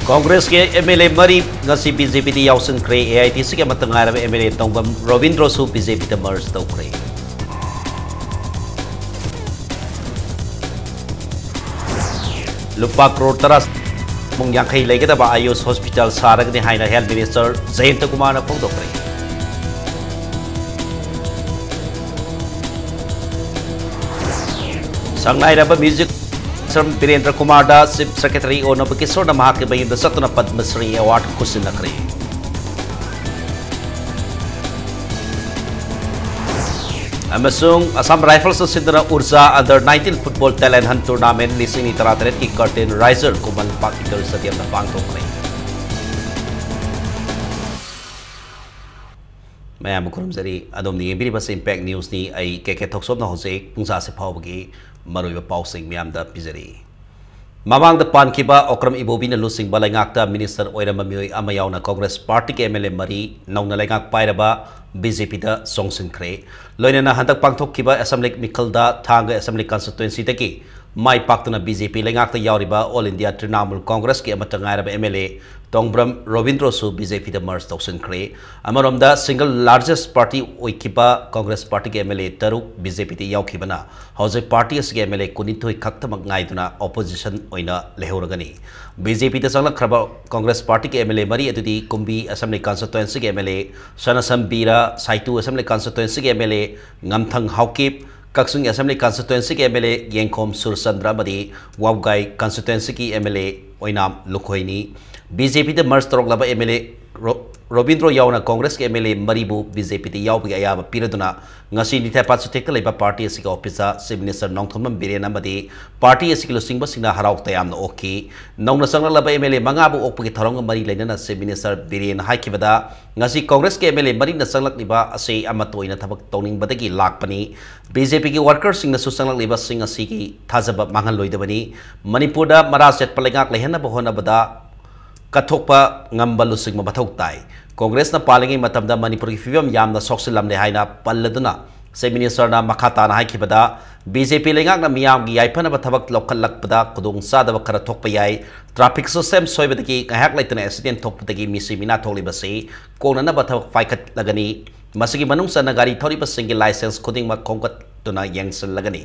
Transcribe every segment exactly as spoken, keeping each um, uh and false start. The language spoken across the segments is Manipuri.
ꯀꯣꯡꯒ꯭ꯔꯦꯁꯀꯤ ꯑꯦꯝ ꯑꯦꯜ ꯑꯦ ꯃꯔꯤ ꯉꯁꯤ ꯕꯤ ꯖꯦ ꯄꯤꯗ ꯌꯥꯎꯁꯤꯟꯈ꯭ꯔꯦ꯫ ꯑꯦ ꯑꯥꯏ ꯇꯤ ꯁꯤꯒꯤ ꯑꯃꯠꯇ ꯉꯥꯏꯔꯕ ꯑꯦꯝ ꯑꯦꯜ ꯑꯦ ꯇꯣꯡꯕ꯭ꯔꯝ ꯔꯣꯕꯤꯟꯗ꯭ꯔꯣꯁꯨ ꯕꯤ ꯖꯦ ꯄꯤꯗ ꯃꯔꯖ ꯇꯧꯈ꯭ꯔꯦ꯫ ꯂꯨꯄꯥ ꯀ꯭ꯔꯣꯔ ꯇꯔꯥ ꯄꯨꯡ ꯌꯥꯡꯈꯩ ꯂꯩꯒꯗꯕ ꯑꯥꯌꯨꯁ ꯍꯣꯁꯄꯤꯇꯥꯜ ꯁꯥꯔꯒꯅꯤ ꯍꯥꯏꯅ ꯍꯦꯜꯊ ꯃꯤꯅꯤꯁꯇꯔ ꯖꯌꯟꯇ ꯀꯨꯃꯥꯔꯅ ꯐꯣꯡꯗꯣꯛꯈ꯭ꯔꯦ꯫ ꯁꯪꯅꯥꯏꯔꯕ ꯃ꯭ꯌꯨꯖꯤꯛ ꯁ꯭ꯔꯝ ꯕꯤꯔꯦꯟꯗ꯭ꯔ ꯀꯨꯃꯥꯔꯗ ꯆꯤꯐ ꯁꯦꯀ꯭ꯔꯦꯇꯔꯤ ꯑꯣꯅꯕ ꯀꯤꯁꯣꯔꯅ ꯃꯍꯥꯛꯀꯤ ꯃꯌꯨꯝꯗ ꯆꯠꯇꯨꯅ ꯄꯗꯃ ꯁ꯭ꯔꯤ ꯑꯦꯋꯥꯔꯗ ꯈꯨꯠꯁꯤꯟꯅꯈ꯭ꯔꯦ꯫ ꯑꯃꯁꯨꯡ ꯑꯁꯥꯝ ꯔꯥꯏꯐꯜꯁꯅ ꯁꯤꯟꯗꯨꯅ Urja under nineteen football talent ꯍꯟ ꯇꯨꯔꯅꯥꯃꯦꯟ ꯂꯤꯁꯤꯡ ꯑꯅꯤ ꯇꯔꯥꯇꯔꯦꯠꯀꯤ ꯀꯔꯇꯦꯟ ꯔꯥꯏꯖꯔ ꯈꯨꯃꯟ ꯂꯝꯄꯥꯛ ꯏꯟꯗꯣꯔ ꯁ꯭ꯇꯦꯗꯤꯌꯝꯗ ꯄꯥꯡꯊꯣꯛꯈ꯭ꯔꯦ꯫ ꯃꯌꯥꯝꯕꯨ ꯈꯨꯔꯨꯝꯖꯔꯤ꯫ ꯑꯗꯣꯝꯅ ꯌꯦꯡꯕꯤꯔꯤꯕꯁꯤ ꯏꯝꯄꯦꯛ ꯅ꯭ꯌꯨꯁꯅꯤ꯫ ꯑꯩ ꯀꯦ ꯀꯦ ꯊꯣꯛꯆꯣꯝꯅ ꯍꯧꯖꯤꯛ ꯄꯨꯡ ꯆꯥꯁꯤ ꯐꯥꯎꯕꯒꯤ ꯃꯔꯨꯑꯣꯏꯕ ꯄꯥꯎꯁꯤꯡ ꯃꯌꯥꯝꯗ ꯄꯤꯖꯔꯤ꯫ ꯃꯃꯥꯡꯗ ꯄꯥꯟꯈꯤꯕ ꯑꯣꯀ꯭ꯔꯝ ꯏꯕꯣꯕꯤꯅ ꯂꯨꯆꯤꯡꯕ ꯂꯩꯉꯥꯛꯇ ꯃꯤꯅꯤꯁꯇꯔ ꯑꯣꯏꯔꯝꯕ ꯃꯤꯑꯣꯏ ꯑꯃ ꯌꯥꯎꯅ ꯀꯣꯡꯒ꯭ꯔꯦꯁ ꯄꯥꯔꯇꯤꯒꯤ ꯑꯦꯝ ꯑꯦꯜ ꯑꯦ ꯃꯔꯤ ꯅꯧꯅ ꯂꯩꯉꯥꯛ ꯄꯥꯏꯔꯕ ꯕꯤ ꯖꯦ ꯄꯤꯗ ꯆꯣꯡꯁꯤꯟꯈ꯭ꯔꯦ꯫ ꯂꯣꯏꯅꯅ ꯍꯟꯗꯛ ꯄꯥꯡꯊꯣꯛꯈꯤꯕ ꯑꯦꯁꯦꯝꯕ꯭ꯂꯤ ꯃꯤꯈꯜꯗ ꯊꯥꯡꯒ ꯑꯦꯁꯦꯝꯕ꯭ꯂꯤ ꯀꯟꯁꯇꯤꯇ꯭ꯋꯦꯟꯁꯤꯗꯒꯤ ꯃꯥꯏ ꯄꯥꯛꯇꯨꯅ ꯕꯤ ꯖꯦ ꯄꯤ ꯂꯩꯉꯥꯛꯇ ꯌꯥꯎꯔꯤꯕ ꯑꯣꯜ ꯏꯟꯗꯤꯌꯥ ꯇ꯭ꯔꯤꯅꯥꯃꯨꯜ ꯀꯣꯡꯒ꯭ꯔꯦꯁꯀꯤ ꯑꯃꯠꯇ ꯉꯥꯏꯔꯕ ꯑꯦꯝ ꯑꯦꯜ ꯑꯦ ꯇꯣꯡꯕ꯭ꯔꯝ ꯔꯣꯕꯤꯟꯗ꯭ꯔꯣꯁꯨ ꯕꯤ ꯖꯦ ꯄꯤꯗ ꯃꯔꯖ ꯇꯧꯁꯤꯟꯈ꯭ꯔꯦ꯫ ꯑꯃꯔꯣꯝꯗ ꯁꯤꯡꯒꯜ ꯂꯥꯔꯖꯦꯁ ꯄꯥꯔꯇꯤ ꯑꯣꯏꯈꯤꯕ ꯀꯣꯡꯒ꯭ꯔꯦꯁ ꯄꯥꯔꯇꯤꯒꯤ ꯑꯦꯝ ꯑꯦꯜ ꯑꯦ ꯇꯔꯨꯛ ꯕꯤ ꯖꯦ ꯄꯤꯗ ꯌꯥꯎꯈꯤꯕꯅ ꯍꯧꯖꯤꯛ ꯄꯥꯔꯇꯤ ꯑꯁꯤꯒꯤ ꯑꯦꯝ ꯑꯦꯜ ꯑꯦ ꯀꯨꯟꯅꯤꯊꯣꯏ ꯈꯛꯇꯃꯛ ꯉꯥꯏꯗꯨꯅ ꯑꯣꯄꯣꯖꯤꯁꯟ ꯑꯣꯏꯅ ꯂꯩꯍꯧꯔꯒꯅꯤ꯫ ꯕꯤ ꯖꯦ ꯄꯤꯗ ꯆꯪꯂꯛꯈ꯭ꯔꯕ ꯀꯣꯡꯒ꯭ꯔꯦꯁ ꯄꯥꯔꯇꯤꯒꯤ ꯑꯦꯝ ꯑꯦꯜ ꯑꯦ ꯃꯔꯤ ꯑꯗꯨꯗꯤ ꯀꯨꯝꯕꯤ ꯑꯦꯁꯦꯝꯕ꯭ꯂꯤ ꯀꯟꯁꯇꯤꯇ꯭ꯋꯦꯟꯁꯤꯒꯤ M L A Sanasam Bira, Saitu assembly ꯀꯟꯁꯇꯤꯇ꯭ꯋꯦꯟꯁꯤꯒꯤ ꯑꯦꯝ ꯑꯦꯜ ꯑꯦ ꯉꯝꯊꯪ ꯍꯥꯎꯀꯤꯞ, ꯀꯛꯆꯤꯡ ꯑꯦꯁꯦꯝꯕ꯭ꯂꯤ ꯀꯟꯁꯇꯤꯇ꯭ꯋꯦꯟꯁꯤꯒꯤ M L A Yengkhom Surchandra ꯑꯃꯗꯤ ꯋꯥꯕꯒꯥꯏ ꯀꯟꯁꯇꯤꯇ꯭ꯋꯦꯟꯁꯤꯒꯤ ꯑꯦꯝ ꯑꯦꯜ ꯑꯦ ꯑꯣꯏꯅꯥꯝ ꯂꯨꯈꯣꯏꯅꯤ꯫ ꯕꯤ ꯖꯦ ꯄꯤꯗ ꯃꯔꯖ ꯇꯧꯔꯛꯂꯕ ꯑꯦꯝ ꯑꯦꯜ ꯑꯦ ꯔꯣ-, ꯔꯣꯕꯤꯟꯗ꯭ꯔꯣ ꯌꯥꯎꯅ ꯀꯣꯡꯒ꯭ꯔꯦꯁꯀꯤ ꯑꯦꯝ ꯑꯦꯜ ꯑꯦ ꯃꯔꯤꯕꯨ ꯕꯤ ꯖꯦ ꯄꯤꯗ ꯌꯥꯎꯕꯒꯤ ꯑꯌꯥꯕ ꯄꯤꯔꯗꯨꯅ ꯉꯁꯤ ꯅꯤꯊꯥꯏꯄꯥꯠ ꯆꯨꯊꯦꯛꯇ ꯂꯩꯕ ꯄꯥꯔꯇꯤ ꯑꯁꯤꯒꯤ ꯑꯣꯐꯤꯁꯇ ꯆꯤꯐ ꯃꯤꯅꯤꯁꯇꯔ ꯅꯣꯡꯊꯣꯝꯕꯝ ꯕꯤꯔꯦꯟ ꯑꯃꯗꯤ ꯄꯥꯔꯇꯤ ꯑꯁꯤꯒꯤ ꯂꯨꯆꯤꯡꯕꯁꯤꯡꯅ ꯍꯔꯥꯎ ꯇꯌꯥꯝꯅ ꯑꯣꯛꯈꯤ꯫ ꯅꯧꯅ ꯆꯪꯂꯛꯂꯕ ꯑꯦꯝ ꯑꯦꯜ ꯑꯦ ꯃꯉꯥꯕꯨ ꯑꯣꯛꯄꯒꯤ ꯊꯧꯔꯝꯒ ꯃꯔꯤ ꯂꯩꯅꯅ ꯆꯤꯐ ꯃꯤꯅꯤꯁꯇꯔ ꯕꯤꯔꯦꯟꯅ ꯍꯥꯏꯈꯤꯕꯗ, ꯉꯁꯤ ꯀꯣꯡꯒ꯭ꯔꯦꯁꯀꯤ ꯑꯦꯝ ꯑꯦꯜ ꯑꯦ ꯃꯔꯤꯅ ꯆꯪꯂꯛꯂꯤꯕ ꯑꯁꯤ ꯑꯃꯠꯇ ꯑꯣꯏꯅ ꯊꯕꯛ ꯇꯧꯅꯤꯡꯕꯗꯒꯤ ꯂꯥꯛꯄꯅꯤ꯫ ꯕꯤ ꯖꯦ ꯄꯤꯒꯤ ꯋꯥꯔꯀꯔꯁꯤꯡꯅꯁꯨ ꯆꯪꯂꯛꯂꯤꯕꯁꯤꯡ ꯑꯁꯤꯒꯤ ꯊꯥꯖꯕ ꯃꯥꯡꯍꯜꯂꯣꯏꯗꯕꯅꯤ꯫ ꯃꯅꯤꯄꯨꯔꯗ ꯃꯔꯥ ꯆꯦꯠꯄ ꯂꯩꯉꯥꯛ ꯂꯩꯍꯟꯅꯕ ꯍꯣꯠꯅꯕꯗ ꯀꯠꯊꯣꯛꯄ ꯉꯝꯕ ꯂꯨꯆꯤꯡꯕ ꯃꯊꯧ ꯇꯥꯏ꯫ ꯀꯣꯡꯒ꯭ꯔꯦꯁꯅ ꯄꯥꯜꯂꯤꯉꯩ ꯃꯇꯝꯗ ꯃꯅꯤꯄꯨꯔꯒꯤ ꯐꯤꯕꯝ ꯌꯥꯝꯅ ꯁꯣꯛꯆꯤꯜꯂꯝꯂꯦ ꯍꯥꯏꯅ ꯄꯜꯂꯗꯨꯅ Chief Ministerꯅ ꯃꯈꯥ ꯇꯥꯅ ꯍꯥꯏꯈꯤꯕꯗ, BJP ꯂꯩꯉꯥꯛꯅ ꯃꯤꯌꯥꯝꯒꯤ ꯌꯥꯏꯐꯅꯕ ꯊꯕꯛ ꯂꯧꯈꯠꯂꯛꯄꯗ ꯈꯨꯗꯣꯡꯆꯥꯗꯕ ꯈꯔ ꯊꯣꯛꯄ ꯌꯥꯏ, traffic system ꯁꯣꯏꯕꯗꯒꯤ ꯉꯥꯏꯍꯥꯛ ꯂꯩꯇꯅ accident ꯊꯣꯛꯄꯗꯒꯤ ꯃꯤꯁꯤ ꯃꯤꯅꯥ ꯊꯣꯛꯂꯤꯕꯁꯤ ꯀꯣꯛꯅꯅꯕ ꯊꯕꯛ ꯄꯥꯏꯈꯠꯂꯒꯅꯤ꯫ ꯃꯁꯤꯒꯤ ꯃꯅꯨꯡ ꯆꯟꯅ ꯒꯥꯔꯤ ꯊꯧꯔꯤꯕꯁꯤꯡꯒꯤ licence ꯈꯨꯗꯤꯡꯃꯛ ꯈꯣꯝꯒꯠꯇꯨꯅ ꯌꯦꯡꯁꯤꯜꯂꯒꯅꯤ꯫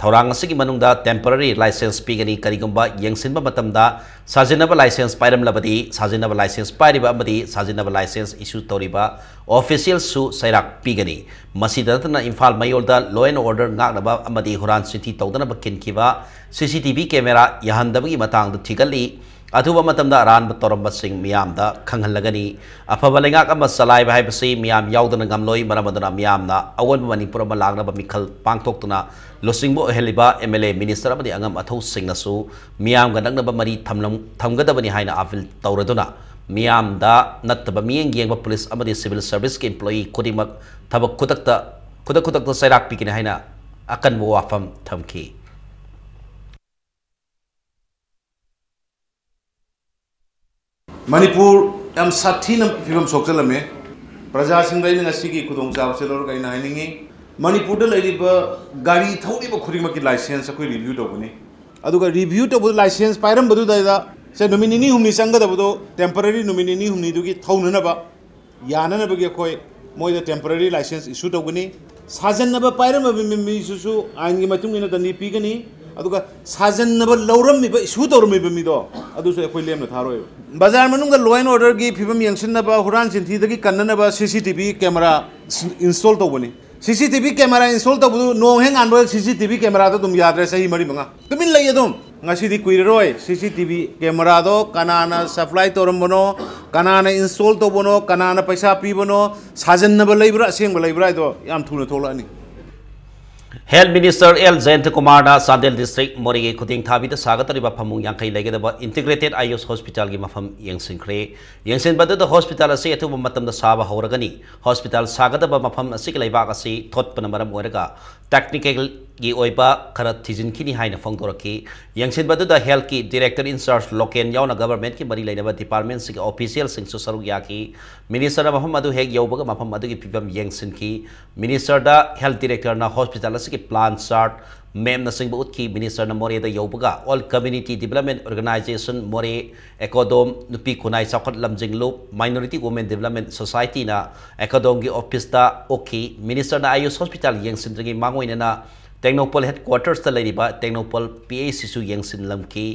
ꯊꯧꯔꯥꯡ ꯑꯁꯤꯒꯤ ꯃꯅꯨꯡꯗ temporary licence ꯄꯤꯒꯅꯤ꯫ ꯀꯔꯤꯒꯨꯝꯕ ꯌꯦꯡꯁꯤꯟꯕ ꯃꯇꯝꯗ ꯁꯥꯖꯤꯟꯅꯕ licence ꯄꯥꯏꯔꯝꯂꯕꯗꯤ, ꯁꯥꯖꯤꯟꯅꯕ licence ꯄꯥꯏꯔꯤꯕ ꯑꯃꯗꯤ ꯁꯥꯖꯤꯟꯅꯕ licence issue ꯇꯧꯔꯤꯕ officialꯁꯨ ꯆꯩꯔꯥꯛ ꯄꯤꯒꯅꯤ꯫ ꯃꯁꯤꯗ ꯅꯠꯇꯅ ꯏꯝꯐꯥꯜ ꯃꯌꯣꯜꯗ law and order ꯉꯥꯛꯅꯕ ꯑꯃꯗꯤ ꯍꯨꯔꯥꯟ ꯆꯤꯟꯊꯤ ꯇꯧꯗꯅꯕ ꯈꯤꯟꯈꯤꯕ CCTV camera ꯌꯥꯍꯟꯗꯕꯒꯤ ꯃꯇꯥꯡꯗ ꯊꯤꯒꯠꯂꯤ꯫ ꯑꯊꯨꯕ ꯃꯇꯝꯗ ꯑꯔꯥꯟꯕ ꯇꯧꯔꯝꯕꯁꯤꯡ ꯃꯤꯌꯥꯝꯗ ꯈꯪꯍꯜꯂꯒꯅꯤ꯫ ꯑꯐꯕ ꯂꯩꯉꯥꯛ ꯑꯃ ꯆꯂꯥꯏꯕ ꯍꯥꯏꯕꯁꯤ ꯃꯤꯌꯥꯝ ꯌꯥꯎꯗꯅ ꯉꯝꯂꯣꯏ꯫ ꯃꯔꯝ ꯑꯗꯨꯅ ꯃꯤꯌꯥꯝꯅ ꯑꯑꯣꯟꯕ ꯃꯅꯤꯄꯨꯔ ꯑꯃ ꯂꯥꯛꯅꯕ ꯃꯤꯈꯜ ꯄꯥꯡꯊꯣꯛꯇꯨꯅ ꯂꯨꯆꯤꯡꯕ ꯑꯣꯏꯍꯜꯂꯤꯕ MLA, minister ꯑꯃꯗꯤ ꯑꯉꯝ ꯑꯊꯧꯁꯤꯡꯅꯁꯨ ꯃꯤꯌꯥꯝꯒ ꯅꯛꯅꯕ ꯃꯔꯤ ꯊꯝꯂꯝ-, ꯊꯝꯒꯗꯕꯅꯤ ꯍꯥꯏꯅ appeal ꯇꯧꯔꯗꯨꯅ, ꯃꯤꯌꯥꯝꯗ ꯅꯠꯇꯕ ꯃꯤꯠꯌꯦꯡ ꯌꯦꯡꯕ police ꯑꯃꯗꯤ civil serviceꯀꯤ employee ꯈꯨꯗꯤꯡꯃꯛ ꯊꯕꯛ ꯈꯨꯗꯛꯇ, ꯈꯨꯗꯛ ꯈꯨꯗꯛꯇ ꯆꯩꯔꯥꯛ ꯄꯤꯒꯅꯤ ꯍꯥꯏꯅ ꯑꯀꯟꯕ ꯋꯥꯐꯝ ꯊꯝꯈꯤ꯫ ꯃꯅꯤꯄꯨꯔ ꯌꯥꯝ ꯁꯥꯊꯤꯅ ꯐꯤꯕꯝ ꯁꯣꯛꯆꯜꯂꯝꯃꯦ꯫ ꯄ꯭ꯔꯖꯥꯁꯤꯡꯗ ꯑꯩꯅ ꯉꯁꯤꯒꯤ ꯈꯨꯗꯣꯡꯆꯥꯕꯁꯦ ꯂꯧꯔꯒ ꯑꯩꯅ ꯍꯥꯏꯅꯤꯡꯉꯤ, ꯃꯅꯤꯄꯨꯔꯗ ꯂꯩꯔꯤꯕ ꯒꯥꯔꯤ ꯊꯧꯔꯤꯕ ꯈꯨꯗꯤꯡꯃꯛꯀꯤ licence ꯑꯩꯈꯣꯏ review ꯇꯧꯒꯅꯤ꯫ ꯑꯗꯨꯒ review ꯇꯧꯕꯗ licence ꯄꯥꯏꯔꯝꯕꯗꯨꯗ ꯁꯦ ꯅꯨꯃꯤꯠ ꯅꯤꯅꯤ ꯍꯨꯝꯅꯤ ꯆꯪꯒꯗꯕꯗꯣ temporary ꯅꯨꯃꯤꯠ ꯅꯤꯅꯤ ꯍꯨꯝꯅꯤꯗꯨꯒꯤ ꯊꯧꯅꯅꯕ ꯌꯥꯅꯅꯕꯒꯤ ꯑꯩꯈꯣꯏ ꯃꯣꯏꯗ temporary licence issue ꯇꯧꯒꯅꯤ꯫ ꯁꯥꯖꯟꯅꯕ ꯄꯥꯏꯔꯝꯃꯤꯕ ꯃꯤꯁꯨꯁꯨ ꯑꯥꯏꯟꯒꯤ ꯃꯇꯨꯡ ꯏꯟꯅ ꯗꯟꯗꯤ ꯄꯤꯒꯅꯤ꯫ ꯑꯗꯨꯒ ꯁꯥꯖꯟꯅꯕ ꯂꯧꯔꯝꯃꯤꯕ, issue ꯇꯧꯔꯝꯃꯤꯕ ꯃꯤꯗꯣ, ꯑꯗꯨꯁꯨ ꯑꯩꯈꯣꯏ ꯂꯦꯝꯅ ꯊꯥꯔꯣꯏꯕ꯫ ꯕꯖꯥꯔ ꯃꯅꯨꯡꯗ law and orderꯒꯤ ꯐꯤꯕꯝ ꯌꯦꯡꯁꯤꯟꯅꯕ, ꯍꯨꯔꯥꯟ ꯆꯤꯟꯊꯤꯗꯒꯤ ꯀꯟꯅꯅꯕ CCTV camera install ꯇꯧꯕꯅꯤ꯫ CCTV camera install ꯇꯧꯕꯗꯨ ꯅꯣꯡ ꯍꯦꯛ ꯉꯥꯟꯕ CCTV cameraꯗ ꯑꯗꯨꯝ ꯌꯥꯗ꯭ꯔꯦ, ꯆꯍꯤ ꯃꯔꯤ ꯃꯉꯥ꯫ ꯇꯨꯃꯤꯟ ꯂꯩ ꯑꯗꯨꯝ꯫ ꯉꯁꯤꯗꯤ ꯀꯨꯏꯔꯔꯣꯏ, CCTV cameraꯗꯣ ꯀꯅꯥꯅ supply ꯇꯧꯔꯝꯕꯅꯣ, ꯀꯅꯥꯅ install ꯇꯧꯕꯅꯣ, ꯀꯅꯥꯅ ꯄꯩꯁꯥ ꯄꯤꯕꯅꯣ, ꯁꯥꯖꯟꯅꯕ ꯂꯩꯕ꯭ꯔꯥ, ꯑꯁꯦꯡꯕ ꯂꯩꯕ꯭ꯔꯥ ꯍꯥꯏꯗꯣ ꯌꯥꯝ ꯊꯨꯅ ꯊꯣꯛꯂꯛꯑꯅꯤ꯫ Health Minister ꯑꯦꯜ ꯖꯌꯟꯇꯀꯨꯃꯥꯔꯅ ꯆꯥꯟꯗꯦꯜ district ꯃꯣꯔꯦꯒꯤ ꯈꯨꯗꯤꯡ ꯊꯥꯕꯤꯗ ꯁꯥꯒꯗꯧꯔꯤꯕ ꯐꯃꯨꯡ ꯌꯥꯡꯈꯩ ꯂꯩꯒꯗꯕ Integrated ꯑꯥꯌꯨꯁ Hospitalꯒꯤ ꯃꯐꯝ ꯌꯦꯡꯁꯤꯟꯈ꯭ꯔꯦ꯫ ꯌꯦꯡꯁꯤꯟꯕꯗꯨꯗ hospital ꯑꯁꯤ ꯑꯊꯨꯕ ꯃꯇꯝꯗ ꯁꯥꯕ ꯍꯧꯔꯒꯅꯤ꯫ Hospital ꯁꯥꯒꯗꯕ ꯃꯐꯝ ꯑꯁꯤꯒꯤ ꯂꯩꯕꯥꯛ ꯑꯁꯤ ꯊꯣꯠꯄꯅ ꯃꯔꯝ ꯑꯣꯏꯔꯒ ꯇꯦꯛꯅꯤꯀꯦꯜꯒꯤ ꯑꯣꯏꯕ ꯈꯔ ꯊꯤꯖꯤꯟꯈꯤꯅꯤ ꯍꯥꯏꯅ ꯐꯣꯡꯗꯣꯔꯛꯈꯤ꯫ ꯌꯦꯡꯁꯤꯟꯕ ꯑꯗꯨꯗ ꯍꯦꯜꯊꯀꯤ ꯗꯤꯔꯦꯛꯇꯔ ꯏꯟꯆꯥꯔꯖ ꯂꯣꯀꯦꯜ ꯌꯥꯎꯅ ꯒꯚꯔꯟꯃꯦꯟꯠꯀꯤ ꯃꯔꯤ ꯂꯩꯅꯕ ꯗꯤꯄꯥꯔꯠꯃꯦꯟꯠꯁꯤꯡꯒꯤ ꯑꯣꯐꯤꯁꯤꯌꯦꯜꯁꯤꯡꯁꯨ ꯁꯔꯨꯛ ꯌꯥꯈꯤ꯫ ꯃꯤꯅꯤꯁꯇꯔꯅ ꯃꯐꯝ ꯑꯗꯨ ꯍꯦꯛ ꯌꯧꯕꯒ ꯃꯐꯝ ꯑꯗꯨꯒꯤ ꯐꯤꯕꯝ ꯌꯦꯡꯁꯤꯟꯈꯤ꯫ ꯃꯤꯅꯤꯁꯇꯔꯗ ꯍꯦꯜꯊ ꯗꯤꯔꯦꯛꯇꯔꯅ ꯍꯣꯁꯄꯤꯇꯥꯜ ꯑꯁꯤꯒꯤ ꯄ꯭ꯂꯥꯟ ꯆꯥꯔꯠ, ꯃꯦꯞꯅꯆꯤꯡꯕ ꯎꯠꯈꯤ꯫ ꯃꯤꯅꯤꯁꯇꯔꯅ ꯃꯣꯔꯦꯗ ꯌꯧꯕꯒ ꯑꯣꯜ ꯀꯝꯃ꯭ꯌꯨꯅꯤꯇꯤ ꯗꯤꯕꯂꯞꯃꯦꯟꯠ ꯑꯣꯔꯒꯅꯥꯏꯖꯦꯁꯟ ꯃꯣꯔꯦ, ꯑꯦꯀꯣꯗꯣꯝ, ꯅꯨꯄꯤ ꯈꯨꯟꯅꯥꯏ ꯆꯥꯎꯈꯠ ꯂꯝꯖꯤꯡ ꯂꯨꯞ, ꯃꯥꯏꯅꯣꯔꯤꯇꯤ ꯋꯨꯃꯦꯟ ꯗꯤꯕꯂꯞꯃꯦꯟꯠ ꯁꯣꯁꯥꯏꯇꯤꯅ ꯑꯦꯀꯣꯗꯣꯝꯒꯤ ꯑꯣꯐꯤꯁꯇ ꯑꯣꯛꯈꯤ꯫ ꯃꯤꯅꯤꯁꯇꯔꯅ ꯑꯌꯨꯁ ꯍꯣꯁꯄꯤꯇꯥꯜ ꯌꯦꯡꯁꯤꯟꯗ꯭ꯔꯤꯉꯩ ꯃꯥꯡꯑꯣꯏꯅꯅ ꯇꯦꯡꯅꯧꯄꯜ ꯍꯦꯗꯀ꯭ꯋꯥꯇꯔꯁꯇ ꯂꯩꯔꯤꯕ ꯇꯦꯡꯅꯧꯄꯜ ꯄꯤ ꯑꯩꯆ ꯁꯤꯁꯨ ꯌꯦꯡꯁꯤꯟꯂꯝꯈꯤ꯫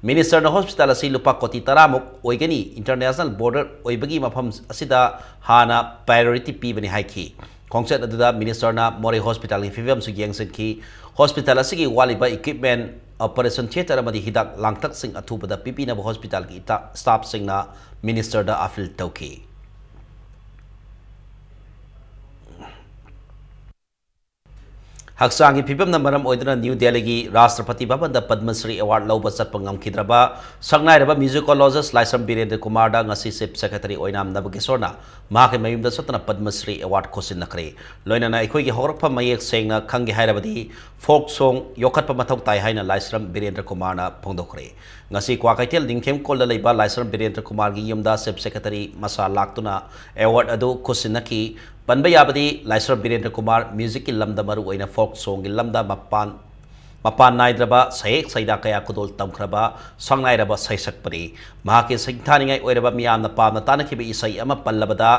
ꯃꯤꯅꯤꯁꯇꯔꯅ ꯍꯣꯁꯄꯤꯇꯥꯜ ꯑꯁꯤ ꯂꯨꯄꯥ ꯀꯣꯇꯤ ꯇꯔꯥꯃꯨꯛ ꯑꯣꯏꯒꯅꯤ, ꯏꯟꯇꯔꯅꯦꯁꯅꯦꯜ ꯕꯣꯔꯗꯔ ꯑꯣꯏꯕꯒꯤ ꯃꯐꯝ ꯑꯁꯤꯗ ꯍꯥꯟꯅ ꯄ꯭ꯔꯥꯏꯌꯣꯔꯤꯇꯤ ꯄꯤꯕꯅꯤ ꯍꯥꯏꯈꯤ꯫ ꯈꯣꯡꯆꯠ ꯑꯗꯨꯗ ꯃꯤꯅꯤꯁꯇꯔꯅ ꯃꯣꯔꯦ ꯍꯣꯁꯄꯤꯇꯥꯜꯒꯤ ꯐꯤꯕꯝꯁꯨ ꯌꯦꯡꯁꯤꯟꯈꯤ꯫ ꯍꯣꯁꯄꯤꯇꯥꯜ ꯑꯁꯤꯒꯤ ꯋꯥꯠꯂꯤꯕ ꯏꯀ꯭ꯋꯤꯞꯃꯦꯟ, ꯑꯣꯄꯔꯦꯁꯟ ꯊꯤꯌꯦꯇꯔ ꯑꯃꯗꯤ ꯍꯤꯗꯥꯛ ꯂꯥꯡꯊꯛꯁꯤꯡ ꯑꯊꯨꯕꯗ ꯄꯤꯕꯤꯅꯕ ꯍꯣꯁꯄꯤꯇꯥꯜꯒꯤ ꯏꯇꯥ-, ꯁ꯭ꯇꯥꯐꯁꯤꯡꯅ ꯃꯤꯅꯤꯁꯇꯔꯗ ꯑꯥꯄꯤꯜ ꯇꯧꯈꯤ꯫ ꯍꯛꯆꯥꯡꯒꯤ ꯐꯤꯕꯝꯅ ꯃꯔꯝ ꯑꯣꯏꯗꯨꯅ ꯅ꯭ꯌꯨ ꯗꯦꯜꯂꯤꯒꯤ ꯔꯥꯁꯇ꯭ꯔꯄꯇꯤ ꯚꯕꯟꯗ ꯄꯗꯃ ꯁ꯭ꯔꯤ ꯑꯦꯋꯥꯔꯗ ꯂꯧꯕ ꯆꯠꯄ ꯉꯝꯈꯤꯗ꯭ꯔꯕ ꯁꯛꯅꯥꯏꯔꯕ ꯃ꯭ꯌꯨꯖꯤꯀꯣꯂꯣꯖꯤꯁ ꯂꯥꯏꯁ꯭ꯔꯝ ꯕꯤꯔꯦꯟꯗ꯭ꯔ ꯀꯨꯃꯥꯔꯗ ꯉꯁꯤ ꯆꯤꯐ ꯁꯦꯀ꯭ꯔꯦꯇꯔꯤ ꯑꯣꯏꯅꯥꯝ ꯅꯕꯀꯤꯁꯣꯔꯅ ꯃꯍꯥꯛꯀꯤ ꯃꯌꯨꯝꯗ ꯆꯠꯇꯨꯅ ꯄꯗꯃ ꯁ꯭ꯔꯤ ꯑꯦꯋꯥꯔꯗ ꯈꯨꯠꯁꯤꯟꯅꯈ꯭ꯔꯦ꯫ ꯂꯣꯏꯅꯅ ꯑꯩꯈꯣꯏꯒꯤ ꯍꯧꯔꯛꯐꯝ ꯃꯌꯦꯛ ꯁꯦꯡꯅ ꯈꯪꯒꯦ ꯍꯥꯏꯔꯕꯗꯤ ꯐꯣꯛ ꯁꯣꯡ ꯌꯣꯛꯈꯠꯄ ꯃꯊꯧ ꯇꯥꯏ ꯍꯥꯏꯅ ꯂꯥꯏꯁ꯭ꯔꯝ ꯕꯤꯔꯦꯟꯗ꯭ꯔ ꯀꯨꯃꯥꯔꯅ ꯐꯣꯡꯗꯣꯛꯈ꯭ꯔꯦ꯫ ꯉꯁꯤ ꯀ꯭ꯋꯥꯀꯩꯊꯦꯜ ꯅꯤꯡꯊꯦꯝ ꯀꯣꯜꯗ ꯂꯩꯕ ꯂꯥꯏꯁ꯭ꯔꯝ ꯕꯤꯔꯦꯟꯗ꯭ꯔ ꯀꯨꯃꯥꯔꯒꯤ ꯌꯨꯝꯗ ꯆꯤꯐ ꯁꯦꯀ꯭ꯔꯦꯇꯔꯤ ꯃꯁꯥ ꯂꯥꯛꯇꯨꯅ ꯑꯦꯋꯥꯔꯗ ꯑꯗꯨ ꯈꯨꯠꯁꯤꯟꯅꯈꯤ꯫ ꯄꯟꯕ ꯌꯥꯕꯗꯤ ꯂꯥꯏꯁ꯭ꯔꯝ ꯕꯤꯔꯦꯟꯗ꯭ꯔ ꯀꯨꯃꯥꯔ ꯃ꯭ꯌꯨꯖꯤꯛꯀꯤ ꯂꯝꯗ ꯃꯔꯨ ꯑꯣꯏꯅ ꯐꯣꯛ ꯁꯣꯡꯒꯤ ꯂꯝꯗ ꯃꯄꯥꯟ, ꯃꯄꯥꯟ ꯅꯥꯏꯗ꯭ꯔꯕ ꯁꯩꯍꯦꯛ ꯁꯩꯗꯥ ꯀꯌꯥ ꯈꯨꯗꯣꯜ ꯇꯝꯈ꯭ꯔꯕ ꯁꯛꯅꯥꯏꯔꯕ ꯁꯩꯁꯛꯄꯅꯤ꯫ ꯃꯍꯥꯛꯀꯤ ꯁꯤꯡꯊꯥꯅꯤꯡꯉꯥꯏ ꯑꯣꯏꯔꯕ ꯃꯤꯌꯥꯝꯅ ꯄꯥꯝꯅ ꯇꯥꯅꯈꯤꯕ ꯏꯁꯩ ꯑꯃ ꯄꯜꯂꯕꯗ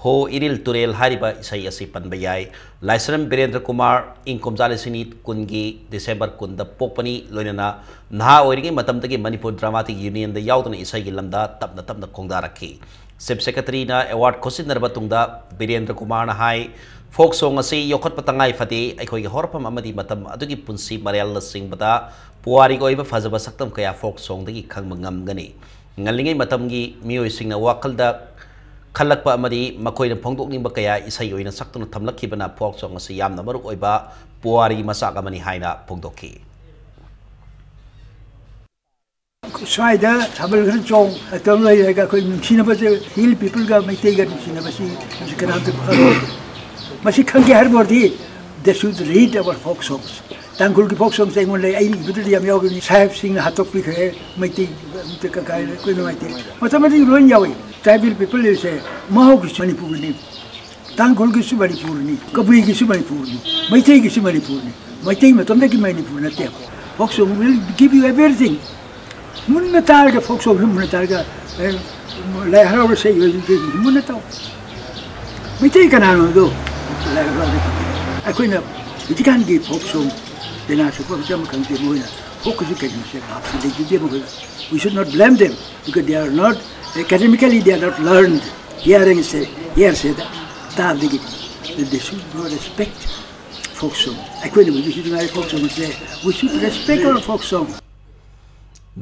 ꯍꯣ ꯏꯔꯤꯜ ꯇꯨꯔꯦꯜ ꯍꯥꯏꯔꯤꯕ ꯏꯁꯩ ꯑꯁꯤ ꯄꯟꯕ ꯌꯥꯏ꯫ ꯂꯥꯏꯁ꯭ꯔꯝ ꯕꯤꯔꯦꯟꯗ꯭ꯔ ꯀꯨꯃꯥꯔ ꯏꯪ ꯀꯨꯝꯖꯥ ꯂꯤꯁꯤꯡ ꯑꯅꯤ ꯀꯨꯟꯒꯤ ꯗꯤꯁꯦꯝꯕꯔ ꯀꯨꯟꯗ ꯄꯣꯛꯄꯅꯤ꯫ ꯂꯣꯏꯅꯅ ꯅꯍꯥ ꯑꯣꯏꯔꯤꯉꯩ ꯃꯇꯝꯗꯒꯤ ꯃꯅꯤꯄꯨꯔ ꯗ꯭ꯔꯃꯥꯇꯤꯛ ꯌꯨꯅꯤꯌꯟꯗ ꯌꯥꯎꯗꯨꯅ ꯏꯁꯩꯒꯤ ꯂꯝꯗ ꯇꯞꯅ ꯇꯞꯅ ꯈꯣꯡꯗꯥꯔꯛꯈꯤ꯫ ꯆꯤꯐ ꯁꯦꯀ꯭ꯔꯦꯇꯔꯤꯅ ꯑꯦꯋꯥꯔꯗ ꯈꯨꯠꯁꯤꯟꯅꯔꯕ ꯇꯨꯡꯗ ꯕꯤꯔꯦꯟꯗ꯭ꯔ ꯀꯨꯃꯥꯔꯅ ꯍꯥꯏ, ꯐꯣꯛ ꯁꯣꯡ ꯑꯁꯤ ꯌꯣꯛꯈꯠꯄ ꯇꯉꯥꯏ ꯐꯗꯦ, ꯑꯩꯈꯣꯏꯒꯤ ꯍꯧꯔꯛꯐꯝ ꯑꯃꯗꯤ ꯃꯇꯝ ꯑꯗꯨꯒꯤ ꯄꯨꯟꯁꯤ ꯃꯔꯦꯜꯅꯆꯤꯡꯕꯗ ꯄꯨꯋꯥꯔꯤꯒꯤ ꯑꯣꯏꯕ ꯐꯖꯕ ꯁꯛꯇꯝ ꯀꯌꯥ ꯐꯣꯛ ꯁꯣꯡꯗꯒꯤ ꯈꯪꯕ ꯉꯝꯒꯅꯤ꯫ ꯉꯜꯂꯤꯉꯩ ꯃꯇꯝꯒꯤ ꯃꯤꯑꯣꯏꯁꯤꯡꯅ ꯋꯥꯈꯜꯗ ꯈꯜꯂꯛꯄ ꯑꯃꯗꯤ ꯃꯈꯣꯏꯅ ꯐꯣꯡꯗꯣꯛꯅꯤꯡꯕ ꯀꯌꯥ ꯏꯁꯩ ꯑꯣꯏꯅ ꯁꯛꯇꯨꯅ ꯊꯝꯂꯛꯈꯤꯕꯅ ꯐꯣꯛ ꯁꯣꯡ ꯑꯁꯤ ꯌꯥꯝꯅ ꯃꯔꯨ ꯑꯣꯏꯕ ꯄꯨꯋꯥꯔꯤꯒꯤ ꯃꯆꯥꯛ ꯑꯃꯅꯤ ꯍꯥꯏꯅ ꯐꯣꯡꯗꯣꯛꯈꯤ꯫ ꯁ꯭ꯋꯥꯏꯗ ꯊꯥꯕꯜ ꯈꯔ ꯆꯣꯡ ꯇꯧꯔ ꯂꯩꯔꯒ ꯑꯩꯈꯣꯏ ꯅꯨꯡꯁꯤꯅꯕꯁꯦ, ꯍꯤꯜ ꯄꯤꯄꯜꯒ ꯃꯩꯇꯩꯒ ꯅꯨꯡꯁꯤꯅꯕꯁꯤ ꯃꯁꯤ ꯀꯅꯥꯝꯇ ꯈꯪꯗꯦ꯫ ꯃꯁꯤ ꯈꯪꯒꯦ ꯍꯥꯏꯔꯕ ꯑꯣꯏꯔꯗꯤ They should read our folk songs. ꯇꯥꯡꯈꯨꯜꯒꯤ folk songs ꯑꯩꯉꯣꯟꯗ ꯂꯩ, ꯑꯩ ꯏꯕꯗꯨꯗꯤ ꯌꯥꯝ ꯌꯥꯎꯈꯤꯕꯅꯤ꯫ ꯁꯥꯍꯦꯕꯁꯤꯡꯅ ꯍꯥꯠꯇꯣꯛꯄꯤꯈ꯭ꯔꯦ, ꯃꯩꯇꯩ ꯑꯝꯇ ꯀ-, ꯀ-, ꯑꯩꯈꯣꯏ ꯅꯨꯡꯉꯥꯏꯇꯦ꯫ ꯃꯇꯝ ꯑꯗꯨꯒꯤ ꯂꯣꯏ ꯌꯥꯎꯏ꯫ Tribal people ꯁꯦ ꯃꯍꯥꯎꯒꯤꯁꯨ ꯃꯅꯤꯄꯨꯔꯅꯤ, ꯇꯥꯡꯈꯨꯜꯒꯤꯁꯨ ꯃꯅꯤꯄꯨꯔꯅꯤ, ꯀꯕꯨꯏꯒꯤꯁꯨ ꯃꯅꯤꯄꯨꯔꯅꯤ, ꯃꯩꯇꯩꯒꯤꯁꯨ ꯃꯅꯤꯄꯨꯔꯅꯤ꯫ ꯃꯩꯇꯩ ꯃꯇꯣꯝꯗꯒꯤ ꯃꯅꯤꯄꯨꯔ ꯅꯠꯇꯦꯕ꯫ Folk song will give you everything. ꯃꯨꯟꯅ ꯇꯥꯔꯒ, folk song ꯁꯤ ꯃꯨꯟꯅ ꯇꯥꯔꯒ, ꯑꯦ, ꯂꯥꯏ ꯍꯔꯥꯎꯕ ꯏꯁꯩ ꯑꯣꯏꯔꯁꯨ ꯃꯨꯟꯅ ꯇꯥꯎ꯫ ꯃꯩꯇꯩ ꯀꯅꯥꯅꯣꯗꯣ ꯂꯥꯏ ꯍꯔꯥꯎꯕ ꯑꯩꯈꯣꯏꯅ ꯍꯧꯖꯤꯛꯀꯥꯟꯒꯤ folk song ꯄꯦꯅꯥ ꯁꯨꯛꯄ ꯃꯆꯥ ꯑꯃ ꯈꯪꯗꯦ, ꯃꯣꯏꯅ folkꯀꯤꯁꯨ ꯀꯩꯅꯣꯁꯦ ꯚꯥꯞꯁꯨ ꯂꯩꯖꯗꯦ ꯃꯈꯣꯏꯅ꯫ We should not blame them because they are not, academically they are not learned. Hearing say, hear say ꯇꯥꯕꯗꯒꯤ they should not respect folk song. ꯑꯩꯈꯣꯏꯅ ꯍꯧꯖꯤꯛ ꯍꯧꯖꯤꯛ ꯉꯥꯏ folk song say, we should respect our folk song.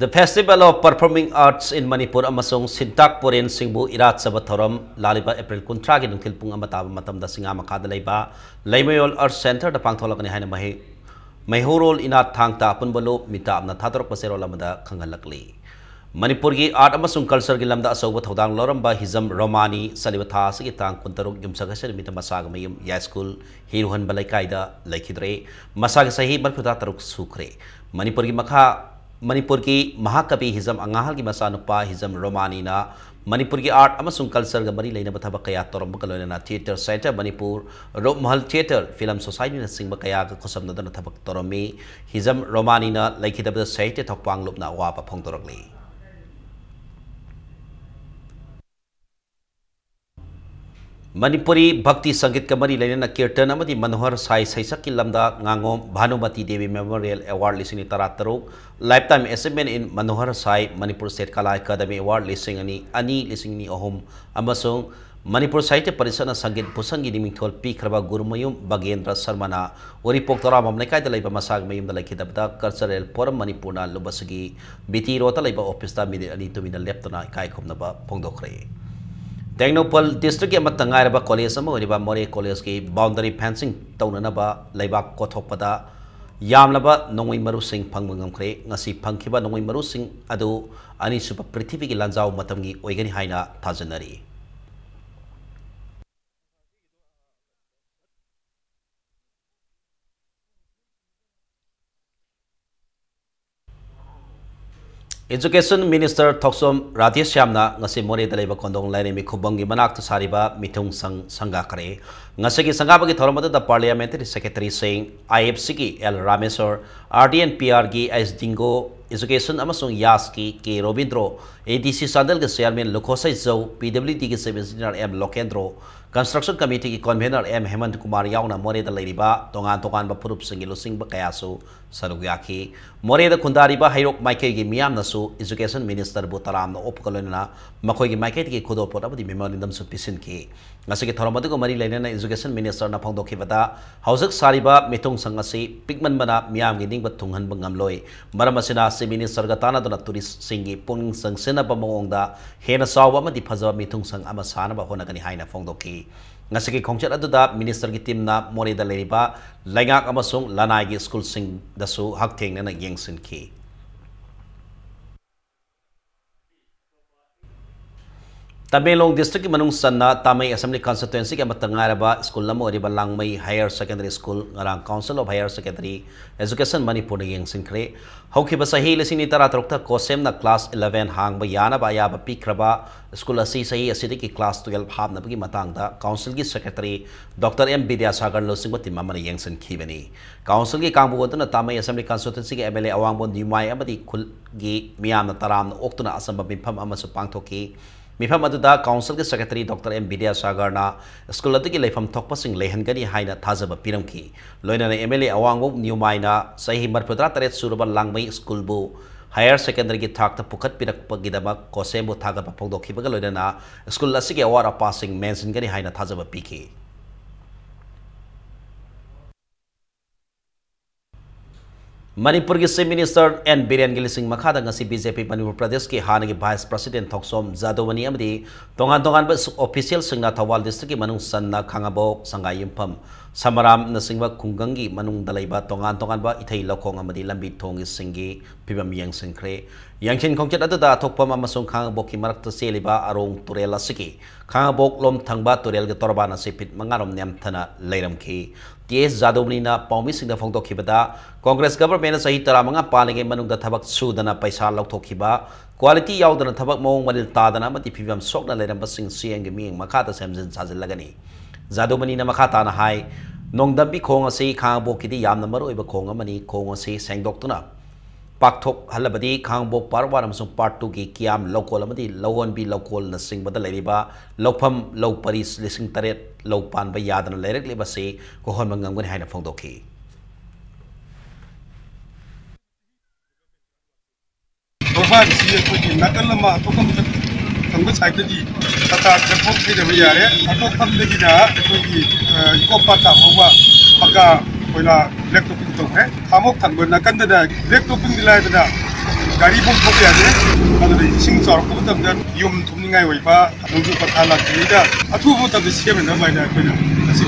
The Festival of Performing Arts in Manipur ꯑꯃꯁꯨꯡ ꯁꯤꯟꯇꯥꯛ ꯄꯣꯔꯦꯟꯁꯤꯡꯕꯨ ꯏꯔꯥꯠꯆꯕ ꯊꯧꯔꯝ ꯂꯥꯛꯂꯤꯕ ꯑꯦꯄ꯭ꯔꯤꯜ ꯀꯨꯟꯊ꯭ꯔꯥꯒꯤ ꯅꯨꯡꯊꯤꯜ ꯄꯨꯡ ꯑꯃ ꯇꯥꯕ ꯃꯇꯝꯗ ꯁꯤꯡꯉꯥ ꯃꯈꯥꯗ ꯂꯩꯕ ꯂꯩꯃꯌꯣꯜ Arts Centreꯗ ꯄꯥꯡꯊꯣꯛꯂꯛꯀꯅꯤ ꯍꯥꯏꯅ ꯃꯍꯩ-, ꯃꯩꯍꯧꯔꯣꯜ ꯏꯅꯥꯠ ꯊꯥꯡ ꯇꯥ ꯑꯄꯨꯟꯕ ꯂꯨꯞ ꯃꯤꯇꯥꯞꯅ ꯊꯥꯗꯣꯔꯛꯄ ꯆꯦꯔꯣꯜ ꯑꯃꯗ ꯈꯪꯍꯜꯂꯛꯂꯤ꯫ ꯃꯅꯤꯄꯨꯔꯒꯤ art ꯑꯃꯁꯨꯡ cultureꯒꯤ ꯂꯝꯗ ꯑꯆꯧꯕ ꯊꯧꯗꯥꯡ ꯂꯧꯔꯝꯕ ꯍꯤꯖꯝ ꯔꯣꯃꯥꯅꯤ ꯆꯠꯂꯤꯕ ꯊꯥ ꯑꯁꯤꯒꯤ ꯇꯥꯡ ꯀꯨꯟꯇꯔꯨꯛ ꯌꯨꯝꯁꯥꯀꯩꯁꯥ ꯅꯨꯃꯤꯠꯇ ꯃꯁꯥꯒꯤ ꯃꯌꯨꯝ ꯌꯥꯏꯁ꯭ꯀꯨꯜ ꯍꯤꯔꯨꯍꯟꯕ ꯂꯩꯀꯥꯏꯗ ꯂꯩꯈꯤꯗ꯭ꯔꯦ꯫ ꯃꯁꯥꯒꯤ ꯆꯍꯤ ꯃꯔꯤꯐꯨꯇꯔꯥ ꯇꯔꯨꯛ ꯁꯨꯈ꯭ꯔꯦ꯫ ꯃꯅꯤꯄꯨꯔꯒꯤ ꯃꯈꯥ, ꯃꯅꯤꯄꯨꯔꯒꯤ ꯃꯍꯥꯀꯕꯤ ꯍꯤꯖꯝ ꯑꯉꯥꯍꯜꯒꯤ ꯃꯆꯥꯅꯨꯄꯥ ꯍꯤꯖꯝ ꯔꯣꯃꯥꯅꯤꯅ ꯃꯅꯤꯄꯨꯔꯒꯤ art ꯑꯃꯁꯨꯡ cultureꯒ ꯃꯔꯤ ꯂꯩꯅꯕ ꯊꯕꯛ ꯀꯌꯥ ꯇꯧꯔꯝꯕꯒ ꯂꯣꯏꯅꯅ Theatre Centre Manipur, ꯔꯨꯞꯃꯍꯜ Theatre, Film Societyꯅꯆꯤꯡꯕ ꯀꯌꯥꯒ ꯈꯨꯠꯁꯝꯅꯗꯨꯅ ꯊꯕꯛ ꯇꯧꯔꯝꯃꯤ꯫ ꯍꯤꯖꯝ ꯔꯣꯃꯥꯅꯤꯅ ꯂꯩꯈꯤꯗꯕꯗ ꯁꯥꯍꯤꯇ꯭ꯌ ꯊꯧꯄꯥꯡ ꯂꯨꯞꯅ ꯑꯋꯥꯕ ꯐꯣꯡꯗꯣꯔꯛꯂꯤ꯫ ꯃꯅꯤꯄꯨꯔꯤ ꯚꯛꯇꯤ ꯁꯪꯒꯤꯠꯀ ꯃꯔꯤ ꯂꯩꯅꯅ ꯀꯤꯔꯇꯟ ꯑꯃꯗꯤ ꯃꯅꯣꯍꯔ ꯁꯥꯏ ꯁꯩꯁꯛꯀꯤ ꯂꯝꯗ ꯉꯥꯉꯣꯝ ꯚꯥꯅꯨꯃꯇꯤ ꯗꯦꯕꯤ Memorial Award ꯂꯤꯁꯤꯡ ꯑꯅꯤ ꯇꯔꯥꯇꯔꯨꯛ, Lifetime Achievement in Manohar Sai Manipur State Kala Academy Award ꯂꯤꯁꯤꯡ ꯑꯅꯤ ꯑꯅꯤ, ꯂꯤꯁꯤꯡ ꯑꯅꯤ ꯑꯍꯨꯝ ꯑꯃꯁꯨꯡ ꯃꯅꯤꯄꯨꯔ ꯁꯥꯍꯤꯇ꯭ꯌ ꯄꯔꯤꯁꯠꯅ ꯁꯪꯒꯤꯠ ꯚꯨꯁꯟꯒꯤ ꯃꯤꯡꯊꯣꯜ ꯄꯤꯈ꯭ꯔꯕ ꯒꯨꯔꯨꯃꯌꯨꯝ ꯕꯒꯦꯟꯗ꯭ꯔ ꯁꯔꯃꯅ ꯎꯔꯤꯄꯣꯛ ꯇꯔꯥꯃꯝ ꯂꯩꯀꯥꯏꯗ ꯂꯩꯕ ꯃꯁꯥꯒꯤ ꯃꯌꯨꯝꯗ ꯂꯩꯈꯤꯗꯕꯗ Cultural Forum ꯃꯅꯤꯄꯨꯔꯅ ꯂꯨꯕꯁꯤꯒꯤ ꯕꯤ ꯇꯤ ꯔꯣꯗꯇ ꯂꯩꯕ officeꯇ ꯃꯤꯅꯤꯠ ꯑꯅꯤ ꯇꯨꯃꯤꯟꯅ ꯂꯦꯞꯇꯨꯅ ꯏꯀꯥꯏ ꯈꯨꯝꯅꯕ ꯐꯣꯡꯗꯣꯛꯈ꯭ꯔꯦ꯫ ꯇꯦꯡꯅꯧꯄꯜ districtꯀꯤ ꯑꯃꯠꯇ ꯉꯥꯏꯔꯕ college ꯑꯃ ꯑꯣꯏꯔꯤꯕ ꯃꯣꯔꯦ collegeꯀꯤ boundary fencing ꯇꯧꯅꯅꯕ ꯂꯩꯕꯥꯛ ꯀꯣꯊꯣꯛꯄꯗ ꯌꯥꯝꯂꯕ ꯅꯣꯡꯃꯩ ꯃꯔꯨꯁꯤꯡ ꯐꯪꯕ ꯉꯝꯈ꯭ꯔꯦ꯫ ꯉꯁꯤ ꯐꯪꯈꯤꯕ ꯅꯣꯡꯃꯩ ꯃꯔꯨꯁꯤꯡ ꯑꯗꯨ ꯑꯅꯤꯁꯨꯕ ꯄ꯭ꯔꯤꯊꯤꯕꯤꯒꯤ ꯂꯥꯟꯖꯥꯎ ꯃꯇꯝꯒꯤ ꯑꯣꯏꯒꯅꯤ ꯍꯥꯏꯅ ꯊꯥꯖꯅꯔꯤ꯫ Education Minister ꯊꯣꯛꯆꯣꯝ ꯔꯥꯙꯦꯁ꯭ꯌꯥꯝꯅ ꯉꯁꯤ ꯃꯣꯔꯦꯗ ꯂꯩꯕ ꯀꯣꯟꯗꯣꯡ ꯂꯥꯏꯔꯦꯝꯕꯤ ꯈꯨꯕꯝꯒꯤ ꯃꯅꯥꯛꯇ ꯁꯥꯔꯤꯕ ꯃꯤꯊꯨꯡ ꯁꯪ ꯁꯪꯒꯥꯈ꯭ꯔꯦ꯫ ꯉꯁꯤꯒꯤ ꯁꯪꯒꯥꯕꯒꯤ ꯊꯧꯔꯝ ꯑꯗꯨꯗ Parliamentary Secretary-ꯁꯤꯡ, I F C-ꯒꯤ L Rameswar, R D and P R-ꯒꯤ S Dingo, Education ꯑꯃꯁꯨꯡ ꯌꯥꯁꯀꯤ K Robindro, A D C ꯆꯥꯟꯗꯦꯜꯒꯤ Chairman ꯂꯨꯈꯣꯁꯩꯖꯧ, P W D-ꯒꯤ Chief Engineer M Lokendro, Construction Committee-ꯒꯤ Convener M Hemant Kumar ꯌꯥꯎꯅ ꯃꯣꯔꯦꯗ ꯂꯩꯔꯤꯕ ꯇꯣꯉꯥꯟ ꯇꯣꯉꯥꯟꯕ ꯐꯨꯔꯨꯞꯁꯤꯡꯒꯤ ꯂꯨꯆꯤꯡꯕ ꯀꯌꯥꯁꯨ ꯁꯔꯨꯛ ꯌꯥꯈꯤ꯫ ꯃꯣꯔꯦꯗ ꯈꯨꯟꯗꯥꯔꯤꯕ ꯍꯩꯔꯣꯛ ꯃꯥꯏꯀꯩꯒꯤ ꯃꯤꯌꯥꯝꯅꯁꯨ Education Minister-ꯕꯨ ꯇꯔꯥꯝꯅ ꯑꯣꯛꯄꯒ ꯂꯣꯏꯅꯅ ꯃꯈꯣꯏꯒꯤ ꯃꯥꯏꯀꯩꯗꯒꯤ ꯈꯨꯗꯣꯜꯄꯣꯠ ꯑꯃꯗꯤ memorandum-ꯁꯨ ꯄꯤꯁꯤꯟꯈꯤ꯫ ꯉꯁꯤꯒꯤ ꯊꯧꯔꯝ ꯑꯗꯨꯒ ꯃꯔꯤ ꯂꯩꯅꯅ Education Minister-ꯅ ꯐꯣꯡꯗꯣꯛꯈꯤꯕꯗ, ꯍꯧꯖꯤꯛ ꯁꯥꯔꯤꯕ ꯃꯤꯊꯨꯡꯁꯪ ꯑꯁꯤ ꯄꯤꯛꯃꯟꯕꯅ ꯃꯤꯌꯥꯝꯒꯤ ꯅꯤꯡꯕ ꯊꯨꯡꯍꯟꯕ ꯉꯝꯂꯣꯏ꯫ ꯃꯔꯝ ꯑꯁꯤꯅ Chief Minister-ꯒ ꯇꯥꯟꯅꯗꯨꯅ tourist-ꯁꯤꯡꯒꯤ ꯄꯨꯛꯅꯤꯡ ꯆꯪꯁꯤꯟꯅꯕ ꯃꯑꯣꯡꯗ ꯍꯦꯟꯅ ꯆꯥꯎꯕ ꯑꯃꯗꯤ ꯐꯖꯕ ꯃꯤꯊꯨꯡꯁꯪ ꯑꯃ ꯁꯥꯅꯕ ꯍꯣꯠꯅꯒꯅꯤ ꯍꯥꯏꯅ ꯐꯣꯡꯗꯣꯛꯈꯤ꯫ ꯉꯁꯤꯒꯤ ꯈꯣꯡꯆꯠ ꯑꯗꯨꯗ Minister-ꯒꯤ team-ꯅ ꯃꯣꯔꯦꯗ ꯂꯩꯔꯤꯕ ꯂꯩꯉꯥꯛ ꯑꯃꯁꯨꯡ ꯂꯅꯥꯏꯒꯤ school-ꯁꯤꯡꯗꯁꯨ ꯍꯛꯊꯦꯡꯅꯅ ꯌꯦꯡꯁꯤꯟꯈꯤ꯫ ꯇꯃꯦꯡꯂꯣꯡ district-ꯀꯤ ꯃꯅꯨꯡ ꯆꯟꯅ ꯇꯥꯃꯩ Assembly Constituency-ꯒꯤ ꯑꯃꯠꯇ ꯉꯥꯏꯔꯕ school ꯑꯃ ꯑꯣꯏꯔꯤꯕ ꯂꯥꯡꯃꯩ Higher Secondary School ꯉꯔꯥꯡ Council of Higher Secondary Education ꯃꯅꯤꯄꯨꯔꯅ ꯌꯦꯡꯁꯤꯟꯈ꯭ꯔꯦ꯫ ꯍꯧꯈꯤꯕ ꯆꯍꯤ ꯂꯤꯁꯤꯡ ꯑꯅꯤ ꯇꯔꯥꯇꯔꯨꯛꯇ COHSEM-ꯅ class eleven ꯍꯥꯡꯕ ꯌꯥꯅꯕ ꯑꯌꯥꯕ ꯄꯤꯈ꯭ꯔꯕ school ꯑꯁꯤ ꯆꯍꯤ ꯑꯁꯤꯗꯒꯤ class twelve ꯍꯥꯞꯅꯕꯒꯤ ꯃꯇꯥꯡꯗ Council-ꯒꯤ Secretary Doctor M ꯕꯤꯗ꯭ꯌꯥꯁꯥꯒꯔ ꯂꯨꯆꯤꯡꯕ team ꯑꯃꯅ ꯌꯦꯡꯁꯤꯟꯈꯤꯕꯅꯤ꯫ Council-ꯒꯤ ꯀꯥꯡꯕꯨ ꯑꯗꯨꯅ ꯇꯥꯃꯩ Assembly Constituency-ꯒꯤ M L A ꯑꯋꯥꯡꯕꯝ ꯅ꯭ꯌꯨꯃꯥꯏ ꯑꯃꯗꯤ ꯈꯨꯜꯒꯤ ꯃꯤꯌꯥꯝꯅ ꯇꯔꯥꯝꯅ ꯑꯣꯛꯇꯨꯅ ꯑꯆꯝꯕ ꯃꯤꯐꯝ ꯑꯃꯁꯨ ꯄꯥꯡꯊꯣꯛꯈꯤ꯫ ꯃꯤꯐꯝ ꯑꯗꯨꯗ Council-ꯒꯤ Secretary Doctor M ꯕꯤꯗ꯭ꯌꯥꯁꯥꯒꯔꯅ school ꯑꯗꯨꯒꯤ ꯂꯩꯐꯝ ꯊꯣꯛꯄꯁꯤꯡ ꯂꯩꯍꯟꯒꯅꯤ ꯍꯥꯏꯅ ꯊꯥꯖꯕ ꯄꯤꯔꯝꯈꯤ꯫ ꯂꯣꯏꯅꯅ M L A ꯑꯋꯥꯡꯕꯝ ꯅ꯭ꯌꯨꯃꯥꯏꯅ ꯆꯍꯤ ꯃꯔꯤꯐꯨꯇꯔꯥ ꯇꯔꯦꯠ ꯁꯨꯔꯕ ꯂꯥꯡꯃꯩ school-ꯕꯨ Higher Secondary-ꯒꯤ ꯊꯥꯛꯇ ꯄꯨꯈꯠꯄꯤꯔꯛꯄꯒꯤꯗꯃꯛ COHSEM-ꯕꯨ ꯊꯥꯒꯠꯄ ꯐꯣꯡꯗꯣꯛꯈꯤꯕꯒ ꯂꯣꯏꯅꯅ school ꯑꯁꯤꯒꯤ ꯑꯋꯥꯠ ꯑꯄꯥꯁꯤꯡ ꯃꯦꯟꯁꯤꯟꯒꯅꯤ ꯍꯥꯏꯅ ꯊꯥꯖꯕ ꯄꯤꯈꯤ꯫ ꯃꯅꯤꯄꯨꯔꯒꯤ Chief Minister N ꯕꯤꯔꯦꯟꯒꯤ ꯂꯨꯆꯤꯡ ꯃꯈꯥꯗ ꯉꯁꯤ B J P ꯃꯅꯤꯄꯨꯔ ꯄ꯭ꯔꯗꯦꯁꯀꯤ ꯍꯥꯟꯅꯒꯤ Vice President ꯊꯣꯛꯆꯣꯝ ꯖꯥꯗꯨꯃꯅꯤ ꯑꯃꯗꯤ ꯇꯣꯉꯥꯟ ꯇꯣꯉꯥꯟꯕ official-ꯁꯤꯡꯅ ꯊꯧꯕꯥꯜ district-ꯀꯤ ꯃꯅꯨꯡ ꯆꯟꯅ ꯈꯥꯉꯕꯣꯛ, ꯁꯉꯥꯏꯌꯨꯝꯐꯝ, ꯁꯃꯔꯥꯝꯅꯆꯤꯡꯕ ꯈꯨꯡꯒꯪꯒꯤ ꯃꯅꯨꯡꯗ ꯂꯩꯕ ꯇꯣꯉꯥꯟ ꯇꯣꯉꯥꯟꯕ ꯏꯊꯩ ꯂꯧꯈꯣꯡ ꯑꯃꯗꯤ ꯂꯝꯕꯤ ꯊꯣꯡꯒꯤꯁꯤꯡꯒꯤ ꯐꯤꯕꯝ ꯌꯦꯡꯁꯤꯟꯈ꯭ꯔꯦ꯫ ꯌꯦꯡꯁꯤꯟ ꯈꯣꯡꯆꯠ ꯑꯗꯨꯗ ꯑꯊꯣꯛꯄꯝ ꯑꯃꯁꯨꯡ ꯈꯥꯉꯕꯣꯛꯀꯤ ꯃꯔꯛꯇ ꯆꯦꯜꯂꯤꯕ ꯑꯔꯣꯡ ꯇꯨꯔꯦꯜ ꯑꯁꯤꯒꯤ ꯈꯥꯉꯕꯣꯛ ꯂꯣꯝ ꯊꯪꯕ ꯇꯨꯔꯦꯜꯒꯤ ꯇꯣꯔꯕꯥꯟ ꯑꯁꯤ ꯐꯤꯠ ꯃꯉꯥ ꯔꯣꯝ ꯅꯦꯝꯊꯅ ꯂꯩꯔꯝꯈꯤ꯫ ꯇꯤ ꯑꯦꯁ ꯖꯥꯗꯨꯃꯅꯤꯅ ꯄꯥꯎꯃꯤꯁꯤꯡꯗ ꯐꯣꯡꯗꯣꯛꯈꯤꯕꯗ, ꯀꯣꯡꯒ꯭ꯔꯦꯁ ꯒꯚꯔꯟꯃꯦꯟꯠꯅ ꯆꯍꯤ ꯇꯔꯥꯃꯉꯥ ꯄꯥꯜꯂꯤꯉꯩ ꯃꯅꯨꯡꯗ ꯊꯕꯛ ꯁꯨꯗꯅ ꯄꯩꯁꯥ ꯂꯧꯊꯣꯛꯈꯤꯕ, ꯀ꯭ꯋꯥꯂꯤꯇꯤ ꯌꯥꯎꯗꯅ ꯊꯕꯛ ꯃꯑꯣꯡ ꯃꯔꯤꯜ ꯇꯥꯗꯅ ꯑꯃꯗꯤ ꯐꯤꯕꯝ ꯁꯣꯛꯅ ꯂꯩꯔꯝꯕꯁꯤꯡ ꯁꯤ ꯑꯦꯝꯒꯤ ꯃꯤꯠꯌꯦꯡ ꯃꯈꯥꯗ ꯁꯦꯝꯖꯤꯟ ꯁꯥꯖꯤꯜꯂꯒꯅꯤ꯫ ꯖꯥꯗꯨꯃꯅꯤꯅ ꯃꯈꯥ ꯇꯥꯅ ꯍꯥꯏ, ꯅꯣꯡꯗꯝꯕꯤ ꯈꯣꯡ ꯑꯁꯤ ꯈꯥꯉꯕꯣꯛꯀꯤꯗꯤ ꯌꯥꯝꯅ ꯃꯔꯨꯑꯣꯏꯕ ꯈꯣꯡ ꯑꯃꯅꯤ꯫ ꯈꯣꯡ ꯑꯁꯤ ꯁꯦꯡꯗꯣꯛꯇꯨꯅ ꯄꯥꯛꯊꯣꯛꯍꯜꯂꯕꯗꯤ ꯈꯥꯉꯕꯣꯛ ꯄꯥꯔꯠ ꯋꯥꯟ ꯑꯃꯁꯨꯡ ꯄꯥꯔꯠ ꯇꯨꯒꯤ ꯀꯤꯌꯥꯝ ꯂꯧꯀꯣꯜ ꯑꯃꯗꯤ ꯂꯧꯍꯣꯟꯕꯤ ꯂꯧꯀꯣꯜꯅꯆꯤꯡꯕꯗ ꯂꯩꯔꯤꯕ ꯂꯧꯐꯝ ꯂꯧ ꯄꯔꯤ ꯂꯤꯁꯤꯡ ꯇꯔꯦꯠ ꯂꯧ ꯄꯥꯟꯕ ꯌꯥꯗꯅ ꯂꯩꯔꯛꯂꯤꯕꯁꯤ ꯀꯣꯛꯍꯟꯕ ꯉꯝꯒꯅꯤ ꯍꯥꯏꯅ ꯐꯣꯡꯗꯣꯛꯈꯤ꯫ ꯇꯣꯔꯕꯥꯟꯁꯤ ꯑꯩꯈꯣꯏꯒꯤ ꯅꯥꯀꯜ ꯑꯃ ꯑꯇꯣꯞꯄ ꯊꯪꯕ ꯁꯥꯏꯠꯇꯗꯤ ꯇꯥꯇꯥ ꯆꯠꯊꯣꯛ ꯊꯩꯗꯕ ꯌꯥꯔꯦ꯫ ꯑꯇꯣꯞꯄꯗꯒꯤꯅ ꯑꯩꯈꯣꯏꯒꯤ, ꯑ, ꯏꯀꯣ ꯄꯥꯠꯇ ꯐꯥꯎꯕ ꯄꯀꯥ ꯀꯣꯏꯂꯥ ꯕ꯭ꯂꯦꯛ ꯇꯣꯞꯄꯤꯡ ꯇꯧꯈ꯭ꯔꯦ꯫ ꯈꯥꯉꯕꯣꯛ ꯊꯪꯕ ꯅꯥꯀꯟꯗꯅ ꯕ꯭ꯂꯦꯛ ꯇꯣꯞꯄꯤꯡꯗꯤ ꯂꯥꯏꯗꯅ ꯒꯥꯔꯤ ꯐꯥꯎ ꯊꯧꯕ ꯌꯥꯗꯦ꯫ ꯑꯗꯨꯅ ꯏꯁꯤꯡ ꯆꯥꯎꯔꯛꯄ ꯃꯇꯝꯗ ꯌꯨꯝ ꯊꯨꯝꯅꯤꯡꯉꯥꯏ ꯑꯣꯏꯕ ꯅꯣꯡꯖꯨ ꯄꯟꯊꯥ ꯂꯥꯛꯇ꯭ꯔꯤꯉꯩꯗ ꯑꯊꯨꯕ ꯃꯇꯝꯗ ꯁꯦꯝꯅꯅꯕ ꯍꯥꯏꯅ ꯑꯩꯈꯣꯏꯅ ꯉꯁꯤ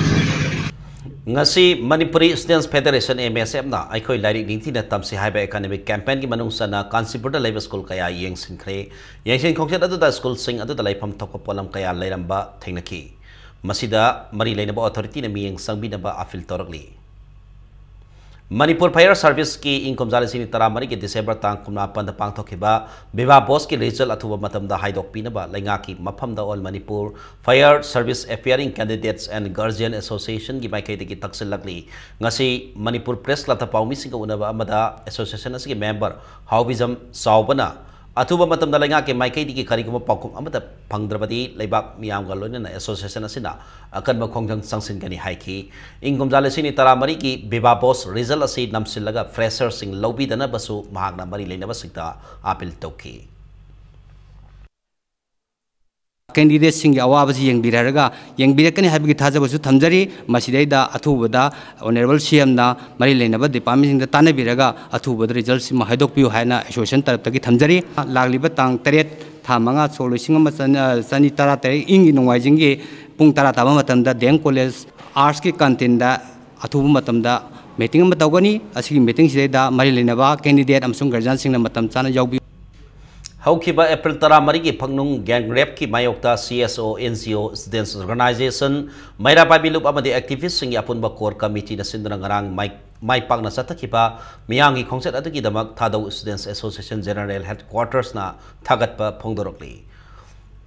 ꯉꯁꯤ ꯃꯅꯤꯄꯨꯔꯤ ꯁ꯭ꯇꯨꯗꯦꯟꯠꯁ ꯐꯦꯗꯔꯦꯁꯟ, ꯑꯦꯝ ꯑꯦꯁ ꯑꯦꯐꯅ ꯑꯩꯈꯣꯏ ꯂꯥꯏꯔꯤꯛ ꯅꯤꯡꯊꯤꯅ ꯇꯝꯁꯤ ꯍꯥꯏꯕ ꯑꯦꯀꯥꯗꯃꯤꯛ ꯀꯦꯝꯄꯦꯟꯒꯤ ꯃꯅꯨꯡ ꯆꯟꯅ ꯀꯥꯟꯆꯤꯄꯨꯔꯗ ꯂꯩꯕ ꯁ꯭ꯀꯨꯜ ꯀꯌꯥ ꯌꯦꯡꯁꯤꯟꯈ꯭ꯔꯦ꯫ ꯌꯦꯡꯁꯤꯟ ꯈꯣꯡꯆꯠ ꯑꯗꯨꯗ ꯁ꯭ꯀꯨꯜꯁꯤꯡ ꯑꯗꯨꯗ ꯂꯩꯐꯝ ꯊꯣꯛꯄ ꯄꯣꯠꯂꯝ ꯀꯌꯥ ꯂꯩꯔꯝꯕ ꯊꯦꯡꯅꯈꯤ꯫ ꯃꯁꯤꯗ ꯃꯔꯤ ꯂꯩꯅꯕ ꯑꯣꯊꯣꯔꯤꯇꯤꯅ ꯃꯤꯠꯌꯦꯡ ꯆꯪꯕꯤꯅꯕ ꯑꯄꯤꯜ ꯇꯧꯔꯛꯂꯤ꯫ ꯃꯅꯤꯄꯨꯔ ꯐꯥꯌꯔ ꯁꯥꯔꯚꯤꯁꯀꯤ ꯏꯪ ꯀꯨꯝꯖꯥ ꯂꯤꯁꯤꯡ ꯇꯔꯥꯃꯔꯤꯒꯤ ꯗꯤꯁꯦꯝꯕꯔ ꯇꯥꯡ ꯀꯨꯟꯃꯥꯄꯟꯗ ꯄꯥꯡꯊꯣꯛꯈꯤꯕ ꯚꯤꯚꯥ ꯚꯣꯁꯀꯤ ꯔꯤꯖꯜ ꯑꯊꯨꯕ ꯃꯇꯝꯗ ꯍꯥꯏꯗꯣꯛꯄꯤꯅꯕ ꯂꯩꯉꯥꯛꯀꯤ ꯃꯐꯝꯗ All Manipur Fire Service Appearing Candidates and Guardian Associationꯒꯤ ꯃꯥꯏꯀꯩꯗꯒꯤ ꯇꯛꯁꯤꯜꯂꯛꯂꯤ꯫ ꯉꯁꯤ ꯃꯅꯤꯄꯨꯔ ꯄ꯭ꯔꯦꯁ ꯀ꯭ꯂꯕꯇ ꯄꯥꯎꯃꯤꯁꯤꯡꯒ ꯎꯅꯕ ꯑꯃꯗ ꯑꯦꯁꯣꯁꯤꯌꯦꯁꯟ ꯑꯁꯤꯒꯤ ꯃꯦꯝꯕꯔ ꯍꯥꯎꯕꯤꯖꯝ ꯆꯥꯎꯕꯅ ꯑꯊꯨꯕ ꯃꯇꯝꯗ ꯂꯩꯉꯥꯛꯀꯤ ꯃꯥꯏꯀꯩꯗꯒꯤ ꯀꯔꯤꯒꯨꯝꯕ ꯄꯥꯎꯈꯨꯝ ꯑꯃꯠꯇ ꯐꯪꯗ꯭ꯔꯕꯗꯤ ꯂꯩꯕꯥꯛ ꯃꯤꯌꯥꯝꯒ ꯂꯣꯏꯅꯅ ꯑꯦꯁꯣꯁꯤꯌꯦꯁꯟ ꯑꯁꯤꯅ ꯑꯀꯟꯕ ꯈꯣꯡꯖꯪ ꯆꯪꯁꯤꯟꯒꯅꯤ ꯍꯥꯏꯈꯤ꯫ ꯏꯪ ꯀꯨꯝꯖꯥ ꯂꯤꯁꯤꯡ ꯑꯅꯤ ꯇꯔꯥꯃꯔꯤꯒꯤ ꯚꯤꯚꯥ ꯚꯣꯁ ꯔꯤꯖꯜ ꯑꯁꯤ ꯅꯝꯁꯤꯜꯂꯒ ꯐ꯭ꯔꯦꯁꯔꯁꯤꯡ ꯂꯧꯕꯤꯗꯅꯕꯁꯨ ꯃꯍꯥꯛꯅ ꯃꯔꯤ ꯂꯩꯅꯕꯁꯤꯡꯗ ꯑꯄꯤꯜ ꯇꯧꯈꯤ꯫ ꯀꯦꯟꯗꯤꯗꯦꯠꯁꯤꯡꯒꯤ ꯑꯋꯥꯕꯁꯤ ꯌꯦꯡꯕꯤꯔꯒ, ꯌꯦꯡꯕꯤꯔꯛꯀꯅꯤ ꯍꯥꯏꯕꯒꯤ ꯊꯥꯖꯕꯁꯨ ꯊꯝꯖꯔꯤ꯫ ꯃꯁꯤꯗꯩꯗ ꯑꯊꯨꯕꯗ ꯑꯣꯅꯔꯦꯕꯜ ꯁꯤ ꯑꯦꯝꯅ ꯃꯔꯤ ꯂꯩꯅꯕ ꯗꯤꯄꯥꯔꯠꯃꯦꯟꯁꯤꯡꯗ ꯇꯥꯟꯅꯕꯤꯔꯒ ꯑꯊꯨꯕꯗ ꯔꯤꯖꯜꯁꯤꯃ ꯍꯥꯏꯗꯣꯛꯄꯤꯌꯨ ꯍꯥꯏꯅ ꯑꯦꯁꯣꯁꯤꯌꯦꯁꯟ ꯇꯔꯞꯇꯒꯤ ꯊꯝꯖꯔꯤ꯫ ꯂꯥꯛꯂꯤꯕ ꯇꯥꯡ ꯇꯔꯦꯠ, ꯊꯥ ꯃꯉꯥ, ꯁꯣꯛ ꯂꯤꯁꯤꯡ ꯑꯃ ꯆꯅꯤ, ꯑ, ꯆꯅꯤ ꯇꯔꯥ ꯇꯔꯦꯠ ꯏꯪꯒꯤ ꯅꯣꯡꯃꯥꯏꯖꯤꯡꯒꯤ ꯄꯨꯡ ꯇꯔꯥ ꯇꯥꯕ ꯃꯇꯝꯗ ꯗꯤ ꯑꯦꯝ ꯀꯣꯂꯦꯖ ꯑꯥꯔꯠꯁꯀꯤ ꯀꯟꯇꯦꯟꯗ ꯑꯊꯨꯕ ꯃꯇꯝꯗ ꯃꯤꯇꯤꯡ ꯑꯃ ꯇꯧꯒꯅꯤ꯫ ꯑꯁꯤꯒꯤ ꯃꯤꯇꯤꯡꯁꯤꯗꯩꯗ ꯃꯔꯤ ꯂꯩꯅꯕ ꯀꯦꯟꯗꯤꯗꯦꯠ ꯑꯃꯁꯨꯡ ꯒꯥꯔꯖꯤꯌꯥꯟꯁꯤꯡꯅ ꯃꯇꯝ ꯆꯥꯅ ꯌꯥꯎꯕꯤꯌꯨ꯫ ꯍꯧꯈꯤꯕ ꯑꯦꯄ꯭ꯔꯤꯜ ꯇꯔꯥꯃꯔꯤꯒꯤ ꯐꯪꯅꯨꯡ ꯒꯦꯡ ꯔꯦꯞꯀꯤ ꯃꯥꯌꯣꯛꯇ ꯁꯤ ꯑꯦꯁ ꯑꯣ, ꯑꯦꯟ ꯖꯤ ꯑꯣ, ꯁ꯭ꯇꯨꯗꯦꯟꯠꯁ ꯑꯣꯔꯒꯅꯥꯏꯖꯦꯁꯟ, ꯃꯩꯔꯥ ꯄꯥꯏꯕꯤ ꯂꯨꯞ ꯑꯃꯗꯤ ꯑꯦꯛꯇꯤꯚꯤꯁ꯭ꯠꯁꯤꯡꯒꯤ ꯑꯄꯨꯟꯕ ꯀꯣꯔ ꯀꯃꯤꯇꯤꯅ ꯁꯤꯟꯗꯨꯅ ꯉꯔꯥꯡ ꯃꯥꯏ ꯃꯥꯏ ꯄꯥꯛꯅ ꯆꯠꯊꯈꯤꯕ ꯃꯤꯌꯥꯝꯒꯤ ꯈꯣꯡꯆꯠ ꯑꯗꯨꯒꯤꯗꯃꯛ ꯊꯥꯗꯧ ꯁ꯭ꯇꯨꯗꯦꯟꯠꯁ ꯑꯦꯁꯣꯁꯤꯌꯦꯁꯟ ꯖꯦꯅꯔꯦꯜ ꯍꯦꯗꯀ꯭ꯋꯥꯇꯔꯁꯅ ꯊꯥꯒꯠꯄ ꯐꯣꯡꯗꯣꯔꯛꯂꯤ꯫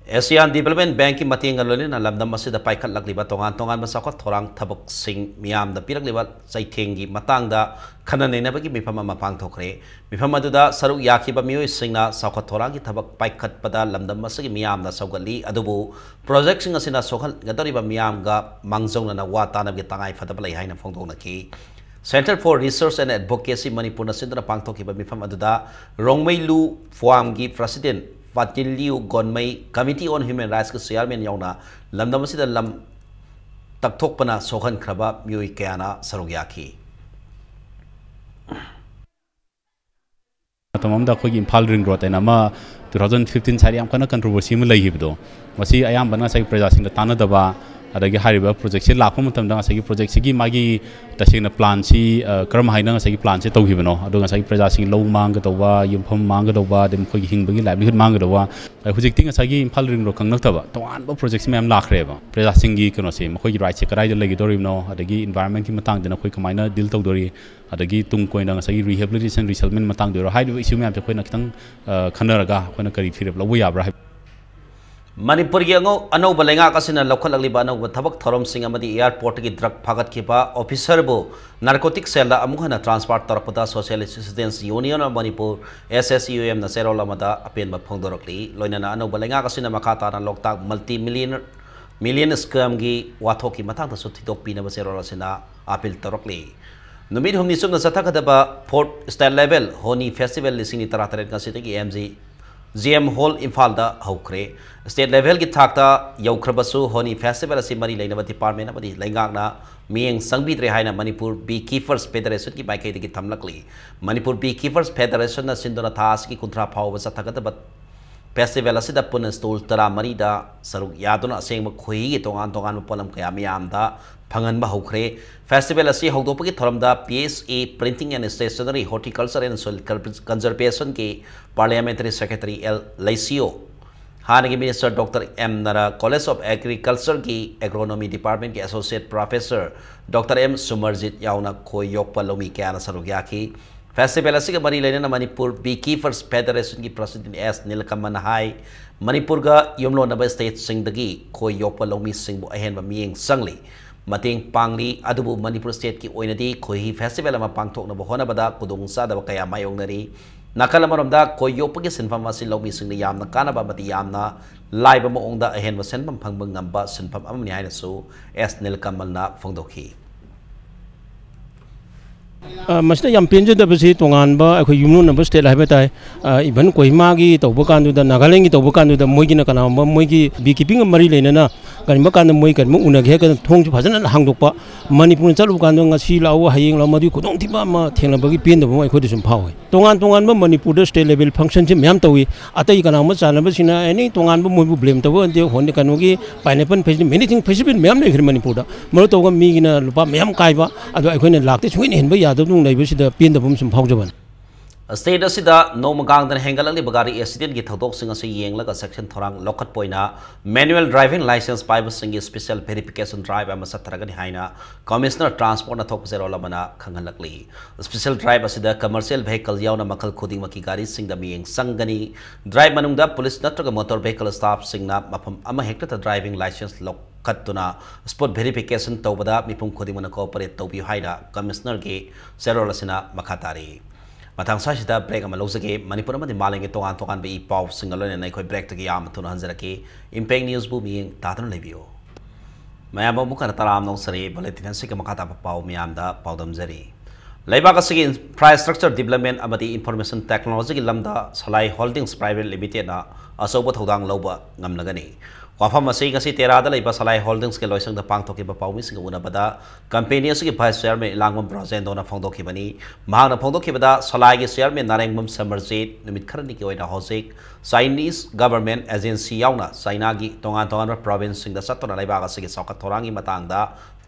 ꯑꯦꯁꯤꯌꯥꯟ ꯗꯤꯕꯦꯂꯞꯃꯦꯟꯠ ꯕꯦꯡꯛꯀꯤ ꯃꯇꯦꯡꯒ ꯂꯣꯏꯅꯅ ꯂꯝꯗꯝ ꯑꯁꯤꯗ ꯄꯥꯏꯈꯠꯂꯛꯂꯤꯕ ꯇꯣꯉꯥꯟ ꯇꯣꯉꯥꯟꯕ ꯆꯥꯎꯈꯠ ꯊꯧꯔꯥꯡ ꯊꯕꯛꯁꯤꯡ ꯃꯤꯌꯥꯝꯗ ꯄꯤꯔꯛꯂꯤꯕ ꯆꯩꯊꯦꯡꯒꯤ ꯃꯇꯥꯡꯗ ꯈꯟꯅ ꯅꯩꯅꯕꯒꯤ ꯃꯤꯐꯝ ꯑꯃ ꯄꯥꯡꯊꯣꯛꯈ꯭ꯔꯦ꯫ ꯃꯤꯐꯝ ꯑꯗꯨꯗ ꯁꯔꯨꯛ ꯌꯥꯈꯤꯕ ꯃꯤꯑꯣꯏꯁꯤꯡꯅ ꯆꯥꯎꯈꯠ ꯊꯧꯔꯥꯡꯒꯤ ꯊꯕꯛ ꯄꯥꯏꯈꯠꯄꯗ ꯂꯝꯗꯝ ꯑꯁꯤꯒꯤ ꯃꯤꯌꯥꯝꯅ ꯁꯧꯒꯠꯂꯤ, ꯑꯗꯨꯕꯨ ꯄ꯭ꯔꯣꯖꯦꯛꯁꯤꯡ ꯑꯁꯤꯅ ꯁꯣꯛꯍꯟꯒꯗꯧꯔꯤꯕ ꯃꯤꯌꯥꯝꯒ ꯃꯥꯡꯖꯧꯅꯅ ꯋꯥ ꯇꯥꯅꯕꯒꯤ ꯇꯉꯥꯏ ꯐꯗꯕ ꯂꯩ ꯍꯥꯏꯅ ꯐꯣꯡꯗꯣꯛꯅꯈꯤ꯫ Centre for Research and Advocacy ꯃꯅꯤꯄꯨꯔꯅ ꯁꯤꯟꯗꯨꯅ ꯄꯥꯡꯊꯣꯛꯈꯤꯕ ꯃꯤꯐꯝ ꯑꯗꯨꯗ ꯔꯣꯡꯃꯩ ꯂꯨ ꯐꯣꯔꯝꯒꯤ president ꯄꯥꯇꯤꯟꯂꯤꯌꯨ ꯒꯣꯟꯃꯩ, committee on human ꯔꯥꯏꯠꯁꯀꯤ chairman ꯌꯥꯎꯅ ꯂꯝꯗꯝ ꯑꯁꯤꯗ ꯂꯝ ꯇꯛꯊꯣꯛꯄꯅ ꯁꯣꯛꯍꯟꯈ꯭ꯔꯕ ꯃꯤꯑꯣꯏ ꯀꯌꯥꯅ ꯁꯔꯨꯛ ꯌꯥꯈꯤ꯫ ꯃꯇꯝ ꯑꯃꯗ ꯑꯩꯈꯣꯏꯒꯤ ꯏꯝꯐꯥꯜ ꯔꯤꯡ ꯔꯣꯗ ꯍꯥꯏꯅ ꯑꯃ two thousand fifteen ꯁ꯭ꯋꯥꯏꯗ ꯌꯥꯝ ꯀꯟꯅ ꯀꯟꯇ꯭ꯔꯣꯚꯔꯁꯤ ꯑꯃ ꯂꯩꯈꯤꯕꯗꯣ, ꯃꯁꯤ ꯑꯌꯥꯝꯕꯅ ꯉꯁꯥꯏꯒꯤ ꯄ꯭ꯔꯖꯥꯁꯤꯡꯗ ꯇꯥꯟꯅꯗꯕ, ꯑꯗꯒꯤ ꯍꯥꯏꯔꯤꯕ ꯄ꯭ꯔꯣꯖꯦꯛꯁꯤ ꯂꯥꯛꯄ ꯃꯇꯝꯗ ꯉꯁꯥꯏꯒꯤ ꯄ꯭ꯔꯣꯖꯦꯛꯁꯤꯒꯤ ꯃꯥꯒꯤ ꯇꯁꯦꯡꯅ ꯄ꯭ꯂꯥꯟꯁꯤ, ꯑ, ꯀꯔꯝ ꯍꯥꯏꯅ ꯉꯁꯥꯏꯒꯤ ꯄ꯭ꯂꯥꯟꯁꯤ ꯇꯧꯈꯤꯕꯅꯣ, ꯑꯗꯨꯒ ꯉꯁꯥꯏꯒꯤ ꯄ꯭ꯔꯖꯥꯁꯤꯡ ꯂꯧ ꯃꯥꯡꯒꯗꯧꯕ, ꯌꯨꯝꯐꯝ ꯃꯥꯡꯒꯗꯧꯕ, ꯑꯗꯩ ꯃꯈꯣꯏꯒꯤ ꯍꯤꯡꯕꯒꯤ ꯂꯥꯏꯚꯂꯤꯍꯨꯗ ꯃꯥꯡꯒꯗꯧꯕ, ꯑꯗ ꯍꯧꯖꯤꯛꯇꯤ ꯉꯁꯥꯏꯒꯤ ꯏꯝꯐꯥꯜ ꯔꯤꯡ ꯔꯣꯗ ꯈꯛ ꯅꯠꯇꯕ ꯇꯣꯉꯥꯟꯕ ꯄ꯭ꯔꯣꯖꯦꯛꯁꯤ ꯃꯌꯥꯝ ꯂꯥꯛꯈ꯭ꯔꯦꯕ꯫ ꯄ꯭ꯔꯖꯥꯁꯤꯡꯒꯤ ꯀꯩꯅꯣꯁꯦ, ꯃꯈꯣꯏꯒꯤ ꯔꯥꯏꯠꯁꯦ ꯀꯗꯥꯏꯗ ꯂꯩꯒꯗꯧꯔꯤꯕꯅꯣ, ꯑꯗꯒꯤ ꯏꯟꯚꯥꯏꯔꯣꯟꯃꯦꯟꯠꯀꯤ ꯃꯇꯥꯡꯗꯅ ꯑꯩꯈꯣꯏ ꯀꯃꯥꯏꯅ ꯗꯤꯜ ꯇꯧꯗꯣꯔꯤ, ꯑꯗꯒꯤ ꯇꯨꯡ ꯀꯣꯏꯅ ꯉꯁꯥꯏꯒꯤ rehabilitation, resettlement ꯃꯇꯥꯡꯗ ꯑꯣꯏꯔꯣ, ꯍꯥꯏꯔꯤꯕ ꯏꯁꯨ ꯃꯌꯥꯝꯁꯦ ꯑꯩꯈꯣꯏꯅ ꯈꯤꯇꯪ, ꯑ, ꯈꯟꯅꯔꯒ ꯑꯩꯈꯣꯏꯅ ꯀꯔꯤ ꯐꯤꯔꯦꯞ ꯂꯧꯕ ꯌꯥꯕ꯭ꯔꯥ ꯍꯥꯏꯕ꯫ ꯃꯅꯤꯄꯨꯔꯒꯤ ꯑꯉꯧ-, ꯑꯅꯧꯕ ꯂꯩꯉꯥꯛ ꯑꯁꯤꯅ ꯂꯧꯈꯠꯂꯛꯂꯤꯕ ꯑꯅꯧꯕ ꯊꯕꯛ ꯊꯧꯔꯝꯁꯤꯡ ꯑꯃꯗꯤ ꯑꯦꯌꯥꯔꯄꯣꯔꯠꯇꯒꯤ ꯗ꯭ꯔꯒ ꯐꯥꯒꯠꯈꯤꯕ ꯑꯣꯐꯤꯁꯔꯕꯨ ꯅꯥꯔꯀꯣꯇꯤꯛ ꯁꯦꯜꯗ ꯑꯃꯨꯛ ꯍꯟꯅ ꯇ꯭ꯔꯥꯟꯁꯐꯔ ꯇꯧꯔꯛꯄꯗ Socialist Students Union of Manipur, S S U M ꯅ ꯆꯦꯔꯣꯜ ꯑꯃꯗ ꯑꯄꯦꯟꯕ ꯐꯣꯡꯗꯣꯔꯛꯂꯤ꯫ ꯂꯣꯏꯅꯅ ꯑꯅꯧꯕ ꯂꯩꯉꯥꯛ ꯑꯁꯤꯅ ꯃꯈꯥ ꯇꯥꯅ ꯂꯣꯛꯇꯥꯛ multi million, million scam ꯒꯤ ꯋꯥꯊꯣꯛꯀꯤ ꯃꯇꯥꯡꯗꯁꯨ ꯊꯤꯗꯣꯛꯄꯤꯅꯕ ꯆꯦꯔꯣꯜ ꯑꯁꯤꯅ ꯑꯥꯄꯤꯜ ꯇꯧꯔꯛꯂꯤ꯫ ꯅꯨꯃꯤꯠ ꯍꯨꯝꯅꯤ ꯆꯨꯞꯅ ꯆꯠꯊꯒꯗꯕ fourth State Level honey Festival ꯂꯤꯁꯤꯡ ꯑꯅꯤ ꯇꯔꯥꯇꯔꯦꯠ ꯉꯁꯤꯗꯒꯤ M G, G M Hall ꯏꯝꯐꯥꯜꯗ ꯍꯧꯈ꯭ꯔꯦ꯫ State level ꯒꯤ ꯊꯥꯛꯇ ꯌꯧꯈ꯭ꯔꯕꯁꯨ ꯍꯣꯅꯤ festival ꯑꯁꯤ ꯃꯔꯤ ꯂꯩꯅꯕ department ꯑꯃꯗꯤ ꯂꯩꯉꯥꯛꯅ ꯃꯤꯠꯌꯦꯡ ꯆꯪꯕꯤꯗ꯭ꯔꯦ ꯍꯥꯏꯅ Manipur Beekeepers Federation ꯒꯤ ꯃꯥꯏꯀꯩꯗꯒꯤ ꯊꯝꯂꯛꯂꯤ꯫ Manipur Beekeepers Federation ꯅ ꯁꯤꯟꯗꯨꯅ ꯊꯥ ꯑꯁꯤꯒꯤ ꯀꯨꯟꯊ꯭ꯔꯥ ꯐꯥꯎꯕ ꯆꯠꯊꯒꯗꯕ Festival ꯑꯁꯤꯗ ꯄꯨꯟꯅ stall ꯇꯔꯥꯃꯔꯤꯗ ꯁꯔꯨꯛ ꯌꯥꯗꯨꯅ ꯑꯁꯦꯡꯕ ꯈꯣꯏꯍꯤꯒꯤ ꯇꯣꯉꯥꯟ ꯇꯣꯉꯥꯟꯕ ꯄꯣꯠꯂꯝ ꯀꯌꯥ ꯃꯤꯌꯥꯝꯗ ꯐꯪꯍꯟꯕ ꯍꯧꯈ꯭ꯔꯦ꯫ Festival ꯑꯁꯤ ꯍꯧꯗꯣꯛꯄꯒꯤ ꯊꯧꯔꯝꯗ P S A Printing and Stationery, Horticulture and Soil Conservationꯒꯤ Parliamentary Secretary L ꯂꯩꯁꯤꯌꯣ, ꯍꯥꯟꯅꯒꯤ Minister Doctor M Nar College of Agricultureꯒꯤ Agronomy Departmentꯀꯤ Associate Professor Doctor M ꯁꯨꯃꯔꯖꯤꯠ ꯌꯥꯎꯅ ꯈꯣꯏ ꯌꯣꯛꯄ ꯂꯧꯃꯤ ꯀꯌꯥꯅ ꯁꯔꯨꯛ ꯌꯥꯈꯤ꯫ Festival ꯑꯁꯤꯒ ꯃꯔꯤ ꯂꯩꯅꯅ ꯃꯅꯤꯄꯨꯔ Beekeepers Federationꯒꯤ President S ꯅꯤꯂꯀꯃꯜꯅ ꯍꯥꯏ, ꯃꯅꯤꯄꯨꯔꯒ ꯌꯨꯝꯂꯣꯟꯅꯕ stateꯁꯤꯡꯗꯒꯤ ꯈꯣꯏ ꯌꯣꯛꯄ ꯂꯧꯃꯤꯁꯤꯡꯕꯨ ꯑꯍꯦꯟꯕ ꯃꯤꯠꯌꯦꯡ ꯆꯪꯂꯤ, ꯃꯇꯦꯡ ꯄꯥꯡꯂꯤ, ꯑꯗꯨꯕꯨ ꯃꯅꯤꯄꯨꯔ stateꯀꯤ ꯑꯣꯏꯅꯗꯤ ꯈꯣꯏꯍꯤ festival ꯑꯃ ꯄꯥꯡꯊꯣꯛꯅꯕ ꯍꯣꯠꯅꯕꯗ ꯈꯨꯗꯣꯡꯆꯥꯗꯕ ꯀꯌꯥ ꯃꯥꯌꯣꯛꯅꯔꯤ꯫ ꯅꯥꯀꯜ ꯑꯃꯔꯣꯝꯗ ꯈꯣꯏ ꯌꯣꯛꯄꯒꯤ ꯁꯤꯟꯐꯝ ꯑꯁꯤ ꯂꯧꯃꯤꯁꯤꯡꯗ ꯌꯥꯝꯅ ꯀꯥꯟꯅꯕ ꯑꯃꯗꯤ ꯌꯥꯝꯅ ꯂꯥꯏꯕ ꯃꯑꯣꯡꯗ ꯑꯍꯦꯟꯕ ꯁꯦꯟꯐꯝ ꯐꯪꯕ ꯉꯝꯕ ꯁꯤꯟꯐꯝ ꯑꯃꯅꯤ ꯍꯥꯏꯅꯁꯨ S ꯅꯤꯂꯀꯃꯜꯅ ꯐꯣꯡꯗꯣꯛꯈꯤ꯫ ꯑ, ꯃꯁꯤꯗ ꯌꯥꯝ ꯄꯦꯟꯖꯗꯕꯁꯤ ꯇꯣꯉꯥꯟꯕ ꯑꯩꯈꯣꯏ ꯌꯨꯝꯂꯣꯟꯅꯕ state ꯍꯥꯏꯕ ꯇꯥꯏ꯫ ꯑ, even ꯀꯣꯍꯤꯃꯥꯒꯤ ꯇꯧꯕ ꯀꯥꯟꯗꯨꯗ, ꯅꯥꯒꯥꯂꯦꯟꯒꯤ ꯇꯧꯕ ꯀꯥꯟꯗꯨꯗ ꯃꯣꯏꯒꯤꯅ ꯀꯅꯥꯒꯨꯝꯕ ꯃꯣꯏꯒꯤ beekeepingꯒ ꯃꯔꯤ ꯂꯩꯅꯅ ꯀꯔꯤꯒꯨꯝꯕ ꯀꯥꯟꯗ ꯃꯣꯏ ꯀꯔꯤꯒꯨꯝꯕ ꯎꯅꯒꯦ ꯍꯥꯏꯔꯒꯅ ꯊꯣꯡꯁꯤ ꯐꯖꯅ ꯍꯥꯡꯗꯣꯛꯄ, ꯃꯅꯤꯄꯨꯔꯗ ꯆꯠꯂꯨꯕ ꯀꯥꯟꯗ ꯉꯁꯤ ꯂꯥꯛꯎ, ꯍꯌꯦꯡ ꯂꯥꯛꯎ, ꯃꯗꯨꯒꯤ ꯈꯨꯗꯣꯡꯊꯤꯕ ꯑꯃ ꯊꯦꯡꯅꯕꯒꯤ ꯄꯦꯟꯗꯕ ꯑꯃ ꯑꯩꯈꯣꯏꯗ ꯁꯨꯝ ꯐꯥꯎꯏ꯫ ꯇꯣꯉꯥꯟ ꯇꯣꯉꯥꯟꯕ ꯃꯅꯤꯄꯨꯔꯗ state level functionꯁꯤ ꯃꯌꯥꯝ ꯇꯧꯏ꯫ ꯑꯇꯩ ꯀꯅꯥꯒꯨꯝꯕ ꯆꯥꯟꯅꯕꯁꯤꯡꯅ ꯑꯦꯅꯤ ꯇꯣꯉꯥꯟꯕ ꯃꯣꯏꯕꯨ blame ꯇꯧꯕ ꯅꯠꯇꯦ꯫ ꯍꯣꯟꯗꯤ ꯀꯩꯅꯣꯒꯤ pineapple festival, many thing festival ꯃꯌꯥꯝ ꯂꯩꯈ꯭ꯔꯦ ꯃꯅꯤꯄꯨꯔꯗ꯫ ꯃꯔꯨ ꯇꯧꯕ ꯃꯤꯒꯤꯅ ꯂꯨꯄꯥ ꯃꯌꯥꯝ ꯀꯥꯏꯕ, ꯑꯗꯣ ꯑꯩꯈꯣꯏꯅ ꯂꯥꯛꯇ ꯁꯨꯡꯍꯦꯟ ꯍꯦꯟꯕ ꯌꯥꯗꯕꯗꯧꯅ ꯂꯩꯕꯁꯤꯗ ꯄꯦꯟꯗꯕ ꯑꯃ ꯁꯨꯝ ꯐꯥꯎꯖꯕꯅꯤ꯫ State ꯑꯁꯤꯗ ꯅꯣꯡꯃ ꯀꯥꯡꯗꯅ ꯍꯦꯟꯒꯠꯂꯛꯂꯤꯕ ꯒꯥꯔꯤ accidentꯀꯤ ꯊꯧꯗꯣꯛꯁꯤꯡ ꯑꯁꯤ ꯌꯦꯡꯂꯒ ꯆꯦꯛꯁꯤꯟ ꯊꯧꯔꯥꯡ ꯂꯧꯈꯠꯄ ꯑꯣꯏꯅ manual driving licence ꯄꯥꯏꯕꯁꯤꯡꯒꯤ special verification drive ꯑꯃ ꯆꯠꯊꯔꯒꯅꯤ ꯍꯥꯏꯅ Commissioner Transportꯅ ꯊꯣꯛꯄ ꯆꯦꯔꯣꯜ ꯑꯃꯅ ꯈꯪꯍꯜꯂꯛꯂꯤ꯫ Special drive ꯑꯁꯤꯗ commercial vehicle ꯌꯥꯎꯅ ꯃꯈꯜ ꯈꯨꯗꯤꯡꯃꯛꯀꯤ ꯒꯥꯔꯤꯁꯤꯡꯗ ꯃꯤꯠꯌꯦꯡ ꯆꯪꯒꯅꯤ꯫ Drive ꯃꯅꯨꯡꯗ police ꯅꯠꯇ꯭ꯔꯒ motor vehicle staffꯁꯤꯡꯅ ꯃꯐꯝ ꯑꯃꯍꯦꯛꯇꯗ driving licence ꯂꯧꯈꯠꯇꯨꯅ spot verification ꯇꯧꯕꯗ ꯃꯤꯄꯨꯝ ꯈꯨꯗꯤꯡꯃꯛꯅ cooperate ꯇꯧꯕꯤꯌꯨ ꯍꯥꯏꯅ Commissionerꯒꯤ ꯆꯦꯔꯣꯜ ꯑꯁꯤꯅ ꯃꯈꯥ ꯇꯥꯔꯤ꯫ ꯃꯊꯪ ꯁ꯭ꯋꯥꯏꯁꯤꯗ break ꯑꯃ ꯂꯧꯖꯒꯦ꯫ ꯃꯅꯤꯄꯨꯔ ꯑꯃꯗꯤ ꯃꯥꯂꯦꯝꯒꯤ ꯇꯣꯉꯥꯟ ꯇꯣꯉꯥꯟꯕ ꯏ ꯄꯥꯎꯁꯤꯡꯒ ꯂꯣꯏꯅꯅ ꯑꯩꯈꯣꯏ breakꯇꯒꯤ ꯌꯥꯝꯅ ꯊꯨꯅ ꯍꯟꯖꯔꯛꯀꯦ꯫ Impact Newsꯕꯨ ꯃꯤꯠꯌꯦꯡ ꯇꯥꯗꯨꯅ ꯂꯩꯕꯤꯌꯨ꯫ ꯃꯌꯥꯝꯕꯨ ꯑꯃꯨꯛ ꯍꯟꯅ ꯇꯔꯥꯝꯅ ꯑꯣꯛꯆꯔꯤ꯫ Bulletin ꯑꯁꯤꯒꯤ ꯃꯈꯥ ꯇꯥꯕ ꯄꯥꯎ ꯃꯌꯥꯝꯗ ꯄꯥꯎꯗꯝꯖꯔꯤ꯫ ꯂꯩꯕꯥꯛ ꯑꯁꯤꯒꯤ infrastructure development ꯑꯃꯗꯤ information technologyꯒꯤ ꯂꯝꯗ Salai Holdings Private Limitedꯅ ꯑꯆꯧꯕ ꯊꯧꯗꯥꯡ ꯂꯧꯕ ꯉꯝꯂꯒꯅꯤ꯫ ꯋꯥꯐꯝ ꯑꯁꯤ ꯉꯁꯤ ꯇꯦꯔꯥꯗ ꯂꯩꯕ ꯁꯂꯥꯏ ꯍꯣꯜꯗꯤꯡꯁꯀꯤ ꯂꯣꯏꯁꯪꯗ ꯄꯥꯡꯊꯣꯛꯈꯤꯕ ꯄꯥꯎꯃꯤꯁꯤꯡꯒ ꯎꯅꯕꯗ ꯀꯝꯄꯦꯅꯤ ꯑꯁꯤꯒꯤ vice chairman ꯏꯂꯥꯡꯕꯝ ꯕ꯭ꯔꯖꯦꯟꯗꯣꯅ ꯐꯣꯡꯗꯣꯛꯈꯤꯕꯅꯤ꯫ ꯃꯍꯥꯛꯅ ꯐꯣꯡꯗꯣꯛꯈꯤꯕꯗ ꯁꯂꯥꯏꯒꯤ chairman ꯅꯥꯔꯦꯡꯕꯝ ꯁꯃꯔꯖꯤꯠ ꯅꯨꯃꯤꯠ ꯈꯔꯅꯤꯒꯤ ꯑꯣꯏꯅ ꯍꯧꯖꯤꯛ Chinese government agency ꯌꯥꯎꯅ ꯆꯥꯏꯅꯥꯒꯤ ꯇꯣꯉꯥꯟ ꯇꯣꯉꯥꯟꯕ province ꯁꯤꯡꯗ ꯆꯠꯇꯨꯅ ꯂꯩꯕꯥꯛ ꯑꯁꯤꯒꯤ ꯆꯥꯎꯈꯠ ꯊꯧꯔꯥꯡꯒꯤ ꯃꯇꯥꯡꯗ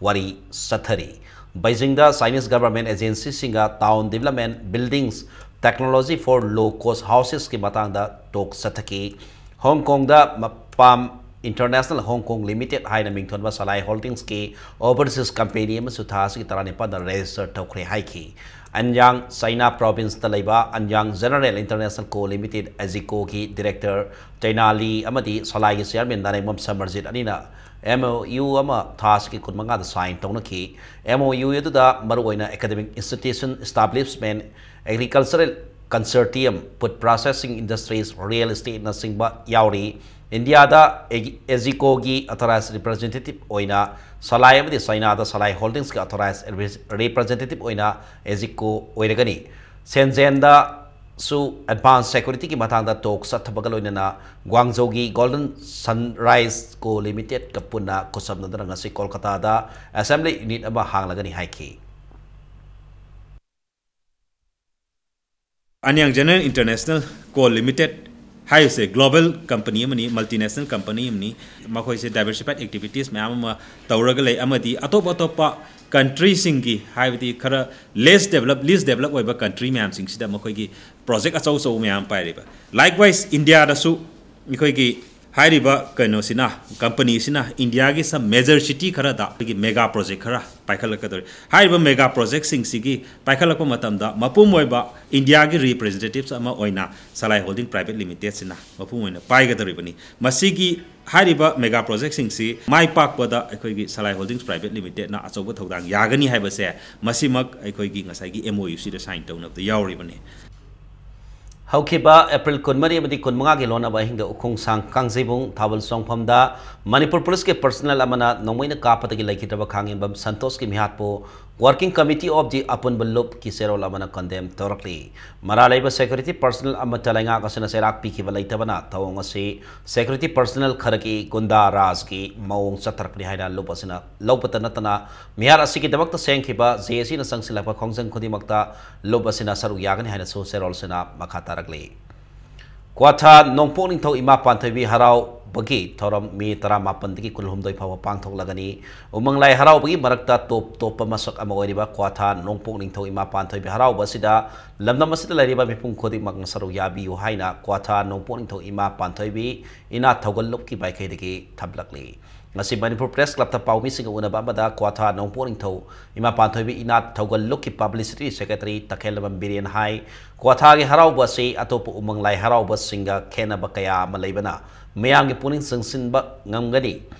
ꯋꯥꯔꯤ ꯆꯠꯊꯔꯤ꯫ ꯕꯩꯖꯤꯡꯗ Chinese government agency ꯁꯤꯡꯒ town development, buildings, technology for low cost houses ꯀꯤ ꯃꯇꯥꯡꯗ talk ꯆꯠꯊꯈꯤ꯫ ꯍꯣꯡ ꯀꯣꯡꯗ ꯃꯄꯥꯝ International Hong Kong Limited ꯍꯥꯏꯅ ꯃꯤꯡꯊꯣꯟꯕ ꯁꯂꯥꯏ ꯍꯣꯜꯗꯤꯡꯁꯀꯤ overseas company ꯑꯃꯁꯨ ꯊꯥ ꯑꯁꯤꯒꯤ ꯇꯔꯥꯅꯤꯄꯥꯟꯗ register ꯇꯧꯈ꯭ꯔꯦ ꯍꯥꯏꯈꯤ꯫ ꯑꯟꯌꯥꯡ ꯆꯥꯏꯅꯥ province ꯇ ꯂꯩꯕ ꯑꯟꯌꯥꯡ General International Co Limited, AGECO ꯒꯤ director ꯆꯩꯅꯥ ꯂꯤ ꯑꯃꯗꯤ ꯁꯂꯥꯏꯒꯤ chairman ꯅꯥꯔꯦꯡꯕꯝ ꯁꯃꯔꯖꯤꯠ ꯑꯅꯤꯅ M O U ꯑꯃ ꯊꯥ ꯑꯁꯤꯒꯤ ꯀꯨꯟꯃꯉꯥꯗ sign ꯇꯧꯅꯈꯤ꯫ M O U ꯑꯗꯨꯗ ꯃꯔꯨꯑꯣꯏꯅ academic institution, establishment, agricultural consortium, food processing industries, real estate ꯅꯆꯤꯡꯕ ꯌꯥꯎꯔꯤ꯫ ꯏꯟꯗꯤꯌꯥꯗ AGECO ꯒꯤ authorized representative ꯑꯣꯏꯅ ꯁꯂꯥꯏ ꯑꯃꯗꯤ ꯆꯥꯏꯅꯥꯗ ꯁꯂꯥꯏ ꯍꯣꯜꯗꯤꯡꯁꯀꯤ authorized representative ꯑꯣꯏꯅ AGECO ꯑꯣꯏꯔꯒꯅꯤ꯫ ꯁꯦꯟꯖꯦꯟꯗꯁꯨ advance security ꯒꯤ ꯃꯇꯥꯡꯗ talk ꯆꯠꯊꯕꯒ ꯂꯣꯏꯅꯅ ꯒ꯭ꯋꯥꯡꯖꯧꯒꯤ Golden Sunrise Co Limited ꯀ ꯄꯨꯟꯅ ꯈꯨꯠꯁꯝꯅꯗꯨꯅ ꯉꯁꯤ ꯀꯣꯜꯀꯇꯥꯗ assembly unit ꯑꯃ ꯍꯥꯡꯂꯒꯅꯤ ꯍꯥꯏꯈꯤ꯫ ꯑꯟꯌꯥꯡ ꯖꯦꯅꯔꯦꯜ ꯏꯟꯇꯔꯅꯦꯁꯅꯦꯜ ꯀꯣ ꯂꯤꯃꯤꯇꯦꯠ ꯍꯥꯏꯔꯤꯁꯦ global company ꯑꯃꯅꯤ, multinational company ꯑꯃꯅꯤ꯫ ꯃꯈꯣꯏꯁꯦ diversified activities ꯃꯌꯥꯝ ꯑꯃ ꯇꯧꯔꯒ ꯂꯩ ꯑꯃꯗꯤ ꯑꯇꯣꯞ ꯑꯇꯣꯞꯄ country ꯁꯤꯡꯒꯤ, ꯍꯥꯏꯕꯗꯤ ꯈꯔ less develop, least develop ꯑꯣꯏꯕ country ꯃꯌꯥꯝꯁꯤꯡꯁꯤꯗ ꯃꯈꯣꯏꯒꯤ project ꯑꯆꯧ ꯑꯆꯧꯕ ꯃꯌꯥꯝ ꯄꯥꯏꯔꯤꯕ꯫ Likewise, ꯏꯟꯗꯤꯌꯥꯗꯁꯨ ꯑꯩꯈꯣꯏꯒꯤ ꯍꯥꯏꯔꯤꯕ ꯀꯩꯅꯣꯁꯤꯅ, company ꯁꯤꯅ ꯏꯟꯗꯤꯌꯥꯒꯤ some major city ꯈꯔꯗ ꯑꯩꯈꯣꯏꯒꯤ mega project ꯈꯔ ꯄꯥꯏꯈꯠꯂꯛꯀꯗꯧꯔꯤ꯫ ꯍꯥꯏꯔꯤꯕ mega project ꯁꯤꯡꯁꯤꯒꯤ ꯄꯥꯏꯈꯠꯂꯛꯄ ꯃꯇꯝꯗ ꯃꯄꯨꯝ ꯑꯣꯏꯕ ꯏꯟꯗꯤꯌꯥꯒꯤ representatives ꯑꯃ ꯑꯣꯏꯅ ꯁꯂꯥꯏ ꯍꯣꯜꯗꯤꯡ ꯄ꯭ꯔꯥꯏꯚꯦꯠ ꯂꯤꯃꯤꯇꯦꯠꯁꯤꯅ ꯃꯄꯨꯡ ꯑꯣꯏꯅ ꯄꯥꯏꯒꯗꯧꯔꯤꯕꯅꯤ꯫ ꯃꯁꯤꯒꯤ ꯍꯥꯏꯔꯤꯕ mega project ꯁꯤꯡꯁꯤ ꯃꯥꯏ ꯄꯥꯛꯄꯗ ꯑꯩꯈꯣꯏꯒꯤ ꯁꯂꯥꯏ ꯍꯣꯜꯗꯤꯡꯁ ꯄ꯭ꯔꯥꯏꯚꯦꯠ ꯂꯤꯃꯤꯇꯦꯠꯅ ꯑꯆꯧꯕ ꯊꯧꯗꯥꯡ ꯌꯥꯒꯅꯤ ꯍꯥꯏꯕꯁꯦ ꯃꯁꯤꯃꯛ ꯑꯩꯈꯣꯏꯒꯤ ꯉꯁꯥꯏꯒꯤ M O U ꯁꯤꯗ sign ꯇꯧꯅꯕꯗ ꯌꯥꯎꯔꯤꯕꯅꯤ꯫ ꯍꯧꯈꯤꯕ ꯑꯦꯄ꯭ꯔꯤꯜ ꯀꯨꯟꯃꯔꯤ ꯑꯃꯗꯤ ꯀꯨꯟꯃꯉꯥꯒꯤ ꯂꯣꯟꯅꯕ ꯑꯍꯤꯡꯗ ꯎꯈꯣꯡꯁꯥꯡ ꯀꯥꯡꯖꯩꯕꯨꯡ ꯊꯥꯕꯜ ꯆꯣꯡꯐꯝꯗ ꯃꯅꯤꯄꯨꯔ ꯄꯨꯂꯤꯁꯀꯤ personnel ꯑꯃꯅ ꯅꯣꯡꯃꯩꯅ ꯀꯥꯞꯄꯗꯒꯤ ꯂꯩꯈꯤꯗ꯭ꯔꯕ ꯈꯥꯡꯉꯦꯝꯕꯝ ꯁꯟꯇꯣꯁꯀꯤ ꯃꯤꯍꯥꯠꯄꯨ Working Committee of the ꯑꯄꯨꯟꯕ ꯂꯨꯞꯀꯤ ꯆꯦꯔꯣꯜ ꯑꯃꯅ condemn ꯇꯧꯔꯛꯂꯤ꯫ ꯃꯔꯥꯜ ꯂꯩꯕ security personnel ꯑꯃꯠꯇ ꯂꯩꯉꯥꯛ ꯑꯁꯤꯅ ꯆꯩꯔꯥꯛ ꯄꯤꯈꯤꯕ ꯂꯩꯇꯕꯅ ꯊꯧꯑꯣꯡ ꯑꯁꯤ security personnel ꯈꯔꯒꯤ ꯒꯨꯟꯗꯥ ꯔꯥꯖꯀꯤ ꯃꯑꯣꯡ ꯆꯠꯊꯔꯛꯄꯅꯤ ꯍꯥꯏꯅ ꯂꯨꯞ ꯑꯁꯤꯅ ꯂꯧꯕꯇ ꯅꯠꯇꯅ ꯃꯤꯍꯥꯠ ꯑꯁꯤꯒꯤꯗꯃꯛꯇ ꯁꯦꯝꯈꯤꯕ JACꯅ ꯆꯪꯁꯤꯜꯂꯛꯄ ꯈꯣꯡꯖꯪ ꯈꯨꯗꯤꯡꯃꯛꯇ ꯂꯨꯞ ꯑꯁꯤꯅ ꯁꯔꯨꯛ ꯌꯥꯒꯅꯤ ꯍꯥꯏꯅꯁꯨ ꯆꯦꯔꯣꯜꯁꯤꯅ ꯃꯈꯥ ꯇꯥꯔꯛꯂꯤ꯫ ꯀ꯭ꯋꯥꯊꯥ ꯅꯣꯡꯄꯣꯛ ꯅꯤꯡꯊꯧ ꯏꯃꯥ ꯄꯥꯟꯊꯣꯏꯕꯤ ꯍꯔꯥꯎꯕꯒꯤ ꯊꯧꯔꯝ ꯃꯦ ꯇꯔꯥꯃꯥꯄꯟꯗꯒꯤ ꯀꯨꯟꯍꯨꯝꯗꯣꯏ ꯐꯥꯎꯕ ꯄꯥꯡꯊꯣꯛꯂꯒꯅꯤ꯫ ꯎꯃꯪ ꯂꯥꯏ ꯍꯔꯥꯎꯕꯒꯤ ꯃꯔꯛꯇ ꯇꯣꯞ ꯇꯣꯞꯄ ꯃꯁꯛ ꯑꯃ ꯑꯣꯏꯔꯤꯕ ꯀ꯭ꯋꯥꯊꯥ ꯅꯣꯡꯄꯣꯛ ꯅꯤꯡꯊꯧ ꯏꯃꯥ ꯄꯥꯟꯊꯣꯏꯕꯤ ꯍꯔꯥꯎꯕ ꯑꯁꯤꯗ ꯂꯝꯗꯝ ꯑꯁꯤꯗ ꯂꯩꯔꯤꯕ ꯃꯤꯄꯨꯝ ꯈꯨꯗꯤꯡꯃꯛꯅ ꯁꯔꯨꯛ ꯌꯥꯕꯤꯌꯨ ꯍꯥꯏꯅ ꯀ꯭ꯋꯥꯊꯥ ꯅꯣꯡꯄꯣꯛ ꯅꯤꯡꯊꯧ ꯏꯃꯥ ꯄꯥꯟꯊꯣꯏꯕꯤ ꯏꯅꯥꯠ ꯊꯧꯒꯜ ꯂꯨꯞꯀꯤ ꯃꯥꯏꯀꯩꯗꯒꯤ ꯊꯝꯂꯛꯂꯤ꯫ ꯉꯁꯤ ꯃꯅꯤꯄꯨꯔ Press Clubꯇ ꯄꯥꯎꯃꯤꯁꯤꯡꯒ ꯎꯅꯕ ꯑꯃꯗ ꯀ꯭ꯋꯥꯊꯥ ꯅꯣꯡꯄꯣꯛ ꯅꯤꯡꯊꯧ ꯏꯃꯥ ꯄꯥꯟꯊꯣꯏꯕꯤ ꯏꯅꯥꯠ ꯊꯧꯒꯜ ꯂꯨꯞꯀꯤ publicity secretary ꯇꯈꯦꯜꯂꯝꯕꯝ ꯕꯤꯔꯦꯟ ꯍꯥꯏ, ꯀ꯭ꯋꯥꯊꯥꯒꯤ ꯍꯔꯥꯎꯕ ꯑꯁꯤ ꯑꯇꯣꯞꯄ ꯎꯃꯪ ꯂꯥꯏ ꯍꯔꯥꯎꯕꯁꯤꯡꯒ ꯈꯦꯠꯅꯕ ꯀꯌꯥ ꯑꯃ ꯂꯩꯕꯅ ꯃꯤꯌꯥꯝꯒꯤ ꯄꯨꯛꯅꯤꯡ ꯆꯤꯡꯁꯤꯟꯕ ꯉꯝꯒꯅꯤ꯫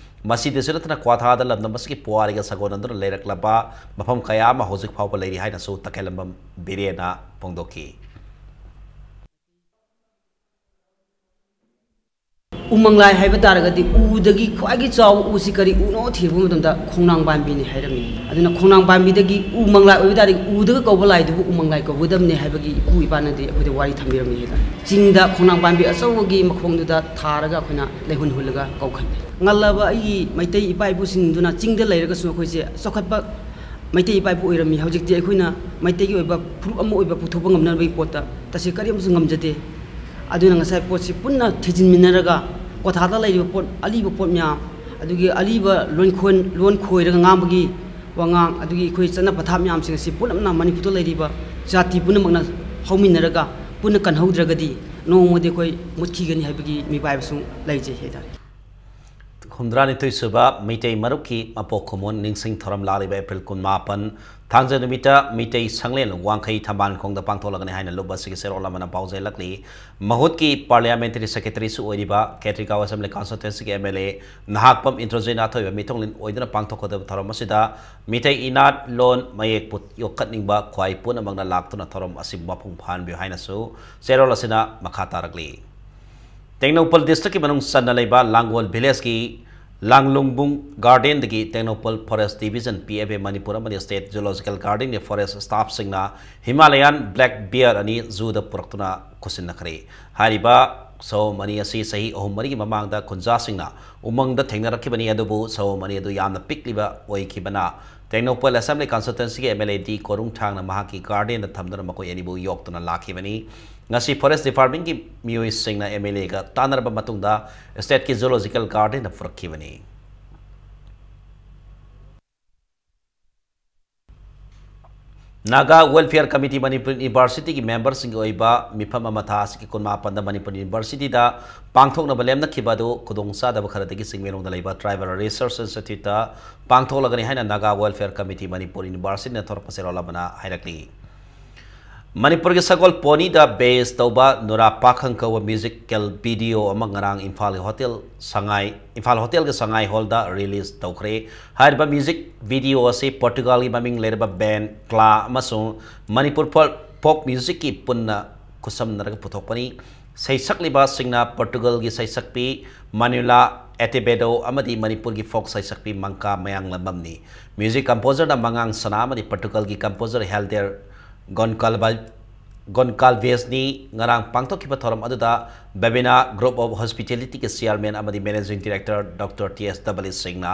ꯃꯁꯤꯗꯁꯨ ꯅꯠꯇꯅ ꯀ꯭ꯋꯥꯊꯥꯗ ꯂꯝꯗꯝ ꯑꯁꯤꯒꯤ ꯄꯨꯋꯥꯔꯤꯒ ꯁꯥꯒꯣꯟꯅꯗꯨꯅ ꯂꯩꯔꯛꯂꯕ ꯃꯐꯝ ꯀꯌꯥ ꯑꯃ ꯍꯧꯖꯤꯛ ꯐꯥꯎꯕ ꯂꯩꯔꯤ ꯍꯥꯏꯅꯁꯨ ꯇꯈꯦꯜꯂꯝꯕꯝ ꯕꯤꯔꯦꯟꯅ ꯐꯣꯡꯗꯣꯛꯈꯤ꯫ ꯎꯃꯪ ꯂꯥꯏ ꯍꯥꯏꯕ ꯇꯥꯔꯒꯗꯤ ꯎꯗꯒꯤ ꯈ꯭ꯋꯥꯏꯗꯒꯤ ꯆꯥꯎꯕ ꯎꯁꯤ ꯀꯔꯤ ꯎꯅꯣ ꯊꯤꯔꯛꯄ ꯃꯇꯝꯗ ꯈꯣꯡꯅꯥꯡ ꯄꯥꯝꯕꯤꯅꯤ ꯍꯥꯏꯔꯝꯃꯤ꯫ ꯑꯗꯨꯅ ꯈꯣꯡꯅꯥꯡ ꯄꯥꯝꯕꯤꯗꯒꯤ ꯎꯃꯪ ꯂꯥꯏ ꯑꯣꯏꯕ ꯇꯥꯔꯗꯤ ꯎꯗꯒ ꯀꯧꯕ ꯂꯥꯏꯗꯨꯕꯨ ꯎꯃꯪ ꯂꯥꯏ ꯀꯧꯒꯗꯕꯅꯤ ꯍꯥꯏꯕꯒꯤ ꯏꯄꯨ ꯏꯄꯥꯅꯗꯤ ꯑꯩꯈꯣꯏꯗ ꯋꯥꯔꯤ ꯊꯝꯕꯤꯔꯝꯃꯤ ꯍꯥꯏꯇꯥꯔꯦ꯫ ꯆꯤꯡꯗ ꯈꯣꯡꯅꯥꯡ ꯄꯥꯝꯕꯤ ꯑꯆꯧꯕꯒꯤ ꯃꯈꯣꯡꯗꯨꯗ ꯊꯥꯔꯒ ꯑꯩꯈꯣꯏꯅ ꯂꯩꯍꯨꯟ ꯍꯨꯜꯂꯒ ꯀꯧꯈꯠꯂꯤ꯫ ꯉꯜꯂꯕ ꯑꯩꯒꯤ ꯃꯩꯇꯩ ꯏꯄꯥ ꯏꯄꯨꯁꯤꯡꯗꯨꯅ ꯆꯤꯡꯗ ꯂꯩꯔꯒꯁꯨ ꯑꯩꯈꯣꯏꯁꯦ ꯆꯥꯎꯈꯠꯄ ꯃꯩꯇꯩ ꯏꯄꯥ ꯏꯄꯨ ꯑꯣꯏꯔꯝꯃꯤ꯫ ꯍꯧꯖꯤꯛꯇꯤ ꯑꯩꯈꯣꯏꯅ ꯃꯩꯇꯩꯒꯤ ꯑꯣꯏꯕ ꯐꯨꯔꯨꯞ ꯑꯃ ꯑꯣꯏꯕ ꯄꯨꯊꯣꯛꯄ ꯉꯝꯅꯕꯒꯤ ꯄꯣꯠꯇ ꯇꯁꯦꯡ ꯀꯔꯤꯃꯁꯨ ꯉꯝꯖꯗꯦ꯫ ꯑꯗꯨꯅ ꯉꯁꯥꯏ ꯄꯣꯠꯁꯤ ꯄꯨꯟꯅ ꯊꯤꯖꯤꯟꯃꯤꯟꯅꯔꯒ ꯀ꯭ꯋꯥꯊꯥꯗ ꯂꯩꯔꯤꯕ ꯄꯣꯠ ꯑꯂꯤꯕ ꯄꯣꯠ ꯃꯌꯥꯝ, ꯑꯗꯨꯒꯤ ꯑꯂꯤꯕ ꯂꯣꯟꯈꯣꯟ ꯂꯣꯟ ꯈꯣꯏꯔꯒ ꯉꯥꯡꯕꯒꯤ ꯋꯥꯉꯥꯡ, ꯑꯗꯨꯒꯤ ꯑꯩꯈꯣꯏ ꯆꯠꯅ ꯄꯊꯥꯞ ꯃꯌꯥꯝꯁꯤꯡ ꯑꯁꯤ ꯄꯨꯝꯅꯃꯛꯅ ꯃꯅꯤꯄꯨꯔꯗ ꯂꯩꯔꯤꯕ ꯖꯥꯇꯤ ꯄꯨꯝꯅꯃꯛꯅ ꯍꯧꯃꯤꯟꯅꯔꯒ ꯄꯨꯟꯅ ꯀꯟꯍꯧꯗ꯭ꯔꯒꯗꯤ ꯅꯣꯡꯃꯗꯤ ꯑꯩꯈꯣꯏ ꯃꯨꯠꯈꯤꯒꯅꯤ ꯍꯥꯏꯕꯒꯤ ꯃꯤꯄꯥꯏꯕꯁꯨ ꯂꯩꯖꯩ ꯍꯥꯏꯇꯥꯔꯦ꯫ ꯍꯨꯝꯗ꯭ꯔꯥꯅꯤꯊꯣꯏ ꯁꯨꯕ ꯃꯩꯇꯩ ꯃꯔꯨꯞꯀꯤ ꯃꯄꯣꯛ ꯀꯨꯝꯑꯣꯟ ꯅꯤꯡꯁꯤꯡ ꯊꯧꯔꯝ ꯂꯥꯛꯂꯤꯕ ꯑꯦꯄ꯭ꯔꯤꯜ ꯀꯨꯟꯃꯥꯄꯟ ꯊꯥꯡꯖ ꯅꯨꯃꯤꯠꯇ ꯃꯤꯇꯩ ꯁꯪꯂꯦꯟ ꯋꯥꯡꯈꯩ ꯊꯝꯕꯥꯜꯈꯣꯡꯗ ꯄꯥꯡꯊꯣꯛꯂꯒꯅꯤ ꯍꯥꯏꯅ ꯂꯨꯞ ꯑꯁꯤꯒꯤ ꯆꯦꯔꯣꯜ ꯑꯃꯅ ꯄꯥꯎꯖꯦꯜꯂꯛꯂꯤ꯫ ꯃꯍꯨꯠꯀꯤ parliamentary secretaryꯁꯨ ꯑꯣꯏꯔꯤꯕ ꯈꯦꯇ꯭ꯔꯤꯒꯥꯎ Assembly constituencyꯒꯤ MLA ꯅꯍꯥꯛꯄꯝ ꯏꯟꯗ꯭ꯔꯖꯤꯠ ꯑꯊꯣꯏꯕ ꯃꯤꯊꯨꯡꯂꯦꯟ ꯑꯣꯏꯗꯨꯅ ꯄꯥꯡꯊꯣꯛꯀꯗꯕ ꯊꯧꯔꯝ ꯑꯁꯤꯗ ꯃꯤꯇꯩ ꯏꯅꯥꯠ, ꯂꯣꯟ, ꯃꯌꯦꯛꯄꯨ ꯌꯣꯛꯈꯠꯅꯤꯡꯕ ꯈ꯭ꯋꯥꯏ ꯄꯨꯝꯅꯃꯛꯅ ꯂꯥꯛꯇꯨꯅ ꯊꯧꯔꯝ ꯑꯁꯤꯕꯨ ꯃꯄꯨꯡ ꯐꯥꯍꯟꯕꯤꯌꯨ ꯍꯥꯏꯅꯁꯨ ꯆꯦꯔꯣꯜ ꯑꯁꯤꯅ ꯃꯈꯥ ꯇꯥꯔꯛꯂꯤ꯫ ꯇꯦꯡꯅꯧꯄꯜ districtꯀꯤ ꯃꯅꯨꯡ ꯆꯟꯅ ꯂꯩꯕ ꯂꯥꯡꯒꯣꯜ villageꯀꯤ ꯂꯥꯡꯂꯨꯡꯕꯨꯡ ꯒꯥꯔꯗꯦꯟꯗꯒꯤ Tengnoupal forest division, P F A Manipur ꯑꯃꯗꯤ ꯁ꯭ꯇꯦꯠ ꯖꯨꯑꯣꯂꯣꯖꯤꯀꯦꯜ ꯒꯥꯔꯗꯦꯟꯒꯤ ꯐꯣꯔꯦꯁ ꯁ꯭ꯇꯥꯐꯁꯤꯡꯅ ꯍꯤꯃꯥꯂꯌꯥꯟ ꯕ꯭ꯂꯦꯛ ꯕꯤꯌꯔ ꯑꯅꯤ ꯖꯨꯗ ꯄꯨꯔꯛꯇꯨꯅ ꯈꯨꯠꯁꯤꯟꯅꯈ꯭ꯔꯦ꯫ ꯍꯥꯏꯔꯤꯕ ꯁꯑꯣꯝ ꯑꯅꯤ ꯑꯁꯤ ꯆꯍꯤ ꯑꯍꯨꯝ ꯃꯔꯤꯒꯤ ꯃꯃꯥꯡꯗ ꯈꯨꯟꯖꯥꯁꯤꯡꯅ ꯎꯃꯪꯗ ꯊꯦꯡꯅꯔꯛꯈꯤꯕꯅꯤ, ꯑꯗꯨꯕꯨ ꯁꯑꯣꯝ ꯑꯅꯤ ꯑꯗꯨ ꯌꯥꯝꯅ ꯄꯤꯛꯂꯤꯕ ꯑꯣꯏꯈꯤꯕꯅ ꯇꯦꯡꯅꯧꯄꯜ ꯑꯦꯁꯦꯝꯕ꯭ꯂꯤ ꯀꯟꯁꯇꯤꯇ꯭ꯋꯦꯟꯁꯤꯒꯤ ꯑꯦꯝ ꯑꯦꯜ ꯑꯦ ꯗꯤ ꯀꯣꯔꯨꯡꯊꯥꯡꯅ ꯃꯍꯥꯛꯀꯤ ꯒꯥꯔꯗꯦꯟꯗ ꯊꯝꯗꯨꯅ ꯃꯈꯣꯏ ꯑꯅꯤꯕꯨ ꯌꯣꯛꯇꯨꯅ ꯂꯥꯛꯈꯤꯕꯅꯤ꯫ ꯉꯁꯤ ꯐꯣꯔꯦꯁ ꯗꯤꯄꯥꯔꯠꯃꯦꯟꯒꯤ ꯃꯤꯑꯣꯏꯁꯤꯡꯅ ꯑꯦꯝ ꯑꯦꯜ ꯑꯦꯒ ꯇꯥꯟꯅꯔꯕ ꯃꯇꯨꯡꯗ ꯁ꯭ꯇꯦꯠꯀꯤ ꯖꯨꯑꯣꯂꯣꯖꯤꯀꯦꯜ ꯒꯥꯔꯗꯦꯟꯗ ꯄꯨꯔꯛꯈꯤꯕꯅꯤ꯫ ꯅꯥꯒꯥ ꯋꯦꯜꯐꯤꯌꯔ ꯀꯃꯤꯇꯤ ꯃꯅꯤꯄꯨꯔ ꯌꯨꯅꯤꯚꯔꯁꯤꯇꯤꯒꯤ ꯃꯦꯝꯕꯔꯁꯤꯡꯒꯤ ꯑꯣꯏꯕ ꯃꯤꯐꯝ ꯑꯃ ꯊꯥ ꯑꯁꯤꯒꯤ ꯀꯨꯟꯃꯥꯄꯟꯗ ꯃꯅꯤꯄꯨꯔ ꯌꯨꯅꯤꯚꯔꯁꯤꯇꯤꯗ ꯄꯥꯡꯊꯣꯛꯅꯕ ꯂꯦꯞꯅꯈꯤꯕ ꯑꯗꯨ ꯈꯨꯗꯣꯡꯆꯥꯗꯕ ꯈꯔꯗꯒꯤ ꯆꯤꯡꯃꯩꯔꯣꯡꯗ ꯂꯩꯕ ꯇ꯭ꯔꯥꯏꯕꯦꯜ ꯔꯤꯁꯔꯁ ꯏꯟꯁꯇꯤꯇ꯭ꯌꯨꯠꯇ ꯄꯥꯡꯊꯣꯛꯂꯒꯅꯤ ꯍꯥꯏꯅ ꯅꯥꯒꯥ ꯋꯦꯜꯐꯤꯌꯔ ꯀꯃꯤꯇꯤ ꯃꯅꯤꯄꯨꯔ ꯌꯨꯅꯤꯚꯔꯁꯤꯇꯤꯅ ꯊꯣꯔꯛꯄ ꯆꯦꯔꯣꯜ ꯑꯃꯅ ꯍꯥꯏꯔꯛꯂꯤ꯫ ꯃꯅꯤꯄꯨꯔꯒꯤ ꯁꯒꯣꯜ ꯄꯣꯅꯤꯗ ꯕꯦꯁ ꯇꯧꯕ ꯅꯨꯔꯥ ꯄꯥꯈꯪ ꯀꯧꯕ ꯃ꯭ꯌꯨꯖꯤꯀꯦꯜ ꯚꯤꯗꯤꯑꯣ ꯑꯃ ꯉꯔꯥꯡ ꯏꯝꯐꯥꯜꯒꯤ ꯍꯣꯇꯦꯜ ꯁꯉꯥꯏ, ꯏꯝꯐꯥꯜ ꯍꯣꯇꯦꯜꯒꯤ ꯁꯉꯥꯏ ꯍꯣꯜꯗ ꯔꯤꯂꯤꯖ ꯇꯧꯈ꯭ꯔꯦ꯫ ꯍꯥꯏꯔꯤꯕ ꯃ꯭ꯌꯨꯖꯤꯛ ꯚꯤꯗꯤꯑꯣ ꯑꯁꯤ ꯄꯣꯔꯇꯨꯒꯥꯜꯒꯤ ꯃꯃꯤꯡ ꯂꯩꯔꯕ ꯕꯦꯟ ꯀ꯭ꯂꯥ ꯑꯃꯁꯨꯡ ꯃꯅꯤꯄꯨꯔ ꯐꯣꯜ-, ꯐꯣꯛ ꯃ꯭ꯌꯨꯖꯤꯛꯀꯤ ꯄꯨꯟꯅ ꯈꯨꯠꯁꯝꯅꯔꯒ ꯄꯨꯊꯣꯛꯄꯅꯤ꯫ ꯁꯩꯁꯛꯂꯤꯕꯁꯤꯡꯅ ꯄꯣꯔꯇꯨꯒꯜꯒꯤ ꯁꯩꯁꯛꯄꯤ ꯃꯥꯅꯨꯂꯥ ꯑꯦꯇꯦꯕꯦꯗꯣ ꯑꯃꯗꯤ ꯃꯅꯤꯄꯨꯔꯒꯤ ꯐꯣꯛ ꯁꯩꯁꯛꯄꯤ ꯃꯪꯀꯥ ꯃꯌꯥꯡꯂꯝꯕꯝꯅꯤ꯫ ꯃ꯭ꯌꯨꯖꯤꯛ ꯀꯝꯄꯣꯖꯔꯅ ꯃꯉꯥꯡ ꯁꯅꯥ ꯑꯃꯗꯤ ꯄꯣꯔꯇꯨꯒꯜꯒꯤ ꯀꯝꯄꯣꯖꯔ ꯍꯦꯜꯗꯦꯔ ꯒꯣꯟꯀꯥꯜꯚꯥ-, ꯒꯣꯟꯀꯥꯜꯚꯦꯁꯅꯤ꯫ ꯉꯔꯥꯡ ꯄꯥꯡꯊꯣꯛꯈꯤꯕ ꯊꯧꯔꯝ ꯑꯗꯨꯗ ꯕꯦꯕꯤꯅꯥ ꯒ꯭ꯔꯨꯞ ꯑꯣꯐ ꯍꯣꯁꯄꯤꯇꯦꯂꯤꯇꯤꯒꯤ ꯆꯤꯌꯔꯃꯦꯟ ꯑꯃꯗꯤ ꯃꯦꯅꯦꯖꯤꯡ ꯗꯤꯔꯦꯛꯇꯔ ꯗꯣꯛꯇꯔ ꯇꯤ ꯑꯦꯁ ꯗꯕꯂꯤ ꯁꯤꯡꯅ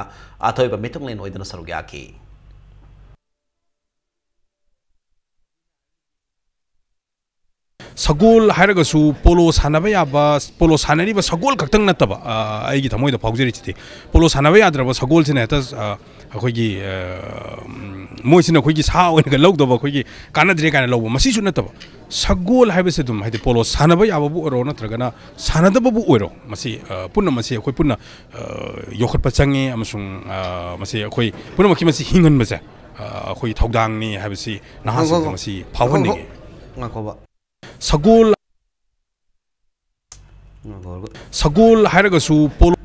ꯑꯊꯣꯏꯕ ꯃꯤꯊꯨꯡꯂꯦꯟ ꯑꯣꯏꯗꯨꯅ ꯁꯔꯨꯛ ꯌꯥꯈꯤ꯫ ꯁꯒꯣꯜ ꯍꯥꯏꯔꯒꯁꯨ ꯄꯣꯂꯣ ꯁꯥꯟꯅꯕ ꯌꯥꯕ, ꯄꯣꯂꯣ ꯁꯥꯟꯅꯔꯤꯕ ꯁꯒꯣꯜ ꯈꯛꯇꯪ ꯅꯠꯇꯕ, ꯑ, ꯑꯩꯒꯤ ꯊꯃꯣꯏꯗ ꯐꯥꯎꯖꯔꯤꯁꯤꯗꯤ ꯄꯣꯂꯣ ꯁꯥꯟꯅꯕ ꯌꯥꯗ꯭ꯔꯕ ꯁꯒꯣꯜꯁꯤꯅ ꯍꯦꯛꯇ, ꯑ, ꯑꯩꯈꯣꯏꯒꯤ, ꯑ, ꯎꯝ, ꯃꯣꯏꯁꯤꯅ ꯑꯩꯈꯣꯏꯒꯤ ꯁꯥ ꯑꯣꯏꯅꯒ ꯂꯧꯗꯕ, ꯑꯩꯈꯣꯏꯒꯤ ꯀꯥꯟꯅꯗ꯭ꯔꯦ ꯀꯥꯏꯅ ꯂꯧꯕ, ꯃꯁꯤꯁꯨ ꯅꯠꯇꯕ, ꯁꯒꯣꯜ ꯍꯥꯏꯕꯁꯤ ꯑꯗꯨꯝ, ꯍꯥꯏꯗꯤ ꯄꯣꯂꯣ ꯁꯥꯟꯅꯕ ꯌꯥꯕꯕꯨ ꯑꯣꯏꯔꯣ ꯅꯠꯇ꯭ꯔꯒꯅ ꯁꯥꯟꯅꯗꯕꯕꯨ ꯑꯣꯏꯔꯣ, ꯃꯁꯤ, ꯑ, ꯄꯨꯟꯅ ꯃꯁꯤ ꯑꯩꯈꯣꯏ ꯄꯨꯟꯅ, ꯑ, ꯌꯣꯛꯈꯠꯄ ꯆꯪꯉꯤ ꯑꯃꯁꯨꯡ, ꯑ, ꯃꯁꯤ ꯑꯩꯈꯣꯏ ꯄꯨꯝꯅꯃꯛꯀꯤ ꯃꯁꯤ ꯍꯤꯡꯍꯟꯕꯁꯦ, ꯑ, ꯑꯩꯈꯣꯏꯒꯤ ꯊꯧꯗꯥꯡꯅꯤ ꯍꯥꯏꯕꯁꯤ ꯅꯍꯥꯁꯤꯡꯗ ꯉꯥꯏꯈꯣ, ꯃꯁꯤ ꯐꯥꯎꯍꯟꯅꯤꯡꯉꯤ꯫ ꯉꯥꯏꯈꯣꯕ꯫ ꯁꯒꯣꯜ ꯉꯥꯏꯈꯣ, ꯉꯥꯏꯈꯣ꯫ ꯁꯒꯣꯜ ꯍꯥꯏꯔꯒꯁꯨ ꯄꯣꯂꯣ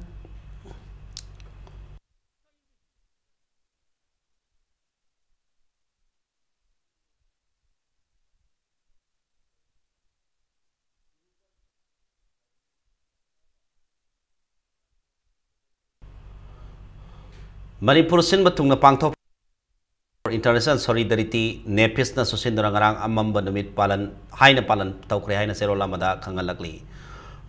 ꯃꯅꯤꯄꯨꯔ ꯁꯤꯟꯕ ꯊꯨꯡꯅ ꯄꯥꯡꯊꯣꯛ International Solidarity, ꯅꯦꯐꯤꯁꯅꯁꯨ ꯁꯤꯟꯗꯨꯅ ꯉꯔꯥꯡ ꯑꯃꯝꯕ ꯅꯨꯃꯤꯠ ꯄꯥꯂꯟ ꯍꯥꯏꯅ ꯄꯥꯂꯟ ꯇꯧꯈ꯭ꯔꯦ ꯍꯥꯏꯅ ꯆꯦꯔꯣꯜ ꯑꯃꯗ ꯈꯪꯍꯜꯂꯛꯂꯤ꯫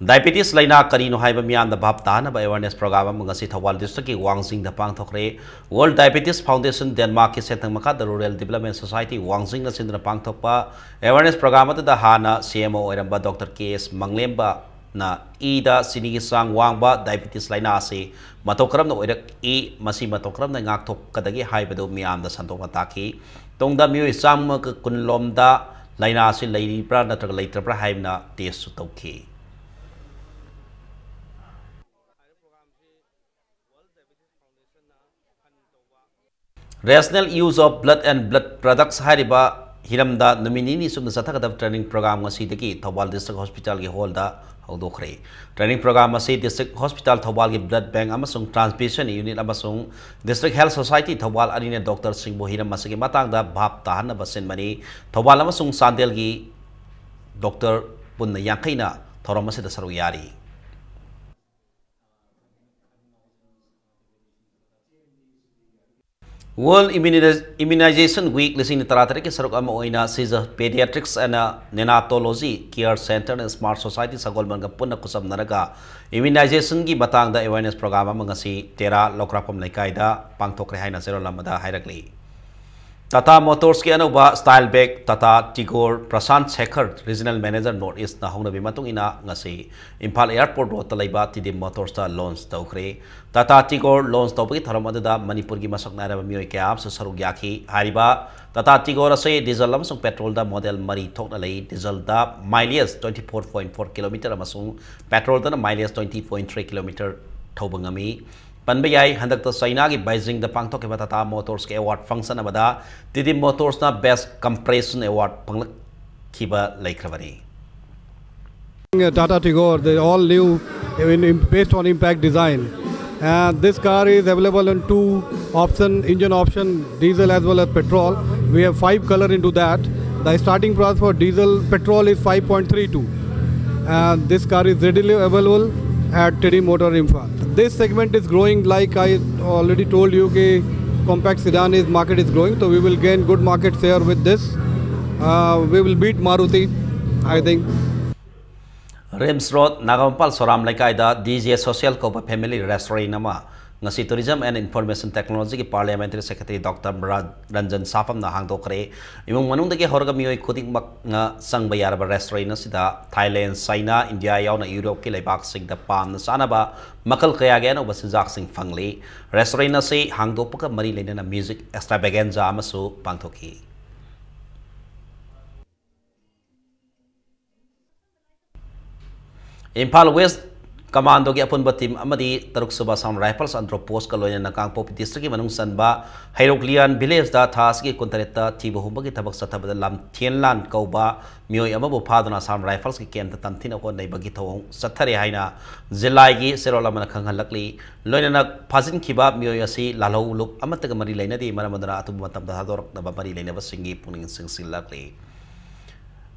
ꯗꯥꯏꯕꯦꯇꯤꯁ ꯂꯥꯏꯅꯥ ꯀꯔꯤꯅꯣ ꯍꯥꯏꯕ ꯃꯤꯌꯥꯝꯗ ꯚꯥꯞ ꯇꯥꯍꯟꯅꯕ awareness program ꯑꯃ ꯉꯁꯤ ꯊꯧꯕꯥꯜ districtꯀꯤ ꯋꯥꯡꯖꯤꯡꯗ ꯄꯥꯡꯊꯣꯛꯈ꯭ꯔꯦ꯫ World Diabetes Foundation Denmarkꯀꯤ ꯁꯦꯟꯊꯪ ꯃꯈꯥꯗ Rural Development Society ꯋꯥꯡꯖꯤꯡꯅ ꯁꯤꯟꯗꯨꯅ ꯄꯥꯡꯊꯣꯛꯄ awareness program ꯑꯗꯨꯗ ꯍꯥꯟꯅ C M O ꯑꯣꯏꯔꯝꯕ Doctor K S ꯃꯪꯂꯦꯝꯕ ꯅ ꯏꯗ ꯆꯤꯅꯤꯒꯤ ꯆꯥꯡ ꯋꯥꯡꯕ diabetes ꯂꯥꯏꯅꯥ ꯑꯁꯤ ꯃꯇꯧ ꯀꯔꯝꯅ ꯑꯣꯏꯔꯛꯏ, ꯃꯁꯤ ꯃꯇꯧ ꯀꯔꯝꯅ ꯉꯥꯛꯊꯣꯛꯀꯗꯒꯦ ꯍꯥꯏꯕꯗꯨ ꯃꯤꯌꯥꯝꯗ ꯁꯟꯗꯣꯛꯅ ꯇꯥꯛꯈꯤ꯫ ꯇꯨꯡꯗ ꯃꯤꯑꯣꯏ ꯆꯥꯝꯃꯒ ꯀꯨꯟ ꯂꯣꯝꯗ ꯂꯥꯏꯅꯥ ꯑꯁꯤ ꯂꯩꯔꯤꯕ꯭ꯔꯥ ꯅꯠꯇ꯭ꯔꯒ ꯂꯩꯇ꯭ꯔꯕ꯭ꯔꯥ ꯍꯥꯏꯕꯅ testꯁꯨ ꯇꯧꯈꯤ꯫ Rational use of blood and blood products ꯍꯥꯏꯔꯤꯕ ꯍꯤꯔꯝꯗ ꯅꯨꯃꯤꯠ ꯅꯤꯅꯤ ꯆꯨꯞꯅ ꯆꯠꯊꯒꯗꯕ training program ꯉꯁꯤꯗꯒꯤ ꯊꯧꯕꯥꯜ district hospitalꯒꯤ hallꯗ ꯍꯧꯗꯣꯛꯈ꯭ꯔꯦ꯫ Training program ꯑꯁꯤ district hospital ꯊꯧꯕꯥꯜꯒꯤ blood bank ꯑꯃꯁꯨꯡ transfusion unit ꯑꯃꯁꯨꯡ district health society ꯊꯧꯕꯥꯜ ꯑꯅꯤꯅ doctorꯁꯤꯡꯕꯨ ꯍꯤꯔꯝ ꯑꯁꯤꯒꯤ ꯃꯇꯥꯡꯗ ꯚꯥꯞ ꯇꯥꯍꯟꯅꯕ ꯁꯤꯟꯕꯅꯤ꯫ ꯊꯧꯕꯥꯜ ꯑꯃꯁꯨꯡ ꯆꯥꯟꯗꯦꯜꯒꯤ doctor ꯄꯨꯟꯅ ꯌꯥꯡꯈꯩꯅ ꯊꯧꯔꯝ ꯑꯁꯤꯗ ꯁꯔꯨꯛ ꯌꯥꯔꯤ꯫ World Immuniz-, Immunization Week ꯂꯤꯁꯤꯡ ꯑꯅꯤ ꯇꯔꯥꯇꯔꯦꯠꯀꯤ ꯁꯔꯨꯛ ꯑꯃ ꯑꯣꯏꯅ Seizure Pediatrics and Neonatology Care Center and Smart Society ꯁꯒꯣꯜꯕꯟꯒ ꯄꯨꯟꯅ ꯈꯨꯠꯁꯝꯅꯔꯒ immunizationꯒꯤ ꯃꯇꯥꯡꯗ awareness program ꯑꯃ ꯉꯁꯤ ꯇꯦꯔꯥ ꯂꯧꯀ꯭ꯔꯥꯛꯄꯝ ꯂꯩꯀꯥꯏꯗ ꯄꯥꯡꯊꯣꯛꯈ꯭ꯔꯦ ꯍꯥꯏꯅ ꯆꯦꯔꯣꯜ ꯑꯃꯗ ꯍꯥꯏꯔꯛꯂꯤ꯫ Tata Motorsꯀꯤ ꯑꯅꯧꯕ style bag Tata Tigor ꯄ꯭ꯔꯁꯥꯟ Sekhar, Regional Manager North Eastꯅ ꯍꯧꯅꯕꯤ ꯃꯇꯨꯡ ꯏꯟꯅ ꯉꯁꯤ ꯏꯝꯐꯥꯜ Airport Roadꯇ ꯂꯩꯕ ꯇꯤꯗꯤꯝ Motorsꯇ launch ꯇꯧꯈ꯭ꯔꯦ꯫ Tata Tigor launch ꯇꯧꯕꯒꯤ ꯊꯧꯔꯝ ꯑꯗꯨꯗ ꯃꯅꯤꯄꯨꯔꯒꯤ ꯃꯁꯛ ꯅꯥꯏꯔꯕ ꯃꯤꯑꯣꯏ ꯀꯌꯥ ꯑꯃꯁꯨ ꯁꯔꯨꯛ ꯌꯥꯈꯤ꯫ ꯍꯥꯏꯔꯤꯕ Tata Tigor ꯑꯁꯤ diesel ꯑꯃꯁꯨꯡ petrolꯗ model ꯃꯔꯤ ꯊꯣꯛꯅ ꯂꯩ꯫ Dieselꯗ mileage twenty four point four kilometer ꯑꯃꯁꯨꯡ petrolꯗꯅ mileage twenty point three kilometer ꯊꯧꯕ ꯉꯝꯃꯤ꯫ ꯄꯟꯕ ꯌꯥꯏ, ꯍꯟꯗꯛꯇ ꯆꯩꯅꯥꯒꯤ ꯕꯩꯖꯤꯡꯗ ꯄꯥꯡꯊꯣꯛꯈꯤꯕ Tata Motorsꯀꯤ award function ꯑꯃꯗ ꯇꯤꯗꯤꯝ Motorsꯅ Best Compression Award ꯐꯪꯂꯛꯈꯤꯕ ꯂꯩꯈ꯭ꯔꯕꯅꯤ꯫ Uh, Tata Tigor, the all new in, in, based on impact design. And this car is available in two option, engine option, diesel as well as petrol. We have five color into that. The starting price for diesel petrol is five point three two. And this car is readily available at Tidi Motor Imphal. This segment is growing, like I already told you, कि compact sedan is, market is growing, so we will gain good market share with this. Uh, we will beat Maruti, I think. RIMS road, Nagamapal Soram ꯂꯩꯀꯥꯏꯗ ꯗꯤ ꯖꯦ ꯁꯣꯁꯤꯌꯦꯜ ꯀꯧꯕ ꯐꯦꯃꯤꯂꯤ ꯔꯦꯁꯇꯣꯔꯦꯟ ꯑꯃ ꯉꯁꯤ ꯇꯨꯔꯤꯖꯝ ꯑꯦꯟ ꯏꯟꯐꯣꯔꯃꯦꯁꯟ ꯇꯦꯛꯅꯣꯂꯣꯖꯤꯒꯤ ꯄꯥꯔꯂꯤꯌꯥꯃꯦꯟꯇꯔꯤ ꯁꯦꯀ꯭ꯔꯦꯇꯔꯤ ꯗꯣꯛꯇꯔ ꯔꯟꯖꯟ ꯁꯥꯐꯝꯅ ꯍꯥꯡꯗꯣꯛꯈ꯭ꯔꯦ꯫ ꯏꯃꯨꯡ ꯃꯅꯨꯡꯗꯒꯤ ꯍꯧꯔꯒ ꯃꯤꯑꯣꯏ ꯈꯨꯗꯤꯡꯃꯛꯅ ꯆꯪꯕ ꯌꯥꯔꯕ ꯔꯦꯁꯇꯣꯔꯦꯟ ꯑꯁꯤꯗ ꯊꯥꯏꯂꯦꯟ, ꯆꯥꯏꯅꯥ, ꯏꯟꯗꯤꯌꯥ ꯌꯥꯎꯅ ꯌꯨꯔꯣꯞꯀꯤ ꯂꯩꯕꯥꯛꯁꯤꯡꯗ ꯄꯥꯝꯅ ꯆꯥꯅꯕ ꯃꯈꯜ ꯀꯌꯥꯒꯤ ꯑꯅꯧꯕ ꯆꯤꯟꯖꯥꯛꯁꯤꯡ ꯐꯪꯂꯤ꯫ ꯔꯦꯁꯇꯣꯔꯦꯟ ꯑꯁꯤ ꯍꯥꯡꯗꯣꯛꯄꯒ ꯃꯔꯤ ꯂꯩꯅꯅ ꯃ꯭ꯌꯨꯖꯤꯛ ꯑꯦꯛꯁꯇ꯭ꯔꯥꯚꯦꯒꯦꯟꯖꯥ ꯑꯃꯁꯨ ꯄꯥꯡꯊꯣꯛꯈꯤ꯫ ꯏꯝꯐꯥꯜ ꯋꯦꯁ ꯀꯃꯥꯟꯗꯣꯒꯤ ꯑꯄꯨꯟꯕ ꯇꯤꯝ ꯑꯃꯗꯤ ꯇꯔꯨꯛ ꯁꯨꯕ ꯑꯁꯥꯝ ꯔꯥꯏꯐꯜꯁ ꯑꯟꯗ꯭ꯔꯣ ꯄꯣꯁꯀ ꯂꯣꯏꯅꯅ ꯀꯥꯡꯄꯣꯛꯄꯤ ꯗꯤꯁꯇ꯭ꯔꯤꯛꯀꯤ ꯃꯅꯨꯡ ꯆꯟꯕ ꯍꯩꯔꯣꯛꯂꯤꯌꯥꯟ ꯚꯤꯂꯦꯖꯇ ꯊꯥ ꯑꯁꯤꯒꯤ ꯀꯨꯟꯇꯔꯦꯠꯇ ꯊꯤꯕ ꯍꯨꯝꯕꯒꯤ ꯊꯕꯛ ꯆꯠꯊꯕꯗ ꯂꯝꯊꯦꯟꯂꯥꯟ ꯀꯧꯕ ꯃꯤꯑꯣꯏ ꯑꯃꯕꯨ ꯐꯥꯗꯨꯅ ꯑꯁꯥꯝ ꯔꯥꯏꯐꯜꯁꯀꯤ ꯀꯦꯝꯞꯇ ꯇꯝꯊꯤꯅ ꯑꯣꯠ ꯅꯩꯕꯒꯤ ꯊꯧꯑꯣꯡ ꯆꯠꯊꯔꯦ ꯍꯥꯏꯅ ꯖꯤꯂꯥꯒꯤ ꯆꯦꯔꯣꯜ ꯑꯃꯅ ꯈꯪꯍꯜꯂꯛꯂꯤ꯫ ꯂꯣꯏꯅꯅ ꯐꯥꯖꯤꯟꯈꯤꯕ ꯃꯤꯑꯣꯏ ꯑꯁꯤ ꯂꯥꯜꯍꯧ ꯂꯨꯞ ꯑꯃꯠꯇꯒ ꯃꯔꯤ ꯂꯩꯅꯗꯦ, ꯃꯔꯝ ꯑꯗꯨꯅ ꯑꯊꯨꯕ ꯃꯇꯝꯗ ꯊꯥꯗꯣꯔꯛꯅꯕ ꯃꯔꯤ ꯂꯩꯅꯕꯁꯤꯡꯒꯤ ꯄꯨꯛꯅꯤꯡ ꯆꯤꯡꯁꯤꯜꯂꯛꯂꯤ꯫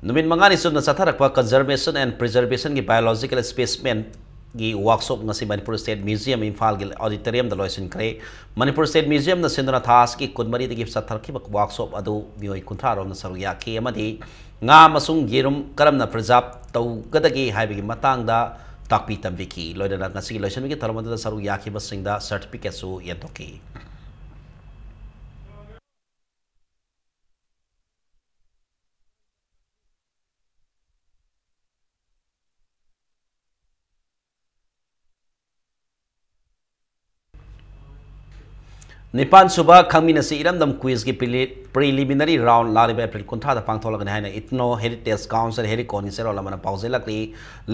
ꯅꯨꯃꯤꯠ ꯃꯉꯥꯅꯤ ꯆꯨꯞꯅ ꯆꯠꯊꯔꯛꯄ Conservation and Preservationꯒꯤ Biological Specimenꯒꯤ workshop ꯉꯁꯤ ꯃꯅꯤꯄꯨꯔ ꯁ꯭ꯇꯦꯠ ꯃ꯭ꯌꯨꯖꯤꯌꯝ ꯏꯝꯐꯥꯜꯒꯤ ꯑꯣꯗꯤꯇꯣꯔꯤꯌꯝꯗ ꯂꯣꯏꯁꯤꯟꯈ꯭ꯔꯦ꯫ ꯃꯅꯤꯄꯨꯔ ꯁ꯭ꯇꯦꯠ ꯃ꯭ꯌꯨꯖꯤꯌꯝꯅ ꯁꯤꯟꯗꯨꯅ ꯊꯥ ꯑꯁꯤꯒꯤ ꯀꯨꯟꯃꯔꯤꯗꯒꯤ ꯆꯠꯊꯔꯛꯈꯤꯕ workshop ꯑꯗꯨ ꯃꯤꯑꯣꯏ ꯀꯨꯟꯊ꯭ꯔꯥ ꯔꯣꯝꯅ ꯁꯔꯨꯛ ꯌꯥꯈꯤ ꯑꯃꯗꯤ ꯉꯥ ꯑꯃꯁꯨꯡ ꯌꯦꯔꯨꯝ ꯀꯔꯝꯅ preserve ꯇꯧꯒꯗꯒꯦ ꯍꯥꯏꯕꯒꯤ ꯃꯇꯥꯡꯗ ꯇꯥꯛꯄꯤ ꯇꯝꯕꯤꯈꯤ꯫ ꯂꯣꯏꯅꯅ ꯉꯁꯤꯒꯤ ꯂꯣꯏꯁꯤꯟꯕꯒꯤ ꯊꯧꯔꯝ ꯑꯗꯨꯗ ꯁꯔꯨꯛ ꯌꯥꯈꯤꯕꯁꯤꯡꯗ certificateꯁꯨ ꯌꯦꯟꯊꯣꯛꯈꯤ꯫ ꯅꯤꯄꯥꯟ ꯁꯨꯕ ꯈꯪꯃꯤꯟꯅꯁꯤ ꯏꯔꯝꯗꯝ quiz ꯀꯤ preliminary round ꯂꯥꯛꯂꯤꯕ ꯑꯦꯄ꯭ꯔꯤꯜ ꯀꯨꯟꯊ꯭ꯔꯥꯗ ꯄꯥꯡꯊꯣꯛꯂꯒꯅꯤ ꯍꯥꯏꯅ Ethno Heritage Council ꯍꯦꯔꯤꯀꯣꯟꯒꯤ ꯆꯦꯔꯣꯜ ꯑꯃꯅ ꯄꯥꯎꯖꯦꯜꯂꯛꯂꯤ꯫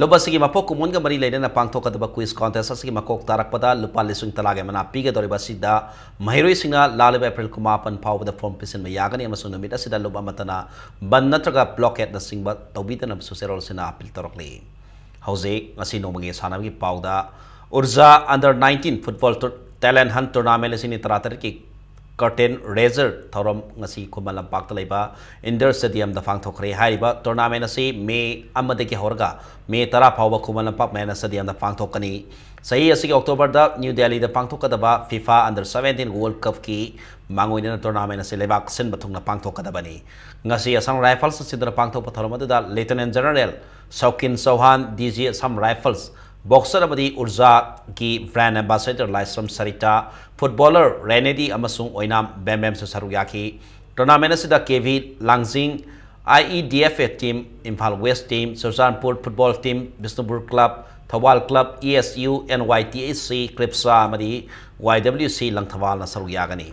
ꯂꯨꯞ ꯑꯁꯤꯒꯤ ꯃꯄꯣꯛ ꯀꯨꯝꯑꯣꯟꯒ ꯃꯔꯤ ꯂꯩꯅꯅ ꯄꯥꯡꯊꯣꯛꯀꯗꯕ quiz contest ꯑꯁꯤꯒꯤ ꯃꯀꯣꯛ ꯇꯥꯔꯛꯄꯗ ꯂꯨꯄꯥ ꯂꯤꯁꯤꯡ ꯇꯔꯥꯒꯤ ꯃꯅꯥ ꯄꯤꯒꯗꯧꯔꯤꯕ ꯑꯁꯤꯗ ꯃꯍꯩꯔꯣꯏꯁꯤꯡꯅ ꯂꯥꯛꯂꯤꯕ ꯑꯦꯄ꯭ꯔꯤꯜ ꯀꯨꯟꯃꯥꯄꯟ ꯐꯥꯎꯕꯗ form ꯄꯤꯁꯤꯟꯕ ꯌꯥꯒꯅꯤ ꯑꯃꯁꯨꯡ ꯅꯨꯃꯤꯠ ꯑꯁꯤꯗ ꯂꯨꯞ ꯑꯃꯠꯇꯅ ꯕꯟ ꯅꯠꯇ꯭ꯔꯒ blockadeꯅꯆꯤꯡꯕ ꯇꯧꯕꯤꯗꯅꯕꯁꯨ ꯆꯦꯔꯣꯜꯁꯤꯅ appeal ꯇꯧꯔꯛꯂꯤ꯫ ꯍꯧꯖꯤꯛ ꯉꯁꯤ ꯅꯣꯡꯃꯒꯤ ꯁꯥꯟꯅꯕꯒꯤ ꯄꯥꯎꯗ Urja under nineteen football talent hunt tournament ꯂꯤꯁꯤꯡ ꯑꯅꯤ ꯇꯔꯥꯇꯔꯦꯠꯀꯤ curtain raiser ꯊꯧꯔꯝ ꯉꯁꯤ ꯈꯨꯃꯟ ꯂꯝꯄꯥꯛꯇ ꯂꯩꯕ ꯏꯟꯗꯣꯔ ꯁ꯭ꯇꯦꯗꯤꯌꯝꯗ ꯄꯥꯡꯊꯣꯛꯈ꯭ꯔꯦ꯫ ꯍꯥꯏꯔꯤꯕ ꯇꯣꯔꯅꯥꯃꯦꯟ ꯑꯁꯤ ꯃꯦ ꯑꯃꯗꯒꯤ ꯍꯧꯔꯒ ꯃꯦ ꯇꯔꯥ ꯐꯥꯎꯕ ꯈꯨꯃꯟ ꯂꯝꯄꯥꯛ ꯃꯌꯥꯅ ꯁ꯭ꯇꯦꯗꯤꯌꯝꯗ ꯄꯥꯡꯊꯣꯛꯀꯅꯤ꯫ ꯆꯍꯤ ꯑꯁꯤꯒꯤ ꯑꯣꯛꯇꯣꯕꯔꯗ ꯅ꯭ꯌꯨ ꯗꯦꯜꯂꯤꯗ ꯄꯥꯡꯊꯣꯛꯀꯗꯕ FIFA Under Seventeen World Cupꯀꯤ ꯃꯥꯡꯑꯣꯏꯅꯅ ꯇꯣꯔꯅꯥꯃꯦꯟ ꯑꯁꯤ ꯂꯩꯕꯥꯛ ꯁꯤꯟꯕ ꯊꯨꯡꯅ ꯄꯥꯡꯊꯣꯛꯀꯗꯕꯅꯤ꯫ ꯉꯁꯤ ꯑꯁꯥꯝ ꯔꯥꯏꯐꯜꯁꯅ ꯁꯤꯟꯗꯨꯅ ꯄꯥꯡꯊꯣꯛꯄ ꯊꯧꯔꯝ ꯑꯗꯨꯗ lieutenant general Shaukin Chauhan, DG Assam Rifles, boxer ꯑꯃꯗꯤ ꯎꯔꯖꯥꯒꯤ brand ambassador Laishram Sarita, footballer Renedy ꯑꯃꯁꯨꯡ ꯑꯣꯏꯅꯥꯝ ꯕꯦꯝꯕꯦꯝꯁꯨ ꯁꯔꯨꯛ ꯌꯥꯈꯤ꯫ ꯇꯣꯔꯅꯥꯃꯦꯟ ꯑꯁꯤꯗ K V Langjing, IEDFA team, Imphal west team, Churachandpur football team, Bishnupur club, Thoubal club, ESU, NYTHC, KRIPSA ꯑꯃꯗꯤ YWC ꯂꯪꯊꯕꯥꯜꯅ ꯁꯔꯨꯛ ꯌꯥꯒꯅꯤ꯫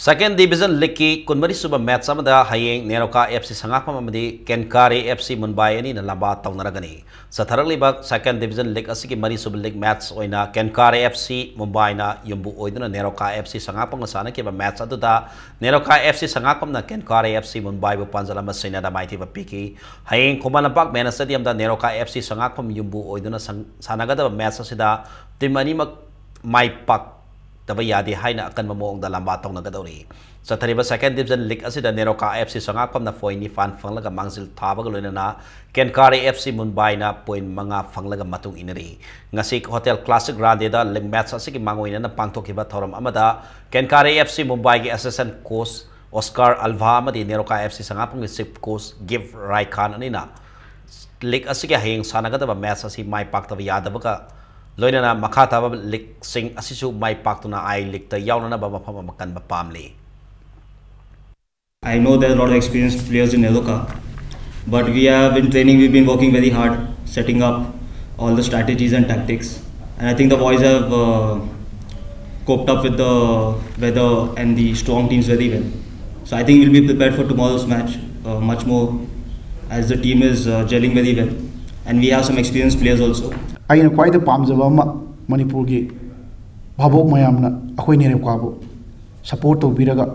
Second Division Leagueꯀꯤ ꯀꯨꯟꯃꯔꯤ ꯁꯨꯕ ꯃꯦꯠꯆ ꯑꯃꯗ ꯍꯌꯦꯡ ꯅꯦꯔꯣꯀꯥ FC ꯁꯉꯥꯛꯄꯝ ꯑꯃꯗꯤ ꯀꯦꯟꯀꯥꯔꯦ FC ꯃꯨꯝꯕꯥꯏ ꯑꯅꯤꯅ ꯂꯝꯕꯥ ꯇꯧꯅꯔꯒꯅꯤ꯫ ꯆꯠꯊꯔꯛꯂꯤꯕ Second Division League ꯑꯁꯤꯒꯤ ꯃꯔꯤꯁꯨꯕ ꯂꯤꯒ ꯃꯦꯠꯆ ꯑꯣꯏꯅ ꯀꯦꯟꯀꯥꯔꯦ FC ꯃꯨꯝꯕꯥꯏꯅ ꯌꯨꯝꯕꯨ ꯑꯣꯏꯗꯨꯅ ꯅꯦꯔꯣꯀꯥ FC ꯁꯉꯥꯛꯄꯝꯒ ꯁꯥꯟꯅꯈꯤꯕ ꯃꯦꯠꯆ ꯑꯗꯨꯗ ꯅꯦꯔꯣꯀꯥ FC ꯁꯉꯥꯛꯄꯝꯅ ꯀꯦꯟꯀꯥꯔꯦ FC ꯃꯨꯝꯕꯥꯏꯕꯨ ꯄꯥꯟꯖꯜ ꯑꯃ ꯁꯤꯅꯣꯗ ꯃꯥꯏꯊꯤꯕ ꯄꯤꯈꯤ꯫ ꯍꯌꯦꯡ ꯈꯨꯃꯟ ꯂꯝꯄꯥꯛ ꯃꯦꯅ ꯁ꯭ꯇꯦꯗꯤꯌꯝꯗ ꯅꯦꯔꯣꯀꯥ FC ꯁꯉꯥꯛꯄꯝ ꯌꯨꯝꯕꯨ ꯑꯣꯏꯗꯨꯅ ꯁꯪ-, ꯁꯥꯟꯅꯒꯗꯕ ꯃꯦꯠꯆ ꯑꯁꯤꯗ ꯇꯤꯝ ꯑꯅꯤꯃꯛ ꯃꯥꯏ ꯄꯥꯛꯇꯕ ꯌꯥꯗꯦ ꯍꯥꯏꯅ ꯑꯀꯟꯕ ꯃꯑꯣꯡꯗ ꯂꯝꯕꯥ ꯇꯧꯅꯒꯗꯧꯔꯤ꯫ ꯆꯠꯊꯔꯤꯕ Second Division League ꯑꯁꯤꯗ ꯅꯦꯔꯣꯀꯥ FC ꯁꯉꯥꯛꯄꯝꯅ ꯄꯣꯏꯟ ꯅꯤꯄꯥꯟ ꯐꯪꯂꯒ ꯃꯥꯡꯖꯤꯜ ꯊꯥꯕꯒ ꯂꯣꯏꯅꯅ ꯀꯦꯟꯀꯥꯔꯦ FC ꯃꯨꯝꯕꯥꯏꯅ ꯄꯣꯏꯟ ꯃꯉꯥ ꯐꯪꯂꯒ ꯃꯇꯨꯡ ꯏꯟꯅꯔꯤ꯫ ꯉꯁꯤ ꯍꯣꯇꯦꯜ ꯀ꯭ꯂꯥꯁꯤꯛ ꯔꯥꯟꯗꯦꯗ ꯂꯤꯒ ꯃꯦꯠꯆ ꯑꯁꯤꯒꯤ ꯃꯥꯡꯑꯣꯏꯅꯅ ꯄꯥꯡꯊꯣꯛꯈꯤꯕ ꯊꯧꯔꯝ ꯑꯃꯗ ꯀꯦꯟꯀꯥꯔꯦ FC ꯃꯨꯝꯕꯥꯏꯒꯤ assistant coach ꯑꯣꯁꯀꯥꯔ ꯑꯜꯚꯥ ꯑꯃꯗꯤ ꯅꯦꯔꯣꯀꯥ FC ꯁꯉꯥꯛꯄꯝꯒꯤ chief coach ꯒꯤꯐ ꯔꯥꯏꯈꯥꯟ ꯑꯅꯤꯅ ꯂꯤꯒ ꯑꯁꯤꯒꯤ ꯍꯌꯦꯡ ꯁꯥꯟꯅꯒꯗꯕ ꯃꯦꯠꯆ ꯑꯁꯤ ꯃꯥꯏ ꯄꯥꯛꯇꯕ ꯌꯥꯗꯕꯒ ꯂꯣꯏꯅꯅ ꯃꯈꯥ ꯇꯥꯕ ꯂꯤꯒꯁꯤꯡ ꯑꯁꯤꯁꯨ ꯃꯥꯏ ꯄꯥꯛꯇꯨꯅ I Leagueꯇ ꯌꯥꯎꯅꯅꯕ ꯃꯐꯝ ꯑꯃ ꯀꯟꯕ ꯄꯥꯝꯂꯤ꯫ I know there are a lot of experienced players in Neroka, but we have been training, we've been working very hard, setting up all the strategies and tactics. And I think the boys have uh, coped up with the weather and the strong teams very well. So I think we'll be prepared for tomorrow's match uh, much more as the team is uh, gelling very well. And we have some experienced players also. ꯑꯩꯅ ꯈ꯭ꯋꯥꯏꯗ ꯄꯥꯝꯖꯕ ꯑꯃ, ꯃꯅꯤꯄꯨꯔꯒꯤ ꯚꯥꯕꯣꯛ ꯃꯌꯥꯝꯅ ꯑꯩꯈꯣꯏ ꯅꯦꯔꯣꯀꯥꯕꯨ ꯁꯄꯣꯔꯠ ꯇꯧꯕꯤꯔꯒ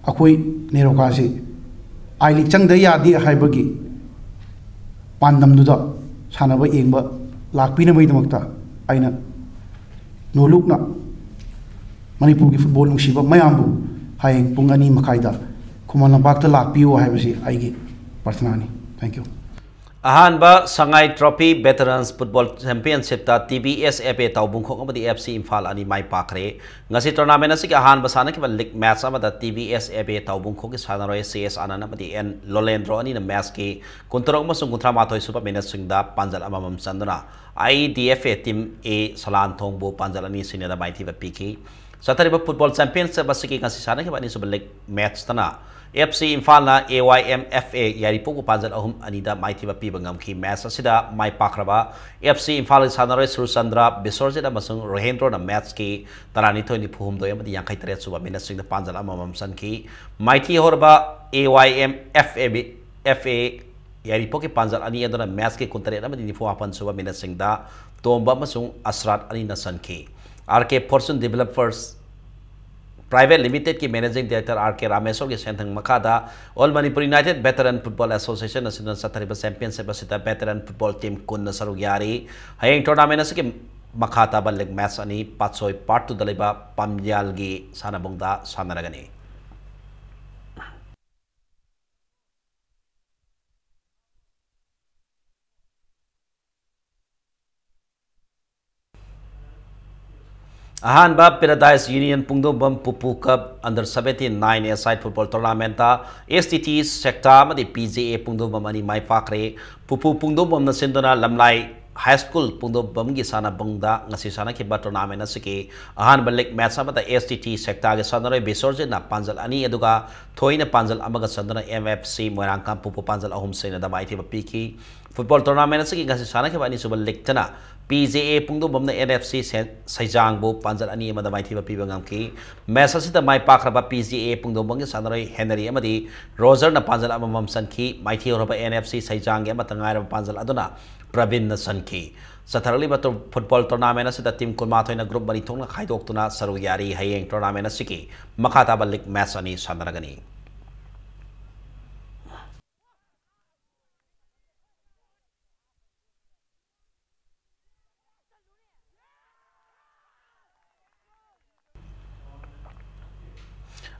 ꯑꯩꯈꯣꯏ ꯅꯦꯔꯣꯀꯥꯁꯤ ꯑꯥꯏ ꯂꯤꯛ ꯆꯪꯗ ꯌꯥꯗꯦ ꯍꯥꯏꯕꯒꯤ ꯄꯥꯟꯗꯝꯗꯨꯗ ꯁꯥꯟꯅꯕ ꯌꯦꯡꯕ ꯂꯥꯛꯄꯤꯅꯕꯒꯤꯗꯃꯛꯇ ꯑꯩꯅ ꯅꯣꯂꯨꯛꯅ ꯃꯅꯤꯄꯨꯔꯒꯤ ꯐꯨꯠꯕꯣꯜ ꯅꯨꯡꯁꯤꯕ ꯃꯌꯥꯝꯕꯨ ꯍꯌꯦꯡ ꯄꯨꯡ ꯑꯅꯤ ꯃꯈꯥꯏꯗ ꯈꯨꯃꯟ ꯂꯝꯄꯥꯛꯇ ꯂꯥꯛꯄꯤꯌꯨ ꯍꯥꯏꯕꯁꯤ ꯑꯩꯒꯤ ꯄ꯭ꯔꯊꯅꯥꯅꯤ꯫ Thank you꯫ ꯑꯍꯥꯟꯕ ꯁꯉꯥꯏ trophy ꯚꯦꯇꯔꯟꯁ football ꯆꯦꯝꯄꯤꯌꯟꯁꯤꯞꯇ T V S F A ꯇꯥꯎꯕꯨꯡꯈꯣꯛ ꯑꯃꯗꯤ ꯑꯦꯐ ꯁꯤ ꯏꯝꯐꯥꯜ ꯑꯅꯤ ꯃꯥꯏ ꯄꯥꯛꯈ꯭ꯔꯦ꯫ ꯉꯁꯤ ꯇꯣꯔꯅꯥꯃꯦꯟ ꯑꯁꯤꯒꯤ ꯑꯍꯥꯟꯕ ꯁꯥꯟꯅꯈꯤꯕ ꯂꯤꯒ ꯃꯦꯆ ꯑꯃꯗ T V S F A ꯇꯥꯎꯕꯨꯡꯈꯣꯛꯀꯤ ꯁꯥꯟꯅꯔꯣꯏ ꯁꯤ ꯑꯦꯁ ꯑꯅꯟ ꯑꯃꯗꯤ ꯑꯦꯟ ꯂꯣꯂꯦꯟꯗ꯭ꯔꯣ ꯑꯅꯤꯅ ꯃꯦꯆꯀꯤ ꯀꯨꯟꯇꯔꯨꯛ ꯑꯃꯁꯨꯡ ꯀꯨꯟꯊ꯭ꯔꯥ ꯃꯥꯊꯣꯏ ꯁꯨꯕ ꯃꯤꯅꯠꯁꯤꯡꯗ ꯄꯥꯟꯖꯜ ꯑꯃꯃꯝ ꯆꯟꯗꯨꯅ I D F A team ꯑꯦ ꯁꯂꯥꯟꯊꯣꯡꯕꯨ ꯄꯥꯟꯖꯜ ꯑꯅꯤ ꯁꯤꯅꯣꯗ ꯃꯥꯏꯊꯤꯕ ꯄꯤꯈꯤ꯫ ꯆꯠꯊꯔꯤꯕ ꯐꯨꯠꯕꯣꯜ ꯆꯦꯝꯄꯤꯌꯟꯁꯤꯞ ꯑꯁꯤꯒꯤ ꯉꯁꯤ ꯁꯥꯟꯅꯈꯤꯕ ꯑꯅꯤꯁꯨꯕ ꯂꯤꯒ ꯃꯦꯆꯇꯅ ꯑꯦꯐ ꯁꯤ ꯏꯝꯐꯥꯜꯅ ꯑꯦ ꯋꯥꯏ ꯑꯦꯝ ꯑꯦꯐ ꯑꯦ ꯌꯥꯏꯔꯤꯄꯣꯛꯄꯨ ꯄꯥꯟꯖꯜ ꯑꯍꯨꯝ ꯑꯅꯤꯗ ꯃꯥꯏꯊꯤꯕ ꯄꯤꯕ ꯉꯝꯈꯤ꯫ ꯃꯦꯆ ꯑꯁꯤꯗ ꯃꯥꯏ ꯄꯥꯛꯈ꯭ꯔꯕ ꯑꯦꯐ ꯁꯤ ꯏꯝꯐꯥꯜꯒꯤ ꯁꯥꯟꯅꯔꯣꯏ ꯁꯨꯔꯆꯟꯗ꯭ꯔ, ꯕꯤꯁ꯭ꯋꯔꯖꯤꯠ ꯑꯃꯁꯨꯡ ꯔꯣꯍꯦꯟꯗ꯭ꯔꯣꯅ ꯃꯦꯆꯀꯤ ꯇꯔꯥꯅꯤꯊꯣꯏ ꯅꯤꯐꯨ ꯍꯨꯝꯗꯣꯏ ꯑꯃꯗꯤ ꯌꯥꯡꯈꯩ ꯇꯔꯦꯠ ꯁꯨꯕ ꯃꯤꯅꯠꯁꯤꯡꯗ ꯄꯥꯟꯖꯜ ꯑꯃꯃꯝ ꯆꯟꯈꯤ꯫ ꯃꯥꯏꯊꯤ ꯍꯧꯔꯕ A Y M F A B, F A ꯌꯥꯏꯔꯤꯄꯣꯛꯀꯤ ꯄꯥꯟꯖꯜ ꯑꯅꯤ ꯑꯗꯨꯅ ꯃꯦꯆꯀꯤ ꯀꯨꯟꯇꯔꯦꯠ ꯑꯃꯗꯤ ꯅꯤꯐꯨ ꯃꯥꯄꯟ ꯁꯨꯕ ꯃꯤꯅꯠꯁꯤꯡꯗ ꯇꯣꯝꯕ ꯑꯃꯁꯨꯡ ꯑꯁꯔꯥꯠ ꯑꯅꯤꯅ ꯆꯟꯈꯤ꯫ R K fortune developers private ꯂꯤꯃꯤꯇꯦꯗꯀꯤ ꯃꯦꯅꯦꯖꯤꯡ ꯗꯤꯔꯦꯛꯇꯔ ꯑꯥꯔ ꯀꯦ ꯔꯥꯃꯦꯁꯣꯔꯒꯤ ꯁꯦꯟꯊꯪ ꯃꯈꯥꯗ all Manipur united veteran football association ꯑꯁꯤꯅ ꯆꯠꯊꯔꯤꯕ ꯆꯦꯝꯄꯤꯌꯟꯁꯤꯞ ꯑꯁꯤꯗ ꯚꯦꯇꯔꯟ ꯐꯨꯠꯕꯣꯜ ꯇꯤꯝ ꯀꯨꯟꯅ ꯁꯔꯨꯛ ꯌꯥꯔꯤ꯫ ꯍꯌꯦꯡ ꯇꯣꯔꯅꯥꯃꯦꯟ ꯑꯁꯤꯒꯤ ꯃꯈꯥ ꯇꯥꯕ ꯂꯤꯒ ꯃꯦꯆ ꯑꯅꯤ ꯄꯥꯠꯁꯣꯏ ꯄꯥꯔꯠ ꯇꯨꯗ ꯂꯩꯕ ꯄꯥꯝꯌꯥꯜꯒꯤ ꯁꯥꯟꯅꯕꯨꯡꯗ ꯁꯥꯟꯅꯔꯒꯅꯤ꯫ ꯑꯍꯥꯟꯕ ꯄꯦꯔꯥꯗꯥꯏꯁ ꯌꯨꯅꯤꯌꯟ ꯄꯨꯡꯗꯣꯡꯕꯝ ꯄꯨꯄꯨ ꯀꯞ ꯑꯟꯗꯔ ꯁꯚꯦꯟꯇꯤꯟ ꯅꯥꯏꯟ ꯑꯦ ꯁꯥꯏꯗ ꯐꯨꯠꯕꯣꯜ ꯇꯣꯔꯅꯥꯃꯦꯟꯇ ꯑꯦꯁ ꯇꯤ ꯇꯤ ꯁꯦꯛꯇꯥ ꯑꯃꯗꯤ ꯄꯤ ꯖꯦ ꯑꯦ ꯄꯨꯡꯗꯣꯡꯕꯝ ꯑꯅꯤ ꯃꯥꯏ ꯄꯥꯛꯈ꯭ꯔꯦ꯫ ꯄꯨꯄꯨ ꯄꯨꯡꯗꯣꯡꯕꯝꯅ ꯁꯤꯟꯗꯨꯅ ꯂꯝꯂꯥꯏ ꯍꯥꯏ ꯁ꯭ꯀꯨꯜ ꯄꯨꯡꯗꯣꯡꯕꯝꯒꯤ ꯁꯥꯟꯅꯕꯨꯡꯗ ꯉꯁꯤ ꯁꯥꯟꯅꯈꯤꯕ ꯇꯣꯔꯅꯥꯃꯦꯟ ꯑꯁꯤꯒꯤ ꯑꯍꯥꯟꯕ ꯂꯤꯒ ꯃꯦꯆ ꯑꯃꯗ ꯑꯦꯁ ꯇꯤ ꯇꯤ ꯁꯦꯛꯇꯥꯒꯤ ꯁꯥꯟꯅꯔꯣꯏ ꯕꯤꯁ꯭ꯋꯔꯖꯤꯠꯅ ꯄꯥꯟꯖꯜ ꯑꯅꯤ ꯑꯗꯨꯒ ꯊꯣꯏꯅ ꯄꯥꯟꯖꯜ ꯑꯃꯒ ꯆꯟꯗꯨꯅ ꯑꯦꯝ ꯑꯦꯐ ꯁꯤ ꯃꯣꯏꯔꯥꯡꯀꯥꯝ ꯄꯨꯄꯨ ꯄꯥꯟꯖꯜ ꯑꯍꯨꯝ ꯁꯤꯅꯣꯗ ꯃꯥꯏꯊꯤꯕ ꯄꯤꯈꯤ꯫ ꯐꯨꯠꯕꯣꯜ ꯇꯣꯔꯅꯥꯃꯦꯟ ꯑꯁꯤꯒꯤ ꯉꯁꯤ ꯁꯥꯟꯅꯈꯤꯕ ꯑꯅꯤꯁꯨꯕ ꯂꯤꯒꯇꯅ ꯄꯤ ꯖꯦ ꯑꯦ ꯄꯨꯡꯗꯣꯡꯕꯝꯅ ꯑꯦꯟ ꯑꯦꯐ ꯁꯤ ꯁꯦ-, ꯁꯩꯖꯥꯡꯕꯨ ꯄꯥꯟꯖꯜ ꯑꯅꯤ ꯑꯃꯗ ꯃꯥꯏꯊꯤꯕ ꯄꯤꯕ ꯉꯝꯈꯤ꯫ ꯃꯦꯆ ꯑꯁꯤꯗ ꯃꯥꯏ ꯄꯥꯛꯈ꯭ꯔꯕ ꯄꯤ ꯖꯦ ꯑꯦ ꯄꯨꯡꯗꯣꯡꯕꯝꯒꯤ ꯁꯥꯟꯅꯔꯣꯏ ꯍꯦꯅꯔꯤ ꯑꯃꯗꯤ ꯔꯣꯖꯔꯅ ꯄꯥꯟꯖꯜ ꯑꯃꯃꯝ ꯆꯟꯈꯤ꯫ ꯃꯥꯏꯊꯤꯍꯧꯔꯕ ꯑꯦꯟ ꯑꯦꯐ ꯁꯤ ꯁꯩꯖꯥꯡꯒꯤ ꯑꯃꯠꯇ ꯉꯥꯏꯔꯕ ꯄꯥꯟꯖꯜ ꯑꯗꯨꯅ ꯄ꯭ꯔꯕꯤꯟꯅ ꯆꯟꯈꯤ꯫ ꯆꯠꯊꯔꯛꯂꯤꯕ ꯇꯨꯔ-, ꯐꯨꯠꯕꯣꯜ ꯇꯣꯔꯅꯥꯃꯦꯟ ꯑꯁꯤꯗ ꯇꯤꯝ ꯀꯨꯟꯃꯥꯊꯣꯏꯅ ꯒ꯭ꯔꯨꯞ ꯃꯔꯤ ꯊꯣꯛꯅ ꯈꯥꯏꯗꯣꯛꯇꯨꯅ ꯁꯔꯨꯛ ꯌꯥꯔꯤ꯫ ꯍꯌꯦꯡ ꯇꯣꯔꯅꯥꯃꯦꯟ ꯑꯁꯤꯒꯤ ꯃꯈꯥ ꯇꯥꯕ ꯂꯤꯒ ꯃꯦꯆ ꯑꯅꯤ ꯁꯥꯟꯅꯔꯒꯅꯤ꯫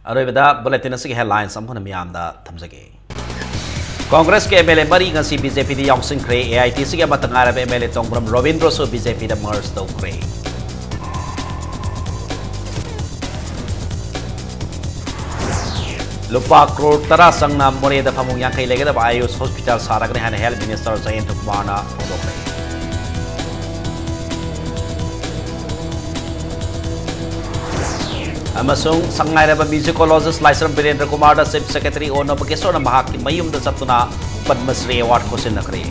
ꯑꯔꯣꯏꯕꯗ ꯕꯨꯂꯦꯇꯤꯟ ꯑꯁꯤꯒꯤ ꯍꯦꯗꯂꯥꯏꯟꯁ ꯑꯃꯨꯛ ꯍꯟꯅ ꯃꯤꯌꯥꯝꯗ ꯊꯝꯖꯒꯦ꯫ ꯀꯣꯡꯒ꯭ꯔꯦꯁꯀꯤ ꯑꯦꯝ ꯑꯦꯜ ꯑꯦ ꯃꯔꯤ ꯉꯁꯤ ꯕꯤ ꯖꯦ ꯄꯤꯗ ꯌꯥꯎꯁꯤꯟꯈ꯭ꯔꯦ꯫ ꯑꯦ ꯑꯥꯏ ꯇꯤ ꯁꯤꯒꯤ ꯑꯃꯠꯇ ꯉꯥꯏꯔꯕ ꯑꯦꯝ ꯑꯦꯜ ꯑꯦ ꯇꯣꯡꯕ꯭ꯔꯝ ꯔꯣꯕꯤꯟꯗ꯭ꯔꯣꯁꯨ ꯕꯤ ꯖꯦ ꯄꯤꯗ ꯃꯔꯖ ꯇꯧꯈ꯭ꯔꯦ꯫ ꯂꯨꯄꯥ ꯀ꯭ꯔꯣꯔ ꯇꯔꯥ ꯆꯪꯅ ꯃꯣꯔꯦꯗ ꯐꯃꯨꯡ ꯌꯥꯡꯈꯩ ꯂꯩꯒꯗꯕ ꯑꯥꯌꯨꯁ ꯍꯣꯁꯄꯤꯇꯥꯜ ꯁꯥꯔꯒꯅꯤ ꯍꯥꯏꯅ ꯍꯦꯜꯊ ꯃꯤꯅꯤꯁꯇꯔ ꯖꯌꯦꯟꯇ ꯀꯨꯃꯥꯔꯅ ꯐꯣꯡꯗꯣꯛꯈ꯭ꯔꯦ꯫ ꯑꯃꯁꯨꯡ ꯁꯛꯅꯥꯏꯔꯕ ꯃ꯭ꯌꯨꯖꯤꯀꯣꯂꯣꯖꯤꯁ ꯂꯥꯏꯁ꯭ꯔꯝ ꯕꯤꯔꯦꯟꯗ꯭ꯔ ꯀꯨꯃꯥꯔꯗ ꯆꯤꯐ ꯁꯦꯀ꯭ꯔꯦꯇꯔꯤ ꯑꯣ ꯅꯣꯕꯀꯦꯁꯣꯔꯅ ꯃꯍꯥꯛꯀꯤ ꯃꯌꯨꯝꯗ ꯆꯠꯇꯨꯅ ꯄꯗꯃꯁ꯭ꯔꯤ ꯑꯦꯋꯥꯔꯗ ꯈꯨꯠꯁꯤꯟꯅꯈ꯭ꯔꯦ꯫